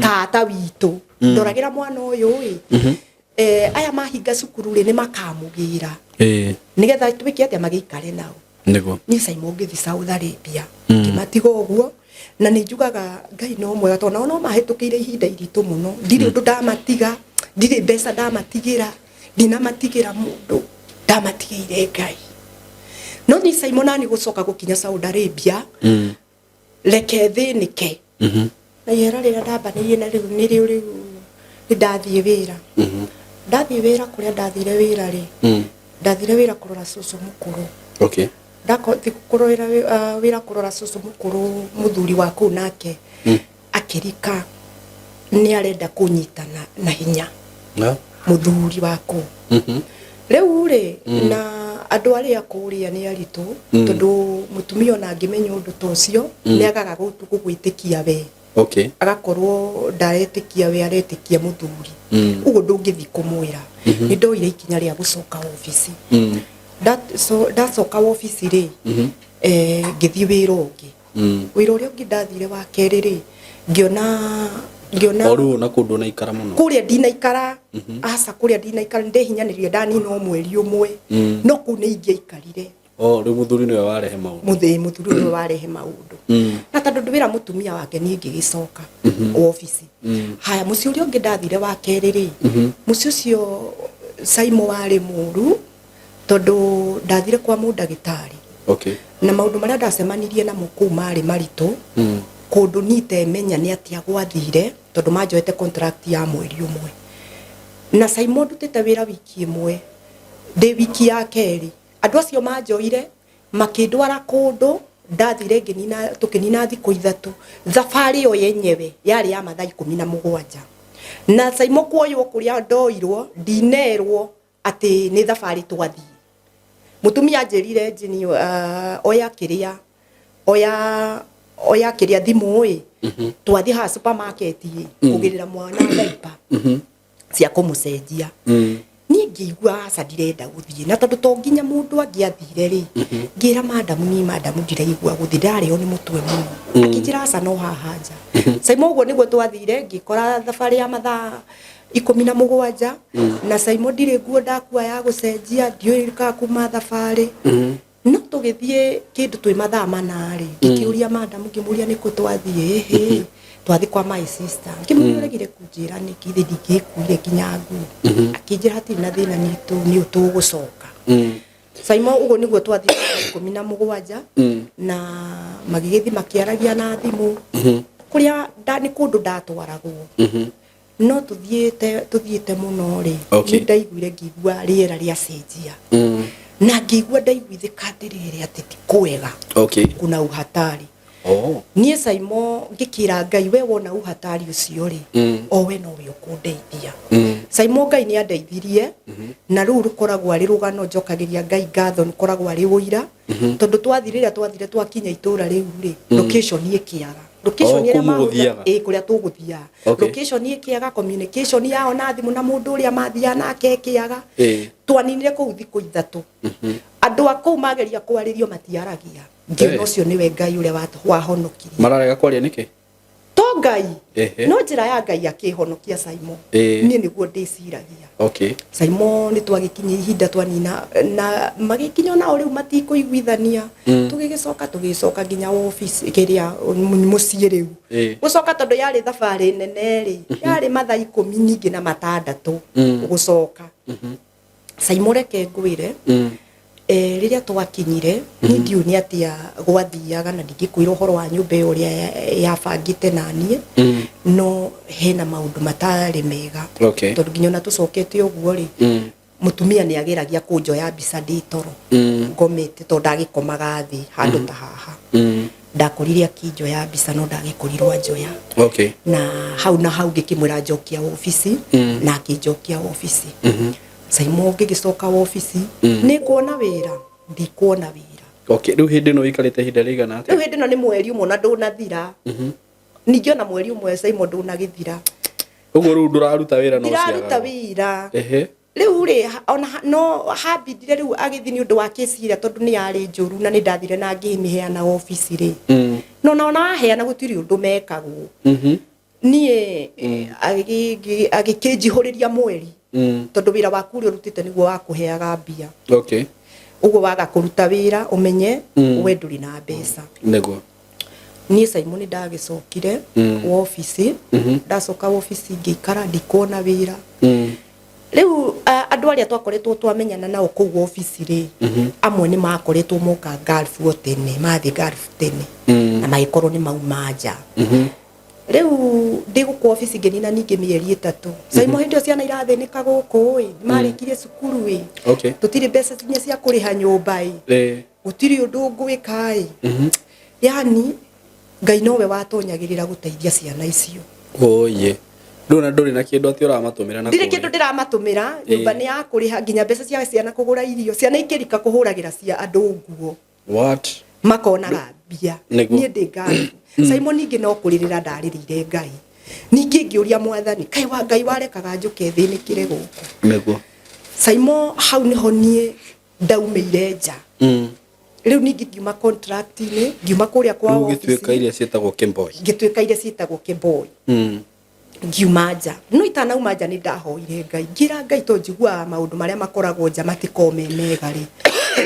tata witũ ndoragĩra mwana ũyũ ĩ. Aya mahinga cukuru rĩ, nĩ makamũgĩra nĩgetha twĩke atĩa, magĩikare nao. Niĩ Simon ngĩthiĩ Saudi Arabia, ngĩmatiga ũguo, na nĩ njugaga Ngai no mwega, tondũ nao no mahĩtũkĩire ihinda iritũ mũno. Ndirĩ ũndũ ndamatiga, ndirĩ mbeca ndamatigĩra, ndinamatigĩra mũndũ, ndamatigĩire Ngai. No niĩ Simon nani gũcoka gũkinya Saudi Arabia, reke thĩnĩke na ihera rĩrĩa ndambanĩirie na rĩu nĩrĩo rĩu nĩ ndathiĩ wĩra. Ndathiĩ wĩra, kũrĩa ndathire wĩra rĩ, ndathire wĩra kũrora cũcũ mũkũrũ. Ndakothi kũrorera wĩra kũrora cũcũ mũkũrũ, mũthuri wa kũu nake akĩrika nĩ arenda kũnyitana na hinya. No. Mũthuri wa kũu. Rĩu rĩ, na andũ arĩa kũrĩa nĩ aritũ, tondũ mũtumia ona angĩmenya ũndũ ta ũcio nĩ agaga gũgwĩtĩkia we. Agakorwo ndaretĩkia we, aretĩkia mũthuri. Ũguo ndũngĩthiĩ kũmwĩra. Nĩ ndoire ikinya rĩa gũcoka obici. Ndacoka obici rĩ, ngĩthiĩ wĩra ũngĩ. Wĩra ũrĩa ũngĩ ndathire wa kerĩ rĩ, ngĩona O rĩu na kũndũ ũnaikara mũno? Kũrĩa ndinaikara, aca, kũrĩa ndinaikara. Ndehinyanĩrire, ndanina o mweri ũmwe, no kũu nĩ ingĩaikarire. O rĩu mũthuri nĩwe warehe maũndũ. Mũthuri nĩwe warehe maũndũ, na tondũ ndwĩra mũtumia wake, niĩ ngĩgĩcoka obici. Haya, mũciĩ ũrĩa ũngĩ ndathire wa kerĩ rĩ, mũciĩ ũcio Simon warĩ mũru, tondũ ndathire kwa mũndagĩtarĩ na maũndũ marĩa ndacemanirie namo kũu marĩ maritũ. Kũndũ niĩ itemenya nĩ atĩa gwathire, tondũ manjoete contract ya mweri ũmwe, na Simon ndutĩte wĩra wiki ĩmwe, ndĩ wiki ya kerĩ andũ acio manjoire makĩndwara kũndũ ndathire ngĩnina, tũkĩnina thikũ 3. Thabarĩ ĩyo yenyewe yarĩ ya mathaa 17, na Simon kuoywo kũrĩa ndoirwo ndinerwo atĩ nĩ thabarĩ twathiĩ. Mũtumia anjĩrire, "Njini, oya kĩrĩa, oya oya kĩrĩa, thimũ ĩ, twathiĩ haha supermarket ĩ kũgĩrĩra mwana diaper cia kũmũcenjia." Niĩ ngĩigua aca, ndirenda gũthiĩ, na tondũ to nginya mũndũ angĩathire rĩ, ngĩra madamu, "Niĩ madamu ndiraigua gũthiĩ, ndĩrarĩo nĩ mũtwe mũno." Akĩnjĩra, "Aca, no haha nja." Saimo ũguo nĩguo twathire, ngĩkora thabarĩ ya mathaa 17, na Saimo ndirĩ nguo ndakua ya gũcenjia, ndiũĩ kana kuma thabarĩ. No tũgĩthiĩ kĩndũ twĩ mathaa 4 rĩ, ngĩkĩũria madamu, ngĩmũria nĩkũ twathiĩ. "Ĩhĩ, twathiĩ kwa my sister." Ngĩmũria, "Ũregire kũnjĩra nĩkĩ? Ithe ndingĩkuire nginya nguo." Akĩnjĩra, "Hatirĩ na thĩna, nĩ tũgũcoka." Saimo ũguo nĩguo twathiĩ mathaa 17, na magĩgĩthiĩ makĩaragia na thimũ kũrĩa nĩ kũndũ ndatwaragwo. No tũthiĩte mũno rĩ, nĩ ndaiguire ngĩigua rĩera rĩacenjia, na ngĩigua ndaiguithĩka atĩrĩrĩ, atĩ ti kwega. Kuna uhatari. Niĩ Saimo ngĩkĩra Ngai, "We wona uhatari ũcio rĩ, o we nowe ũkũndeithia." Saimo Ngai nĩ andeithirie, na rĩu rũkoragwo arĩ rũgano njokagĩria Ngai ngatho, rũkoragwo arĩ ũira, tondũ twathire, rĩrĩa twathire twakinya itũra rĩu rĩ, location ĩkĩaga, location Oh, ĩrĩa kũu mahũthĩra mũgũthiaga. Ĩ, kũrĩa tũgũthiaga. Location ĩkĩaga, communication yao na thimũ na mũndũ ũrĩa mathiaga nake ĩkĩaga. Twaninire kũu thikũ 3. Andũ a kũu mageria kwarĩrio matiaragia. Ngĩona Eh. ũcio nĩwe Ngai ũrĩa wahonokirie. Mararega kwaria nĩkĩ? To Ngai. Ehe. No njĩra ya Ngai akĩhonokia Simon. Niĩ nĩguo ndĩciragia. Simon nĩ twagĩkinyia ihinda twanina na magĩkinya onao rĩu matikũiguithania. Tũgĩgĩcoka tũgĩcoka nginya office kĩrĩa mũciĩ rĩu. Gũcoka tondũ yarĩ thabarĩ nene rĩ, yarĩ mathaa 16 ningĩ gũcoka. Simon reke ngwĩre, rĩrĩa twakinyire niĩ ndiũĩ nĩ atĩa gwathiaga na ndingĩkwĩra ũhoro wa nyũmba ĩyo ũrĩa yabangĩte naniĩ, no hena maũndũ matarĩ mega. Tondũ nginya ona tũcokete ũguo rĩ, mũtumia nĩ ageragia kũnjoya mbica ndĩ toro ngomete, tondũ ndagĩkomaga thĩ handũ ta haha. Ndakorire akĩnjoya mbica no ndagĩkorirwo anjoya. Na hau na hau ngĩkĩmwĩra njokia obici, na akĩnjokia obici. Simon ngĩgĩcoka obici, nĩ kuona wĩra, ndikuona wĩra. Rĩu hĩndĩ ĩno ũikarĩte ihinda rĩigana atĩa? Rĩu hĩndĩ ĩno nĩ mweri ũmwe na ndũnathira. Ningĩ ona mweri ũmwe Simon ndũnagĩthira. Ũguo rĩu ndũraruta wĩra no Ndiraruta wĩra. Rĩu rĩ, ona no hambindire rĩu agĩthiĩ nĩ ũndũ wa kesi ĩrĩa, tondũ nĩ yarĩ njũru na nĩ ndathire na ngĩmĩheana obici rĩ. No na ona waheana gũtirĩ ũndũ mekagwo. Niĩ agĩkĩnjihũrĩria mweri. Tondũ wĩra waku ũrĩa ũrutĩte nĩguo wakũheaga mbia. Ũguo waga kũruta wĩra ũmenye we ndũrĩ na mbeca. Nĩguo. Niĩ Simon nĩ ndagĩcokire wobici. Ndacoka wobici ngĩikara ndikuona wĩra. Rĩu andũ arĩa twakoretwo twamenyana nao kũu wobici rĩ, amwe nĩ makoretwo moka Gulf o tene, mathiĩ Gulf tene. Na magĩkorwo nĩ mauma nja. Rĩu ndĩ gũkũ obici ngĩnina ningĩ mĩeri 3. Simon hĩndĩ ĩyo ciana irathĩnĩka gũkũ ĩ, marĩkirie cukuru ĩ. Tũtirĩ mbeca nginya cia kũrĩha nyũmba ĩ. Gũtirĩ ũndũ ngwĩka ĩ. Yani Ngai nowe watonyagĩrĩra gũteithia ciana icio. Oye. Ndũna ndũrĩ na kĩndũ atĩ ũramatũmĩra na Ndirĩ kĩndũ ndĩramatũmĩra, nyũmba nĩ ya kũrĩha nginya mbeca cia ciana kũgũra irio. Ciana ikĩrika kũhũragĩra cia andũ nguo. What? Makonaga mbia. Niĩ ndĩ Ngai. Simon ningĩ no kũrĩrĩra ndarĩrĩire Ngai. Ningĩ ngĩũria Mwathani, kaĩ wa Ngai warekaga njũke thĩnĩkĩre gũkũ. Nĩguo. Simon hau nĩho niĩ ndaumĩire nja. Rĩu ningĩ ngiuma contract-inĩ, ngiuma kũrĩa kwa Rĩu ũgĩtuĩka office. iria ciĩtagwo Kĩmboi. Ngĩtuĩka iria ciĩtagwo Kĩmboi. Ngiuma nja. No itanauma nja nĩ ndahoire Ngai. Ngĩra Ngai to njiguaga maũndũ marĩa makoragwo nja matikoragwo me mega rĩ.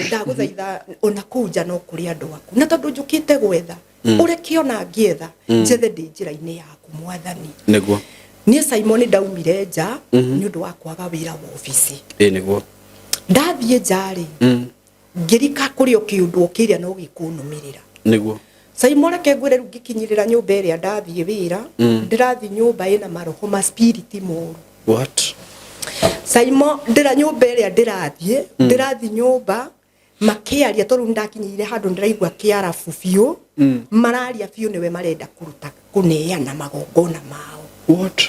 Ndagũthaitha ona kũu nja no kũrĩ andũ aku. Na tondũ njũkĩte gwetha, ũreke ona ngĩetha, njethe ndĩ njĩra-inĩ yaku Mwathani. Nĩguo. Niĩ Simon ndaumire nja nĩ ũndũ wa kwaga wĩra wa obici. Nĩguo. Ndathiĩ nja rĩ, ngĩrika kũrĩ o kĩũndũ o kĩrĩa no gĩkũnũmĩrĩra. Nĩguo. Simon reke ngwĩre rĩu ngĩkinyĩrĩra nyũmba ĩrĩa ndathiĩ wĩra, ndĩrathiĩ nyũmba ĩna maroho ma spirit moru. What? Simon ndĩra nyũmba ĩrĩa ndĩrathiĩ, ndĩrathiĩ nyũmba makĩaria tondũ nĩndakinyĩire handũ ndĩraigua kĩarabu biũ, mararia biũ nĩwe marenda kũruta kũneana magongona mao. What?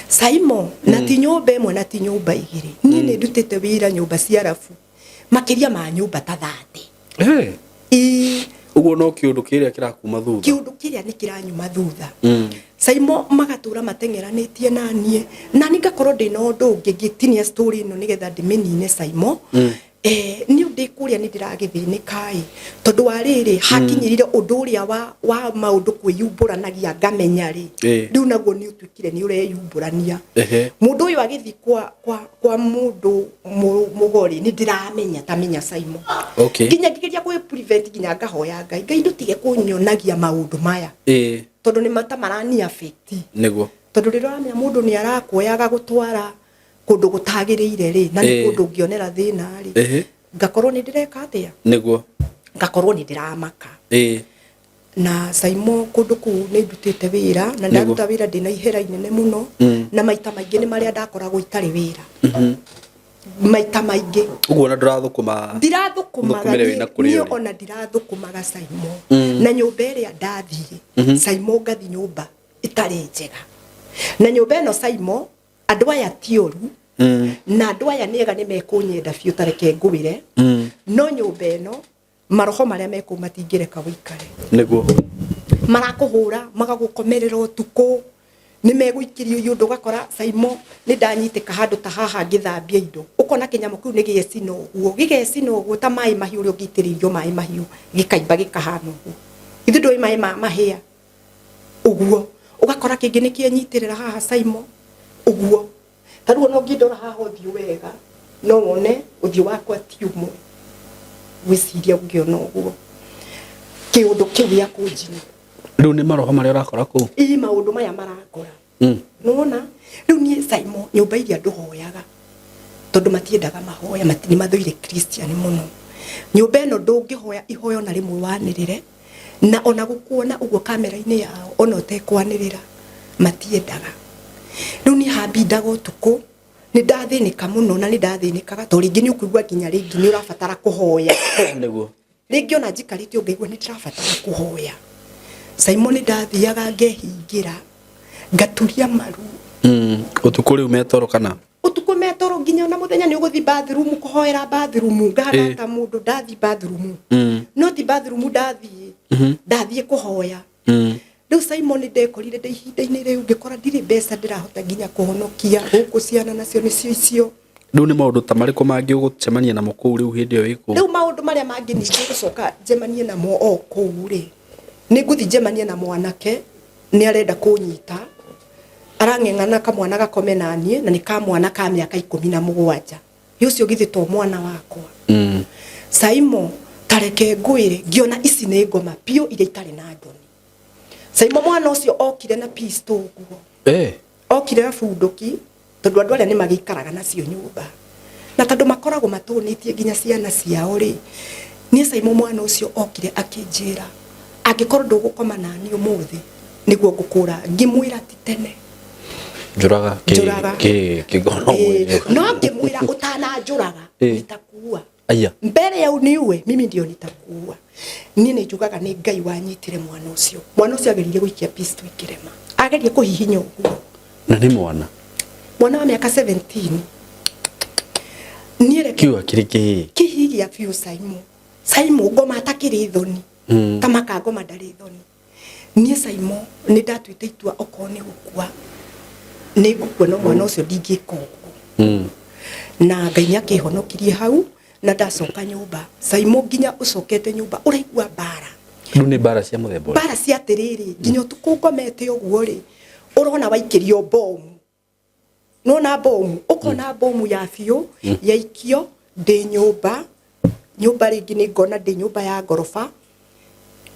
Simon na ti nyũmba ĩmwe na ti nyũmba igĩrĩ. Niĩ nĩ ndutĩte wĩra nyũmba cia arabu makĩria ma nyũmba ta 30. Ũguo no kĩũndũ kĩrĩa kĩrakuma thutha. Kĩũndũ kĩrĩa nĩ kĩranyuma thutha. Simon magatũra mateng'eranĩtie na niĩ, na niĩ ngakorwo ndĩna ũndũ ũngĩ ngĩtinia story ĩno nĩgetha ndĩmĩnine Simon. Niĩ ndĩ kũrĩa nĩ ndĩragĩthĩnĩka ĩ, tondũ wa rĩrĩ hakinyĩrire ũndũ ũrĩa wa maũndũ kwĩyumbũranagia ngamenya rĩ, rĩu naguo nĩ ũtuĩkire nĩ ũreyumbũrania. Mũndũ ũyũ agĩthiĩ kwa mũndũ mũgori nĩ ndĩramenya ta menya Simon. Nginya ngĩgeria kwĩ prevent nginya ngahoya Ngai, Ngai ndũtige kũnyonagia maũndũ maya. Tondũ nĩ mata marani affect. Nĩguo. Tondũ rĩrĩa ũramenya mũndũ nĩ arakuoya agagũtwara kũndũ gũtagĩrĩire rĩ, na nĩ kũndũ ũngĩonera thĩna rĩ, ngakorwo nĩ ndĩreka atĩa? Nĩguo. Ngakorwo nĩ ndĩramaka. Na Simon kũndũ kũu nĩ ndutĩte wĩra, na ndaruta wĩra ndĩna ihera inene mũno, na maita maingĩ nĩ marĩa ndakoragwo itarĩ wĩra. Maita maingĩ. Ũguo ona ndũrathũkũma. Ndirathũkũmaga Thũkũmĩre wĩna kũrĩ niĩ ũrĩ. ona ndirathũkũmaga Simon. Na nyũmba ĩrĩa ndathiĩ, Simon ngathiĩ nyũmba ĩtarĩ njega. Na nyũmba ĩno Simon, andũ aya ti ũru, na andũ aya nĩ ega nĩ mekũnyenda biũ ta reke ngwĩre. No nyũmba ĩno, maroho marĩa mekũu matingĩreka ũikare. Nĩguo. Marakũhũra, magagũkomerera ũtukũ. Nĩ megũikĩrio iũndũ, ũgakora Saimo nĩ ndanyitĩka handũ ta haha ngĩthambia indo, ũkona kĩnyamũ kĩu nĩ gĩecina ũguo, gĩgecina ũguo ta maĩ mahiũ, ũrĩa ũngĩitĩrĩirio maĩ mahiũ gĩkaimba gĩkahana ũguo. Ithuĩ ndũĩ maĩ ma mahĩa ũguo. Ũgakora kĩngĩ nĩ kĩenyitĩrĩra haha Saimo ũguo. Ta rĩu ona ũngĩndora haha ũthiũ wega no wone ũthiũ wakwa ti ũmwe, gwĩciria ũngĩona ũguo kĩũndũ kĩu gĩa kũnjina. Rĩu nĩ maroho marĩa ũrakora kũu? Ii, maũndũ maya marakora. Nĩwona rĩu niĩ Saimo nyũmba iria ndũhoyaga, tondũ matiendaga mahoya, nĩ mathũire Christian mũno. Nyũmba ĩno ndũngĩhoya ihoya ona rĩmwe wanĩrĩre, na ona gũkuona ũguo kamera-inĩ yao ona ũtekwanĩrĩra matiendaga. Rĩu niĩ hambindaga ũtukũ nĩ ndathĩnĩka mũno, na nĩ ndathĩnĩkaga tondũ rĩngĩ nĩ ũkũigua nginya rĩngĩ nĩ ũrabatara kũhoya. Nĩguo. Rĩngĩ ona njikarĩte ũguo ngaigua nĩ ndĩrabatara kũhoya. Simon, nĩ ndathiaga ngehingĩra, ngaturia maru. Ũtukũ rĩu metoro kana? Ũtukũ metoro, nginya ona mũthenya nĩ ũgũthiĩ bathroom kũhoera bathroom, ngahana ta mũndũ ndathiĩ bathroom. No ti bathroom ndathiĩ, ndathiĩ kũhoya. Rĩu Simon, ndekorire ndĩ ihinda-inĩ rĩu ngĩkora ndirĩ mbeca ndĩrahota nginya kũhonokia gũkũ, ciana nacio nĩcio icio. Rĩu nĩ maũndũ ta marĩkũ mangĩ ũgũcemania namo kũu rĩu hĩndĩ ĩyo wĩ kũu? Rĩu maũndũ marĩa mangĩ ningĩ gũcoka njemanie namo o kũu rĩ, nĩ ngũthiĩ njemanie na mwanake nĩ arenda kũnyita, arang'eng'ana kamwana gakome naniĩ, na nĩ kamwana ka mĩaka 17. Ĩ ũcio githĩ to mwana wakwa? Saimo, tareke ngwĩre, ngĩona ici nĩ ngoma biũ iria itarĩ na thoni. Saimo, mwana ũcio okire na pistol ũguo. Okire na bunduki, tondũ andũ arĩa nĩ magĩikaraga nacio nyũmba, na tondũ makoragwo matũnĩtie nginya ciana ciao rĩ. Niĩ Saimo, mwana ũcio okire akĩnjĩra, angĩkorwo ndũgũkoma nani ũmũthĩ nĩguo ngũkũra. Ngĩmwĩra ti tene. Njũraga. Njũraga. Kĩ kĩgono? No ngĩmwĩra, ũtananjũraga, nitakuua. Aya. Mbere ya uniue mimi ndio nitakuua. Niĩ nĩ njugaga nĩ Ngai wanyitire mwana ũcio. Mwana ũcio ageririe gũikia pistol ikĩrema, agerie kũhihinya ũguo. Na nĩ mwana? Mwana wa mĩaka 17. Niĩ reke Kiu akĩrĩ kĩ? Kĩhigia biũ, Saimo. Saimo, ngoma atakĩrĩ thoni. Ta makangoma ndarĩ thoni. Niĩ Saimo, nĩ ndatuĩte itua, okorwo nĩ gũkua nĩ ngũkua, no mwana ũcio ndingĩka ũguo. Na Ngai nĩ akĩhonokirie hau, na ndacoka nyũmba Saimo, nginya ũcokete nyũmba ũraigua mbara. Rĩu nĩ mbara cia mũthemba ũrĩkũ? Mbara cia atĩrĩrĩ, nginya ũtukũ ngomete ũguo rĩ, ũrona waikĩrio bomu. Nona bomu, ũkona bomu ya biũ yaikio ndĩ nyũmba. Nyũmba rĩngĩ nĩ ngona ndĩ nyũmba ya ngoroba,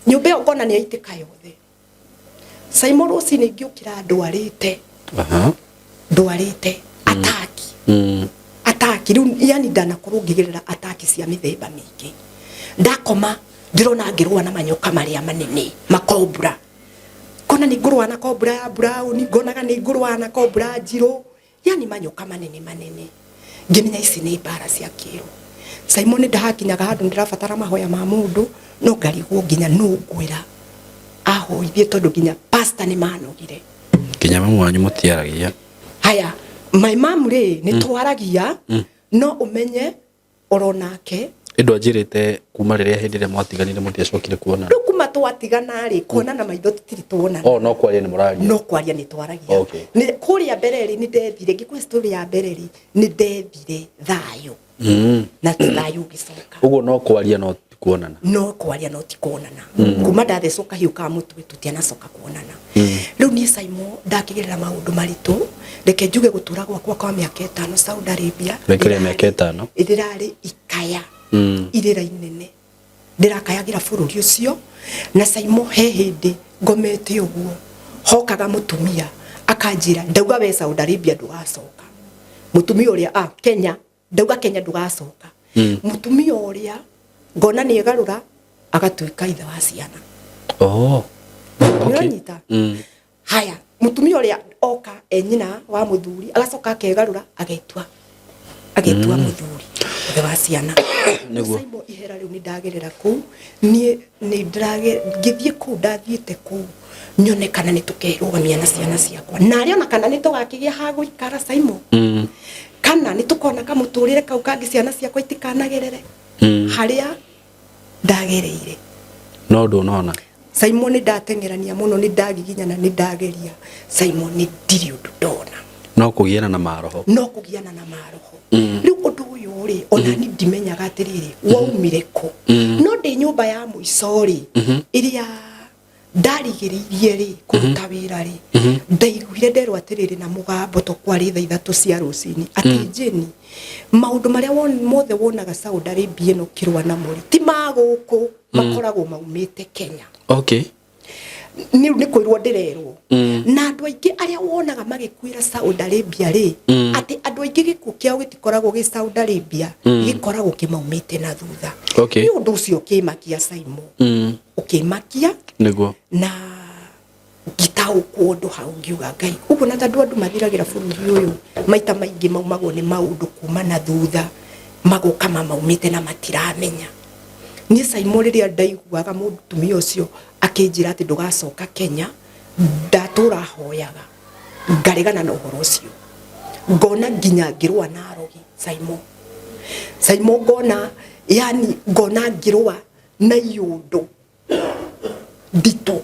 nyũmba ĩyo ngona nĩ yaitĩka yothe. Saimo, rũcinĩ ngĩũkĩra ndwarĩte, ndwarĩte ataki, ataki rĩu, yani ndanakorwo ngĩgerera ataki cia mĩthemba mĩingĩ. Ndakoma ndĩrona ngĩrũa na manyoka marĩa manene, makobra. Ngona nĩ ngũrũa na kobra ya brown, ngonaga nĩ ngũrũa na kobra njirũ, yani manyoka manene manene. Ngĩmenya ici nĩ mbara cia kĩro. Simon, ndahakinyaga handũ ndĩrabatara mahoya ma mũndũ, no ngarigwo nginya nũ ngwĩra ahoithie, tondũ nginya pastor nĩ manogire. Nginya mamu wanyu mũtiaragia? Haya, my mom rĩ, nĩ twaragia, no ũmenye oro nake. Ĩndũ anjĩrĩte kuma rĩrĩa hĩndĩ ĩrĩa mwatiganire mũtiacokire kuonana. Rĩu kuma twatigana rĩ, kuonana maitho tũtirĩ tuonana. Oh, no kwaria nĩ mũraria? No kwaria nĩ twaragia. Nĩ kũrĩa mbere rĩ, nĩ ndethire ngĩkũhe story ya mbere rĩ, nĩ ndethire thayũ, na thayũ ũgĩcoka. Ũguo no kwaria no ti kuonana? No kwaria no ti kuonana. Kuma ndathecwo kahiũ ka mũtwe tũtianacoka kuonana. Rĩu niĩ Saimo, ndakĩgerera maũndũ maritũ. Reke njuge gũtũra gwakwa kwa mĩaka 5 Saudi Arabia, Wekire mĩaka 5? Ndĩrarĩ ikaya, irĩra inene ndĩrakayagĩra bũrũri ũcio. Na Saimo, he hĩndĩ ngomete ũguo hokaga mũtumia akanjĩra, ndauga we Saudi Arabia ndũgacoka. Mũtumia ũrĩa, ah, Kenya, ndauga Kenya ndũgacoka. Mũtumia ũrĩa ngona nĩ egarũra agatuĩka ithe wa ciana. Oh. Nĩũranyita? Haya, mũtumia ũrĩa oka e nyina wa mũthuri, agacoka akegarũra agetua mũthuri ithe wa ciana. Nĩguo. Simon, ihera rĩu nĩ ndagerera kũu. Niĩ nĩ ndĩrage ngĩthiĩ kũu, ndathiĩte kũu nyone kana nĩ tũkerũgamia na ciana ciakwa, na arĩa ona kana nĩ tũgakĩgĩa ha gũikara, Simon, kana nĩ tũkona kamũtũrĩre kau kangĩ ciana ciakwa itikanagerere harĩa ndagereire. No ndũnona. Simon nĩ ndateng'erania mũno, nĩ ndagiginyana, nĩ ndageria. Simon, nĩ ndirĩ ũndũ ndona. No kũgiana na maroho. No kũgiana na maroho. Rĩu ũndũ ũyũ rĩ, ona ni ndimenyaga atĩrĩrĩ waumire kũ. No ndĩ nyũmba ya mũico rĩ, ĩrĩa ndarigĩrĩirie rĩ kũruta wĩra rĩ, ndaiguire nderwo atĩrĩrĩ na mũgambo to kwarĩ thaa 3 cia rũcinĩ atĩ, "Jane, maũndũ marĩa mothe wonaga Saudi Arabia ĩno ũkĩrũa namo rĩ, ti ma gũkũ, makoragwo maumĩte Kenya." Nĩ nĩ kwĩrwo ndĩrerwo na andũ aingĩ arĩa wonaga magĩkuĩra Saudi Arabia rĩ, atĩ andũ aingĩ gĩkuũ kĩao gĩtikoragwo gĩ Saudi Arabia, gĩkoragwo kĩmaumĩte na thutha. Nĩ ũndũ ũcio ũkĩmakia, Simon, ũkĩmakia. Na ngĩtaũkwo ũndũ hau, ngiuga, "Ngai, ũguo na tondũ andũ mathiragĩra bũrũri ũyũ maita maingĩ maumagwo nĩ maũndũ kuma na thutha, magoka mamaumĩte na matiramenya." Niĩ, Simon, rĩrĩa ndaiguaga mũtumia ũcio akĩnjĩra atĩ ndũgacoka Kenya, ndatũra hoyaga ngaregana na ũhoro ũcio, ngona nginya ngĩrũa na arogi. Simon, Simon, ngona yani ngona ngĩrũa na iũndũ nditũ,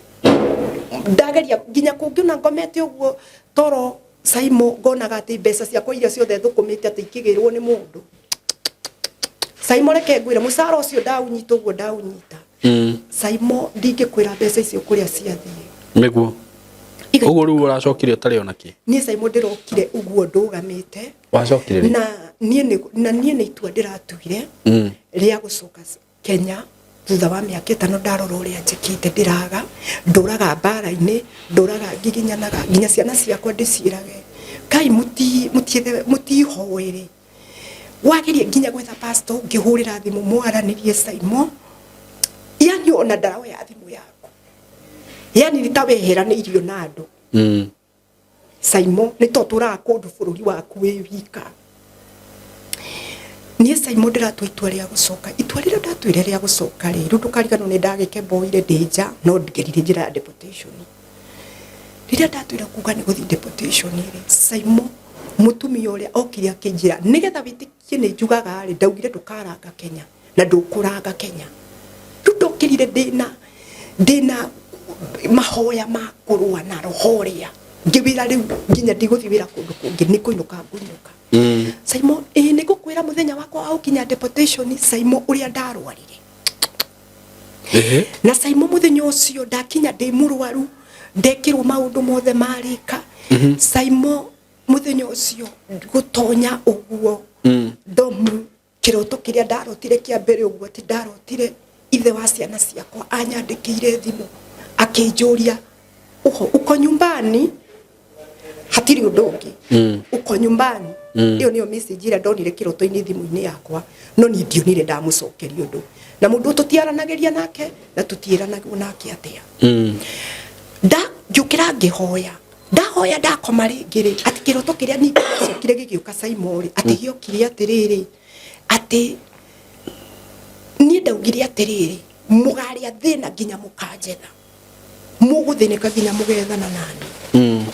ndageria nginya kũngĩona ngomete ũguo toro. Simon, ngonaga atĩ mbeca ciakwa iria ciothe thũkũmĩte atĩ ikĩgĩrwo nĩ mũndũ. Simon, reke ngwĩre, mũcara ũcio ndaunyita ũguo ndaunyita, Simon, ndingĩkwĩra mbeca icio kũrĩa ciathiĩ. Ũguo rĩu ũracokire ũtarĩ ona kĩ? Niĩ, Simon, ndĩrokire ũguo ndũgamĩte. Wacokire rĩ? Na niĩ nĩ itua ndĩratuire rĩa gũcoka Kenya thutha wa mĩaka 5. Ndarora ũrĩa njĩkĩte, ndĩraga ndũraga mbara-inĩ, ndũraga ngiginyanaga, nginya ciana ciakwa ndĩciĩrage kai mũtihoere. Wageria nginya gwetha pastor, ngĩhũrĩra thimũ mwaranĩrie, Simon, yani ona ndaroya thimũ yaku, yani nĩ ta weheranĩirio na andũ. Simon, nĩ to tũraga kũndũ bũrũri waku wĩ wika. Niĩ, Simon, ndĩratua itua rĩa gũcoka. Itua rĩrĩa ndatuire rĩa gũcoka rĩ, rĩu ndũkariganwo nĩ ndagĩkemboire ndĩ nja, no ngeririe njĩra ya deportation. Rĩrĩa ndatuire kuga nĩ gũthiĩ deportation rĩ, Simon, mũtumia ũrĩa okire akĩnjĩra, nĩgetha wĩtĩkie nĩ njugaga rĩ, ndaugire ndũkaranga Kenya na ndũkũranga Kenya. Rĩu ndokĩrire ndĩna mahoya ma kũrũa na roho ũrĩa, ngĩwĩra rĩu nginya ndigũthiĩ wĩra kũndũ kũngĩ, nĩ kũinũka ngũinũka. Simon, ĩĩ nĩ ngũkwĩra mũthenya wakwa wa gũkinya deportation, Simon, ũrĩa ndarwarire. Na Simon, mũthenya ũcio ndakinya ndĩ mũrwaru, ndekĩrwo maũndũ mothe marĩka. Simon, mũthenya ũcio gũtonya ũguo ndomu, kĩroto kĩrĩa ndarotire kĩa mbere ũguo, atĩ ndarotire ithe wa ciana ciakwa anyandĩkĩire thimũ akĩnjũria, "Uko uko nyumbani?" Hatirĩ ũndũ ũngĩ. "Uko nyumbani?" Ĩyo nĩyo message ĩrĩa ndonire kĩroto-inĩ thimũ-inĩ yakwa, no niĩ ndionire ndamũcokeria ũndũ, na mũndũ tũtiaranagĩria nake na tũtiĩranagwo nake atĩa. Nda ngĩũkĩra, ngĩhoya, ndahoya, ndakoma rĩngĩ rĩ, atĩ kĩroto kĩrĩa ningĩ gĩacokire gĩgĩũka, Simon, rĩ, atĩ gĩokire atĩrĩrĩ, atĩ niĩ ndaugire atĩrĩrĩ, "Mũgarĩa thĩna nginya mũkanjetha, mũgũthĩnĩka nginya mũgethana nani."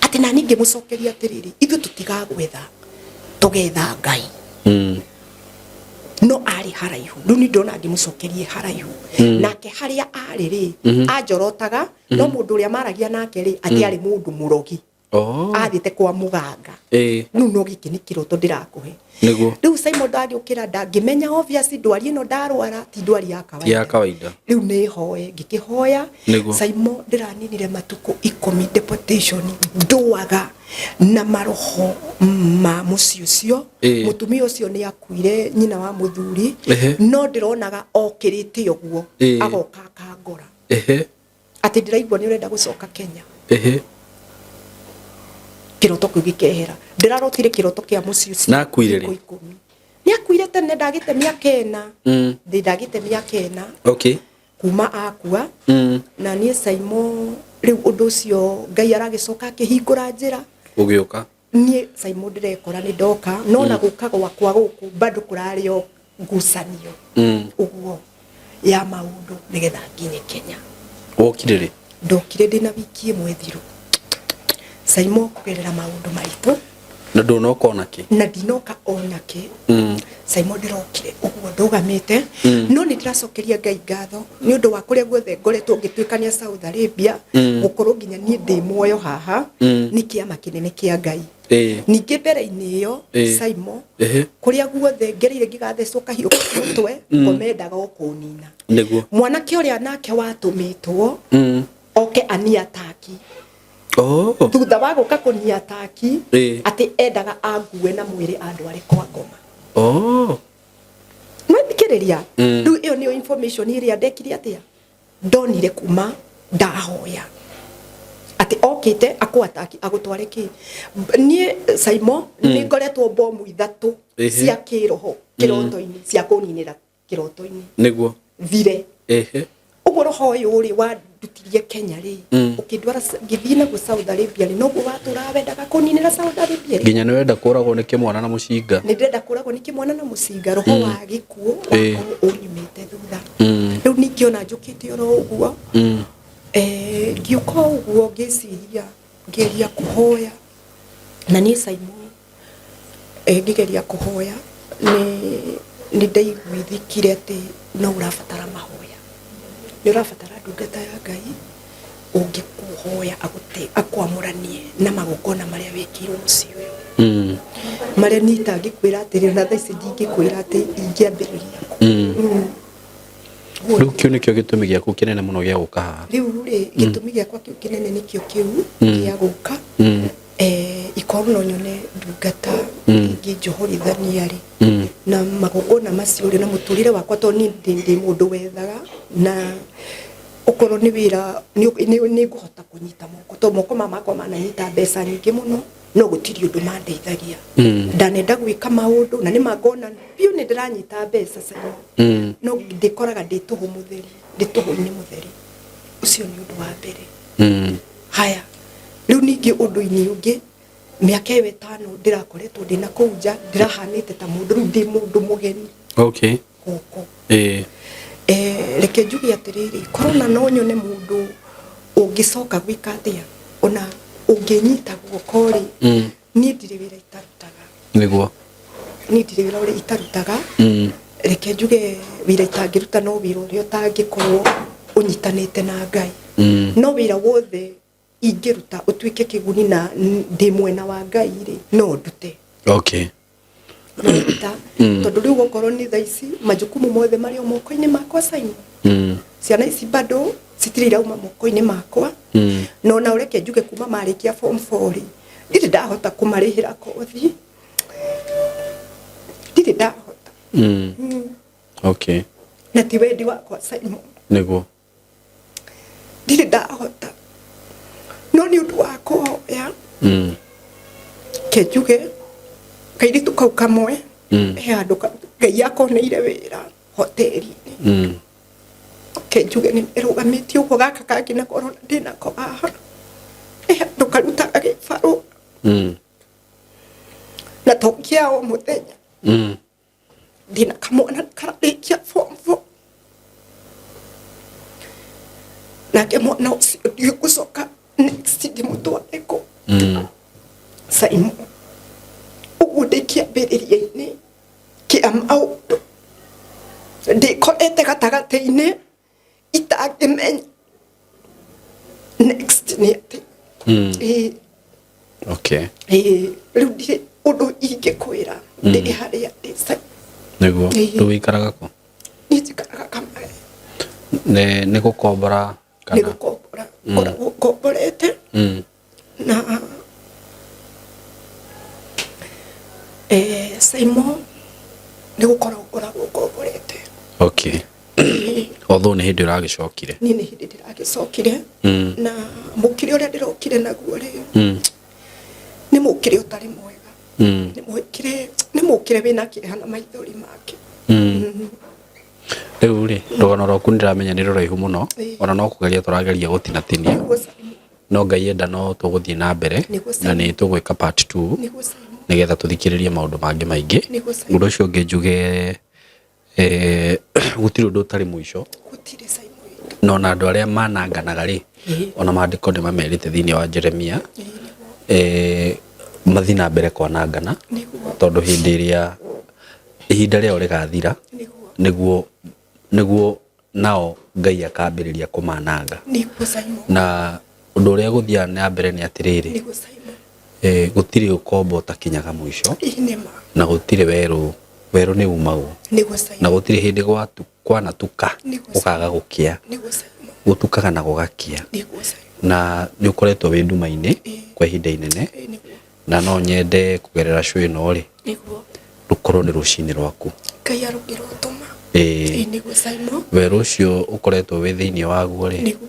Atĩ nani ngĩmũcokeria atĩrĩrĩ, "Ithuĩ tũtigagwetha, tũgetha Ngai." No arĩ haraihu. Rĩu nĩ ndona ngĩmũcokerie haraihu nake harĩa arĩ rĩ, anjorotaga, no mũndũ ũrĩa maragia nake rĩ, atĩ arĩ mũndũ mũrogi. Athiĩte kwa mũganga. Rĩu no gĩkĩ nĩ kĩroto ndĩrakũhe. Rĩu, Simon, ndagĩũkĩra, ndangĩmenya obvious ndwari ĩno ndarwara ti ndwari ya Ti ya kawaida. Kawaida. Rĩu nĩ hoe, ngĩkĩhoya. Simon, ndĩraninire matukũ 10 deportation, ndũaga na maroho ma mũciĩ ũcio. Mũtumia ũcio nĩ akuire, nyina wa mũthuri. No ndĩronaga okĩrĩte ũguo, agoka akangora, atĩ ndĩraigua nĩ ũrenda gũcoka Kenya. Kĩroto kĩu gĩkehera. Ndĩrarotire kĩroto kĩa mũciĩ ũcio. Na akuire rĩ? Thikũ 10. Nĩ akuire tene, ndagĩte mĩaka 4. Ndĩ ndagĩte mĩaka 4 kuma akua. Na niĩ, Simon, rĩu ũndũ ũcio Ngai aragĩcoka akĩhingũra njĩra. Ũgĩũka. Niĩ, Simon, ndĩrekora nĩ ndoka, no na gũka gwakwa gũkũ bado kũrarĩ o ngucanio ũguo ya maũndũ nĩgetha nginye Kenya. Wokire rĩ? Ndokire ndĩna wiki 1 thiru, Simon, kũgerera maũndũ maritũ. Na ndũnoka ona kĩ? Na ndinoka ona kĩ. Simon ndĩrokire ũguo ndũgamĩte no nĩ ndĩracokeria Ngai ngatho nĩ ũndũ wa kũrĩa guothe ngoretwo ngĩtuĩkania Saudi Arabia gũkorwo nginya niĩ ndĩ muoyo haha nĩ kĩama kĩnene kĩa Ngai. Ningĩ mbere-inĩ ĩyo Simon kũrĩa guothe ngereire ngĩgathecwo kahiũ mũtwe ngo mendaga o kũnina. Nĩguo. Mwanake ũrĩa nake watũmĩtwo oke aniataki. Oh. Thutha wa gũka kũniataki atĩ endaga angue na mwĩrĩ andware kwa ngoma. Oh. Nwathikĩrĩria rĩu ĩyo nĩyo information ĩrĩa ndekire atĩa ndonire kuma ndahoya atĩ okĩte akwataki agũtware kĩ niĩ Simon nĩ ngoretwo bomu ithatũ cia kĩroho kĩroto-inĩ cia kũninĩra kĩroto-inĩ Nĩguo. Thire. Ũguo roho ũyũ rĩ wandutirie Kenya rĩ ũkĩndwara ngĩthiĩ naguo Saudi Arabia rĩ noguo watũraga wendaga kũninĩra Saudi Arabia rĩ. Nginya nĩ wenda kũragwo nĩ kĩmwana na mũcinga. Nĩ ndĩrenda kũragwo nĩ kĩmwana na mũcinga roho wa gĩkuũ wakorwo ũnyumĩte thutha. Rĩu ningĩ ona njũkĩte oro ũguo ngĩũka ũguo ngĩciria ngĩgeria kũhoya na niĩ Simon ngĩgeria kũhoya nĩ ndaiguithĩkire atĩ no ũrabatara mahoya, nĩ ũrabatara ndungata ya Ngai ũngĩkũhoya akwamũranie na magongona marĩa wĩkĩirwo mũciĩ ũyũ. Marĩa niĩ itangĩkwĩra atĩrĩ ona thaa ici ndingĩkwĩra atĩ ingĩambĩrĩria kũ. Rĩu kĩu nĩkĩo gĩtũmi gĩaku kĩnene mũno gĩa gũka haha. Rĩu rĩ gĩtũmi gĩakwa kĩu kĩnene nĩkĩo kĩu gĩa gũka. Ikorwo no nyone ndungata ĩngĩnjohorithania rĩ na magongona macio rĩ na mũtũrĩre wakwa tondũ niĩ ndĩ mũndũ wethaga na okorwo nĩ wĩra nĩ ngũhota kũnyita moko tondũ moko maya makwa mananyita mbeca nyingĩ mũno no gũtirĩ ũndũ mandeithagia. Ndanenda gwĩka maũndũ na nĩma ngona biũ nĩ ndĩranyita mbeca Simon no ndĩkoraga ndĩ tũhũ mũtheri, ndĩ tũhũ-inĩ mũtheri. Ũcio nĩ ũndũ wa mbere. Haya rĩu ningĩ ũndũ-inĩ ũngĩ mĩaka ĩyo ĩtano ndĩrakoretwo ndĩna kũu nja ndĩrahanĩte ta mũndũ rĩu ndĩ mũndũ mũgeni. Okay. Gũkũ. Reke njuge atĩrĩrĩ korona no nyone mũndũ ũngĩcoka gwĩka atĩa ona ũngĩnyita guoko rĩ niĩ ndirĩ wĩra itarutaga. Nĩguo. Niĩ ndirĩ wĩra ũrĩa itarutaga. Reke njuge wĩra itangĩruta no wĩra ũrĩa ũtangĩkorwo ũnyitanĩte na Ngai. No wĩra wothe ingĩruta ũtuĩke kĩguni na ndĩ mwena wa Ngai rĩ no ndute. Okay. No nduta tondũ rĩu okorwo nĩ thaa ici majukumu mothe marĩ o moko-inĩ makwa Simon. Ciana ici bado citirĩ irauma moko-inĩ makwa. Na ona ũreke njuge kuma marĩkia form 4 rĩ ndirĩ ndahota kũmarĩhĩra kothi. Ndirĩ ndahota. Okay. Na ti wendi wakwa Simon. Nĩguo. Ndirĩ ndahota. No nĩ ũndũ wa kũhoya. Ke njuge kairĩtu kau kamwe he handũ Ngai akoneire wĩra hoteri-inĩ. Ke njuge nĩ ĩrũgamĩtie ũguo gaka kangĩ nako ũrona ndĩnako haha. He handũ karutaga gĩbarũa. Na to kĩa o mũthenya. Ndĩna kamwana kararĩkia form 4. Nake mwana ũcio ndiũĩ ngũcoka next ndĩmũtware kũ. Simon ũguo ndĩ kĩambĩrĩria-inĩ kĩa maũndũ ndĩkorete gatagatĩ-inĩ itangĩmenya next nĩ atĩ. Okay. Rĩu ndirĩ ũndũ ingĩkwĩra ndĩ harĩa ndĩ Simon. Nĩguo. Rĩu wĩikaraga kũ? Niĩ njikaraga Kamara. Nĩ gũkombora kana? Nĩ gũkombora. Ngoragwo ngomborete. Na Simon nĩ gũkorwo ngoragwo ngomborete. Okay. Although nĩ hĩndĩ ũragĩcokire. Niĩ nĩ hĩndĩ ndĩragĩcokire. Na mũkĩre ũrĩa ndĩrokire naguo rĩ, nĩ mũkĩre ũtarĩ mwega. Nĩ mũkĩre wĩna kĩeha na maithori make. Rĩu rĩ, rũgano rwaku nĩndĩramenya nĩ rũraihu mũno, ona no kũgeria tũrageria gũtinatinia. No Ngai enda no tũgũthiĩ na mbere na nĩ tũgwĩka part 2 nĩgetha tũthikĩrĩrie maũndũ mangĩ maingĩ. Ũndũ ũcio ũngĩ njuge gũtirĩ ũndũ ũtarĩ mũico. Na ona andũ arĩa mananganaga rĩ, ona maandĩko nĩ mamerĩte thĩinĩ wa Jeremia, mathiĩ na mbere kwanangana, tondũ hĩndĩ ĩrĩa Ihinda rĩao rĩgathira. Nĩguo. Nĩguo nao Ngai akambĩrĩria kũmananga. Nĩguo, Simon. Na ũndũ ũrĩa gũthiaga na mbere nĩ atĩrĩrĩ, Nĩguo, Simon. Gũtirĩ ũkombo ũtakinyaga mũico. Ĩĩ nĩma. Na gũtirĩ werũ, werũ nĩ umagwo. Nĩguo, Simon. Na gũtirĩ hĩndĩ kwanatuka Nĩguo. gũkaga gũkĩa. Nĩguo, Simon. Gũtukaga na gũgakĩa. Nĩguo, Simon. Na nĩ ũkoretwo wĩ nduma-inĩ kwa ihinda inene. Ĩĩ nĩguo. Na no nyende kũgerera show ĩno rĩ, Nĩguo. rũkorwo nĩ rũcinĩ rwaku. Ngai arũngĩrotũma. Ĩĩ. Ĩĩ nĩguo, Simon. Werũ ũcio ũkoretwo wĩ thĩinĩ waguo rĩ, Nĩguo.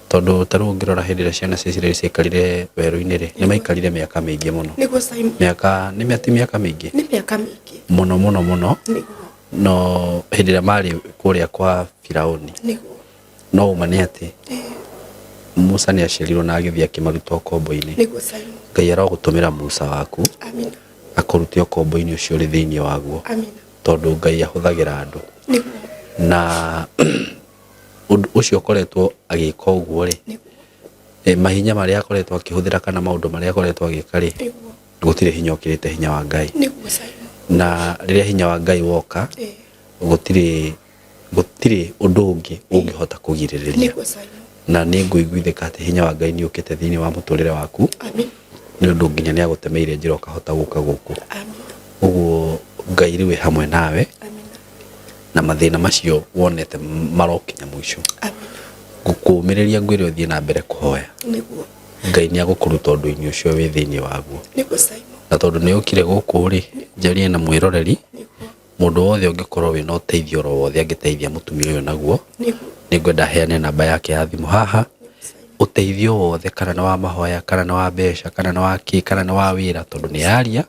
tondũ ta rĩu ũngĩrora hĩndĩ ĩrĩa ciana cia Isiraeli ciaikarire werũ-inĩ rĩ, nĩ maikarire mĩaka mĩingĩ mũno. Nĩguo, Simon. Mĩaka nĩ ti mĩaka mĩingĩ? Nĩ mĩaka mĩingĩ. Mũno mũno mũno. Nĩguo. No hĩndĩ ĩrĩa marĩ kũrĩa kwa Firaũni, Nĩguo. no ũma nĩ atĩ Ĩĩ. Musa nĩ aciarirwo na agĩthiĩ akĩmaruta ũkombo-inĩ. Nĩguo, Simon. Ngai arogũtũmĩra Musa waku. Amina. Akũrute ũkombo-inĩ ũcio ũrĩ thĩinĩ waguo. Amina. Tondũ Ngai ahũthagĩra andũ. Nĩguo. Na ũndũ ũcio ũkoretwo agĩka ũguo rĩ, Nĩguo. Mahinya marĩa akoretwo akĩhũthĩra kana maũndũ marĩa akoretwo agĩka rĩ, Nĩguo. Gũtirĩ hinya ũkĩrĩte hinya wa Ngai. Nĩguo, Simon. Na rĩrĩa hinya wa Ngai woka, Ĩĩ. Gũtirĩ ũndũ ũngĩ ũngĩhota kũgirĩrĩria. Nĩguo, Simon. Na nĩ ngũiguithĩka atĩ hinya wa Ngai nĩ ũkĩte thĩinĩ wa mũtũrĩre waku. Amen. Nĩ ũndũ nginya nĩ agũtemeire njĩra ũkahota gũka gũkũ. Amen. Ũguo Ngai rĩu wĩ hamwe nawe. Amen. Na mathĩna macio wonete marokinya mũico. Amen. Ngũkũũmĩrĩria ngwĩre ũthiĩ na mbere kũhoya. Nĩguo. Ngai nĩ agũkũruta ũndũ-inĩ ũcio wĩ thĩinĩ waguo. Nĩguo, Simon. Na tondũ nĩ ũkire gũkũ rĩ, njarie na mwĩroreri, Nĩguo. Mũndũ wothe ũngĩkorwo wĩna ũteithio oro wothe angĩteithia mũtumia ũyũ naguo, Nĩguo. Nĩ ngwenda heane namba yake ya thimũ haha. Nĩguo, Simon. Ũteithio wothe kana nĩ wa mahoya, kana nĩ wa mbeca, kana nĩ wa kĩ, kana nĩ wa wĩra, tondũ nĩ aria,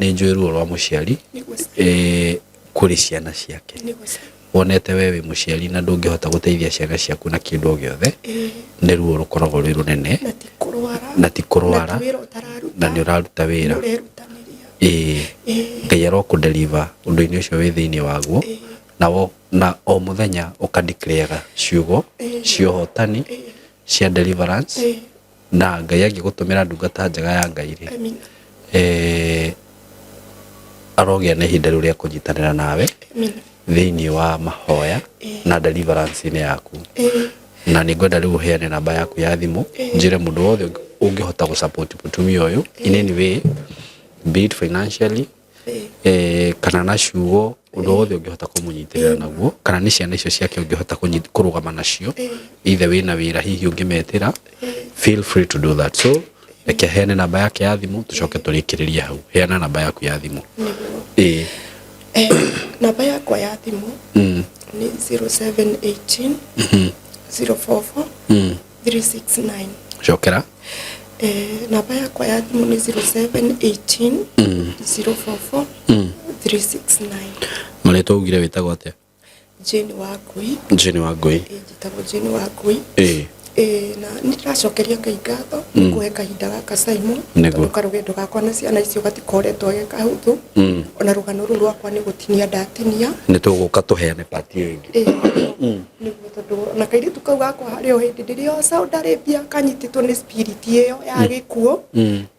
nĩ njũĩ ruo rwa mũciari Nĩguo, Simon. Kũrĩ ciana ciake. Nĩguo, Simon. Wonete we wĩ mũciari na ndũngĩhota gũteithia ciana ciaku na kĩndũ o gĩothe, Ĩĩ. Nĩ ruo rũkoragwo rwĩ rũnene. Na ti kũrwara. Na ti kũrwara. Na ti wĩra ũtararuta. Na nĩ ũraruta wĩra. Nĩ ũrerutanĩria. Ĩĩ. Ĩĩ. Ngai arokũ-deliver ũndũ-inĩ ũcio wĩ thĩinĩ waguo. Ĩĩ. Na o mũthenya ũka-declare ciugo Ĩĩ. Cia ũhotani, Ĩĩ. Cia deliverance. Ĩĩ. Na Ngai angĩgũtũmĩra ndungata njega ya Ngai rĩ, Amina. Arogĩa na ihinda rĩu rĩa kũnyitanĩra nawe Amina. Thĩinĩ wa mahoya Ĩĩ. Na deliverance-inĩ yaku. Ĩĩ. Na nĩ ngwenda rĩu ũheane namba yaku ya thimũ. Ĩĩ. Njĩre mũndũ wothe ũngĩhota gũ-support mũtumia ũyũ in any way, be it financially, Ĩĩ. Kana na ciugo, ũndũ wothe ũngĩhota kũmũnyitĩrĩra naguo, kana nĩ ciana icio ciake ũngĩhota kũrũgama nacio, Ĩĩ. Either wĩna wĩra hihi ũngĩmetĩra, feel free to do that. So reke heane namba yake ya thimũ tũcoke tũrĩkĩrĩrie hau. Heana namba yaku ya thimũ. Nĩguo. Ĩĩ. Namba yakwa ya thimũ nĩ 0718 044 369. Cokera. Namba yakwa ya thimũ nĩ 0718 044 369. Marĩtwa ugire wĩtagwo atĩa? Jane Wangui. Jane Wangui. Ĩĩ, njĩtagwo Jane Wangui. Ĩĩ. Ĩĩ, na nĩ ndĩracokeria Ngai ngatho nĩ kũhe kahinda gaka, Simon. Nĩguo. Tondũ karũgendo gakwa na ciana icio gatikoretwo ge kahũthũ. Ona rũgano rũu rwakwa nĩ gũtinia ndatinia. Nĩ tũgũka tũheane part ĩyo ĩngĩ. Ĩĩ, nĩguo, tondũ ona kairĩtu kau gakwa harĩ o hĩndĩ ndĩrĩ o Saudi Arabia kanyitĩtwo nĩ spirit ĩyo ya gĩkuũ.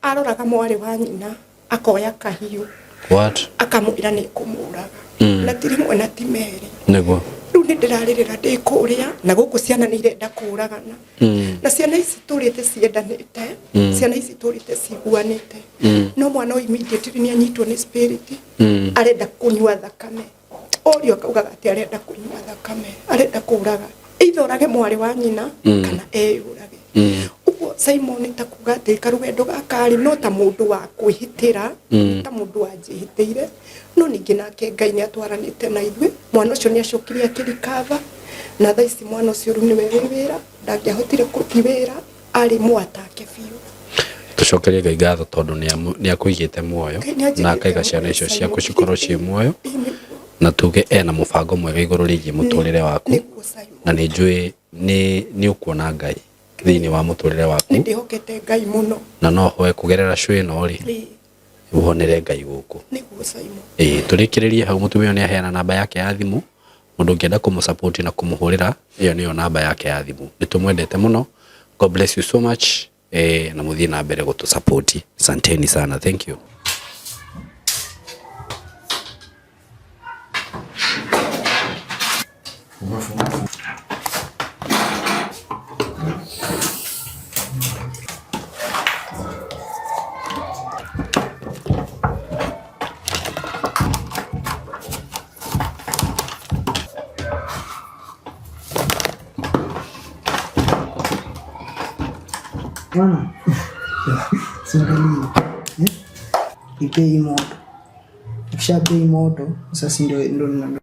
Aroraga mwarĩ wa nyina akoya kahiũ. What? Akamwĩra nĩ kũmũraga. Na ti rĩmwe na ti merĩ. Nĩguo. Rĩu nĩ ndĩrarĩrĩra ndĩ kũrĩa na gũkũ ciana nĩ irenda kũragana. Na ciana ici tũrĩte ciendanĩte, ciana ici tũrĩte ciguanĩte, no mwana ũyũ immediately nĩ anyitwo nĩ spirit. Arenda kũnyua thakame, orio akaugaga atĩ arenda kũnyua thakame, arenda kũraga, either orage mwarĩ wa nyina kana eyũrage. Ũguo, Simon, ta kuga atĩ karũgendo gaka rĩ, no ta mũndũ wa kwĩhĩtĩra, ta mũndũ wanjĩhĩtĩire, no ningĩ nake Ngai nĩ atwaranĩte na ithuĩ. Mwana ũcio nĩ acokire akĩrikava, na thaa ici mwana ũcio rĩu nĩwe wĩ wĩra. Ndangĩahotire kũthiĩ wĩra, arĩ mwatake biũ. Tũcokerie Ngai ngatho tondũ nĩ akũigĩte muoyo. Ngai nĩ anjigĩte na akaiga ciana muoyo, icio Simon. Ciaku cikorwo ciĩ muoyo. Ĩĩ, nĩguo. Na tuge ena mũbango mwega igũrũ rĩgiĩ mũtũrĩre waku. Nĩguo, Simon. Na nĩ njũĩ nĩ ũkuona Ngai thĩinĩ wa mũtũrĩre waku. Nĩ ndĩhokete Ngai mũno. Na no hoe kũgerera show ĩno rĩ, Ĩĩ. Wonere Ngai gũkũ. Nĩguo, Simon. Ĩĩ, tũrĩkĩrĩrie hau. Mũtumia ũyũ nĩ aheana namba yake ya thimũ. Mũndũ ũngĩenda kũmũ-support na kũmũhũrĩra, ĩyo nĩyo namba yake ya thimũ. Nĩ tũmwendete mũno. God bless you so much. Na mũthiĩ na mbere gũtũ support. Asanteni sana. Thank you. Fungua, fungua, fungua. Bwana, siangalie eh? Ipei moto, ikisha bei moto sasa ndio ndio.